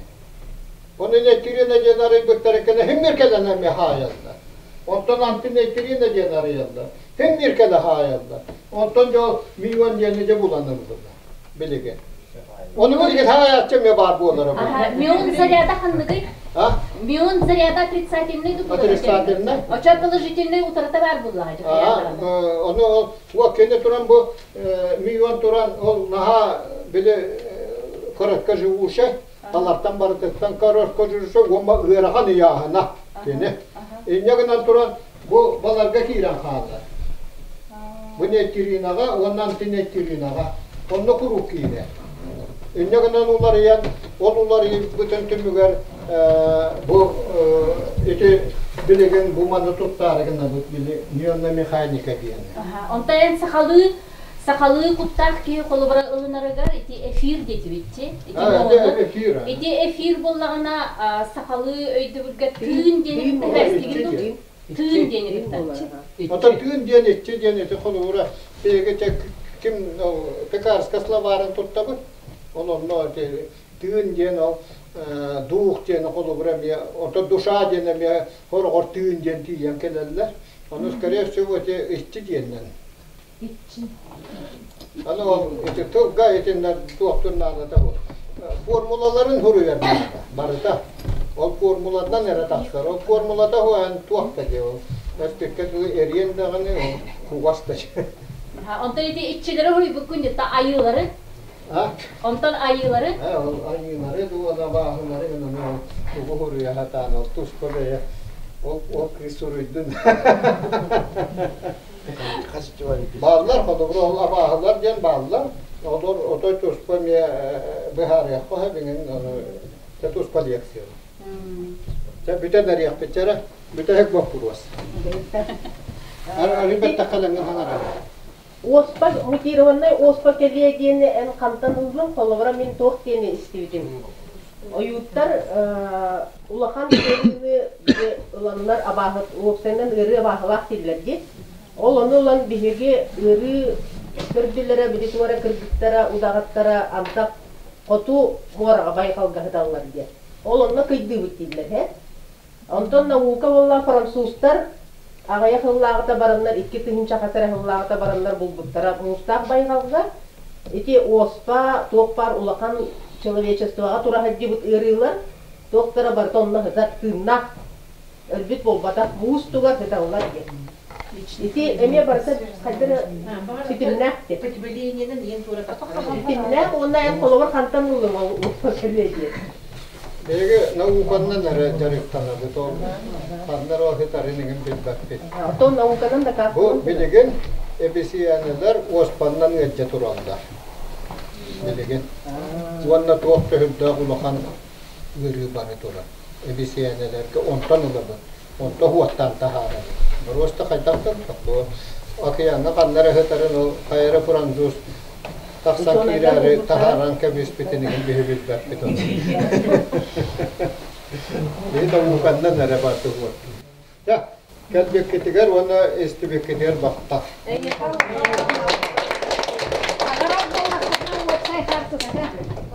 Ону нейтрина диэн арыйбыттар кэнэ химмир кэлэн эмиэ хаайаллар. Онтон антинейтрина диэн арыйаллар. Химмир кэлэ хаайаллар. Онтон дьэ ол миллион диэни дьэ булан ыллылар билигин. Ону билигин хаайааччы эмиэ баар буолара бу.
Мион заряда ханныгый? Мион заряда отрицательный ду
Отрицательный.
Очо положительный утарата бар буллаҕа.
Ону ол кини туран бу миллион туран ол наһаа били коротко живущая Талартан барытыттан көрөр уонна ыарахан ыйааһына кини. Инньэ гынан туран бу баларга киирэн хаалар. Бу нейтриноҕа уонна антинейтриноҕа. Онно куруук киирэр. Инньэ гынан уларыйан, ол уларыйбытын түмүгэр бу ити билигин бу маны туттаары гынабыт били механика диэн.
Онтон эн сахалыы Сахалыы куттаах киһи холобура ылынарыгар ити эфир диэтибитчи. Ити Ити эфир буоллаҕына сахалыы өйдөбүлгэ тыын диэни кытта Тыын диэни кытта.
Оттон тыын диэн иччи диэн ити холобура биһиги ким Пекарская словарын туттабыт. Ол онно тыын диэн ол дух диэн холобура эмиэ ото душа диэн эмиэ хороҕор тыын диэн тиийэн кэлэллэр. Ону скорее всего ити иччи диэннэн Аны ол ити тылга итиннэ туохтун наадата бу. Формулаларын суруйар наада барыта. Ол формуланан эрэ тахсар. Ол формулата хуан туох да дии ол. Эппиккэ дылы эриэн даҕаны ол кугас да.
Онтон ити иччилэри хуйбуккун дьитта айыылары. Онтон айыылары.
Ол айыылары дуона бааһылары гынан ол тугу хуруйа сатаан ол туспа бэйэ ол ол кыыс суруйдун. Бааллар, холобур, ол абааһылар диэн бааллар. Олор отой туспа эмиэ быһаарыахха сөп иҥин ону дьэ туспа лекция. Дьэ бүтэн эриэхпит эрэ. Бүтэһик боппуруос. Арыы бэттэххэ лэҥҥэ хаҥарар.
Оспа мутированнай оспа кэлиэ диэни эн хантан ыллыҥ? Холобура мин туох диэни истибитим. Ойууттар улахан ыарыыны ыланнар абааһы уопсайынан ыарыы абааһылаах дииллэр дии. Ол ону ылан биһиги ыарыы көрдүлэрэ, били туора кыргыттара, удаҕаттара антах хоту муораҕа байҕалга сыталлар диэн. Ол онно кыйдыыбыт дииллэр һэ. Онтон наука буолла французтар аҕыйах сыллааҕыта бараннар, 2000 хас эрэ сыллааҕыта бараннар булбуттара муустаах байҕалга ити оспа туох баар улахан человечествоҕа тура сылдьыбыт ыарыылар туохтара барыта онно сытар тыыннаах өлбүт буолбатах муус тугар сыталлар диэн. Ити эмиэ барыта хайдах эрэ ситимнээх диэн. Ситимнээх уонна эн холобур хантан ыллыҥ ол кэлиэ диэн.
Биһиги науканан эрэ дьарыктанабыт, ол ханна эрэ сытарын иҥин билбэппит.
Оттон науканан
Бу билигин эбисийээнэлэр уоспаннан ыалдьа тураллар. Билигин. Уонна туох төһүрдээх улахан ыарыы бары турар. Эбисийээнэлэргэ онтон ылабыт. Онто уоттаан таһаарабыт. Боруоста хайдах да бу океаҥҥа ханна эрэ сытарын ол хайа эрэ француз тахсан киирээри таһааран кэбиспитин иһин биһи билбэппит ону. Биһи науканнан эрэ бардыбыт. Дьэ, кэлбиккитигэр уонна истибиккитигэр бахтал.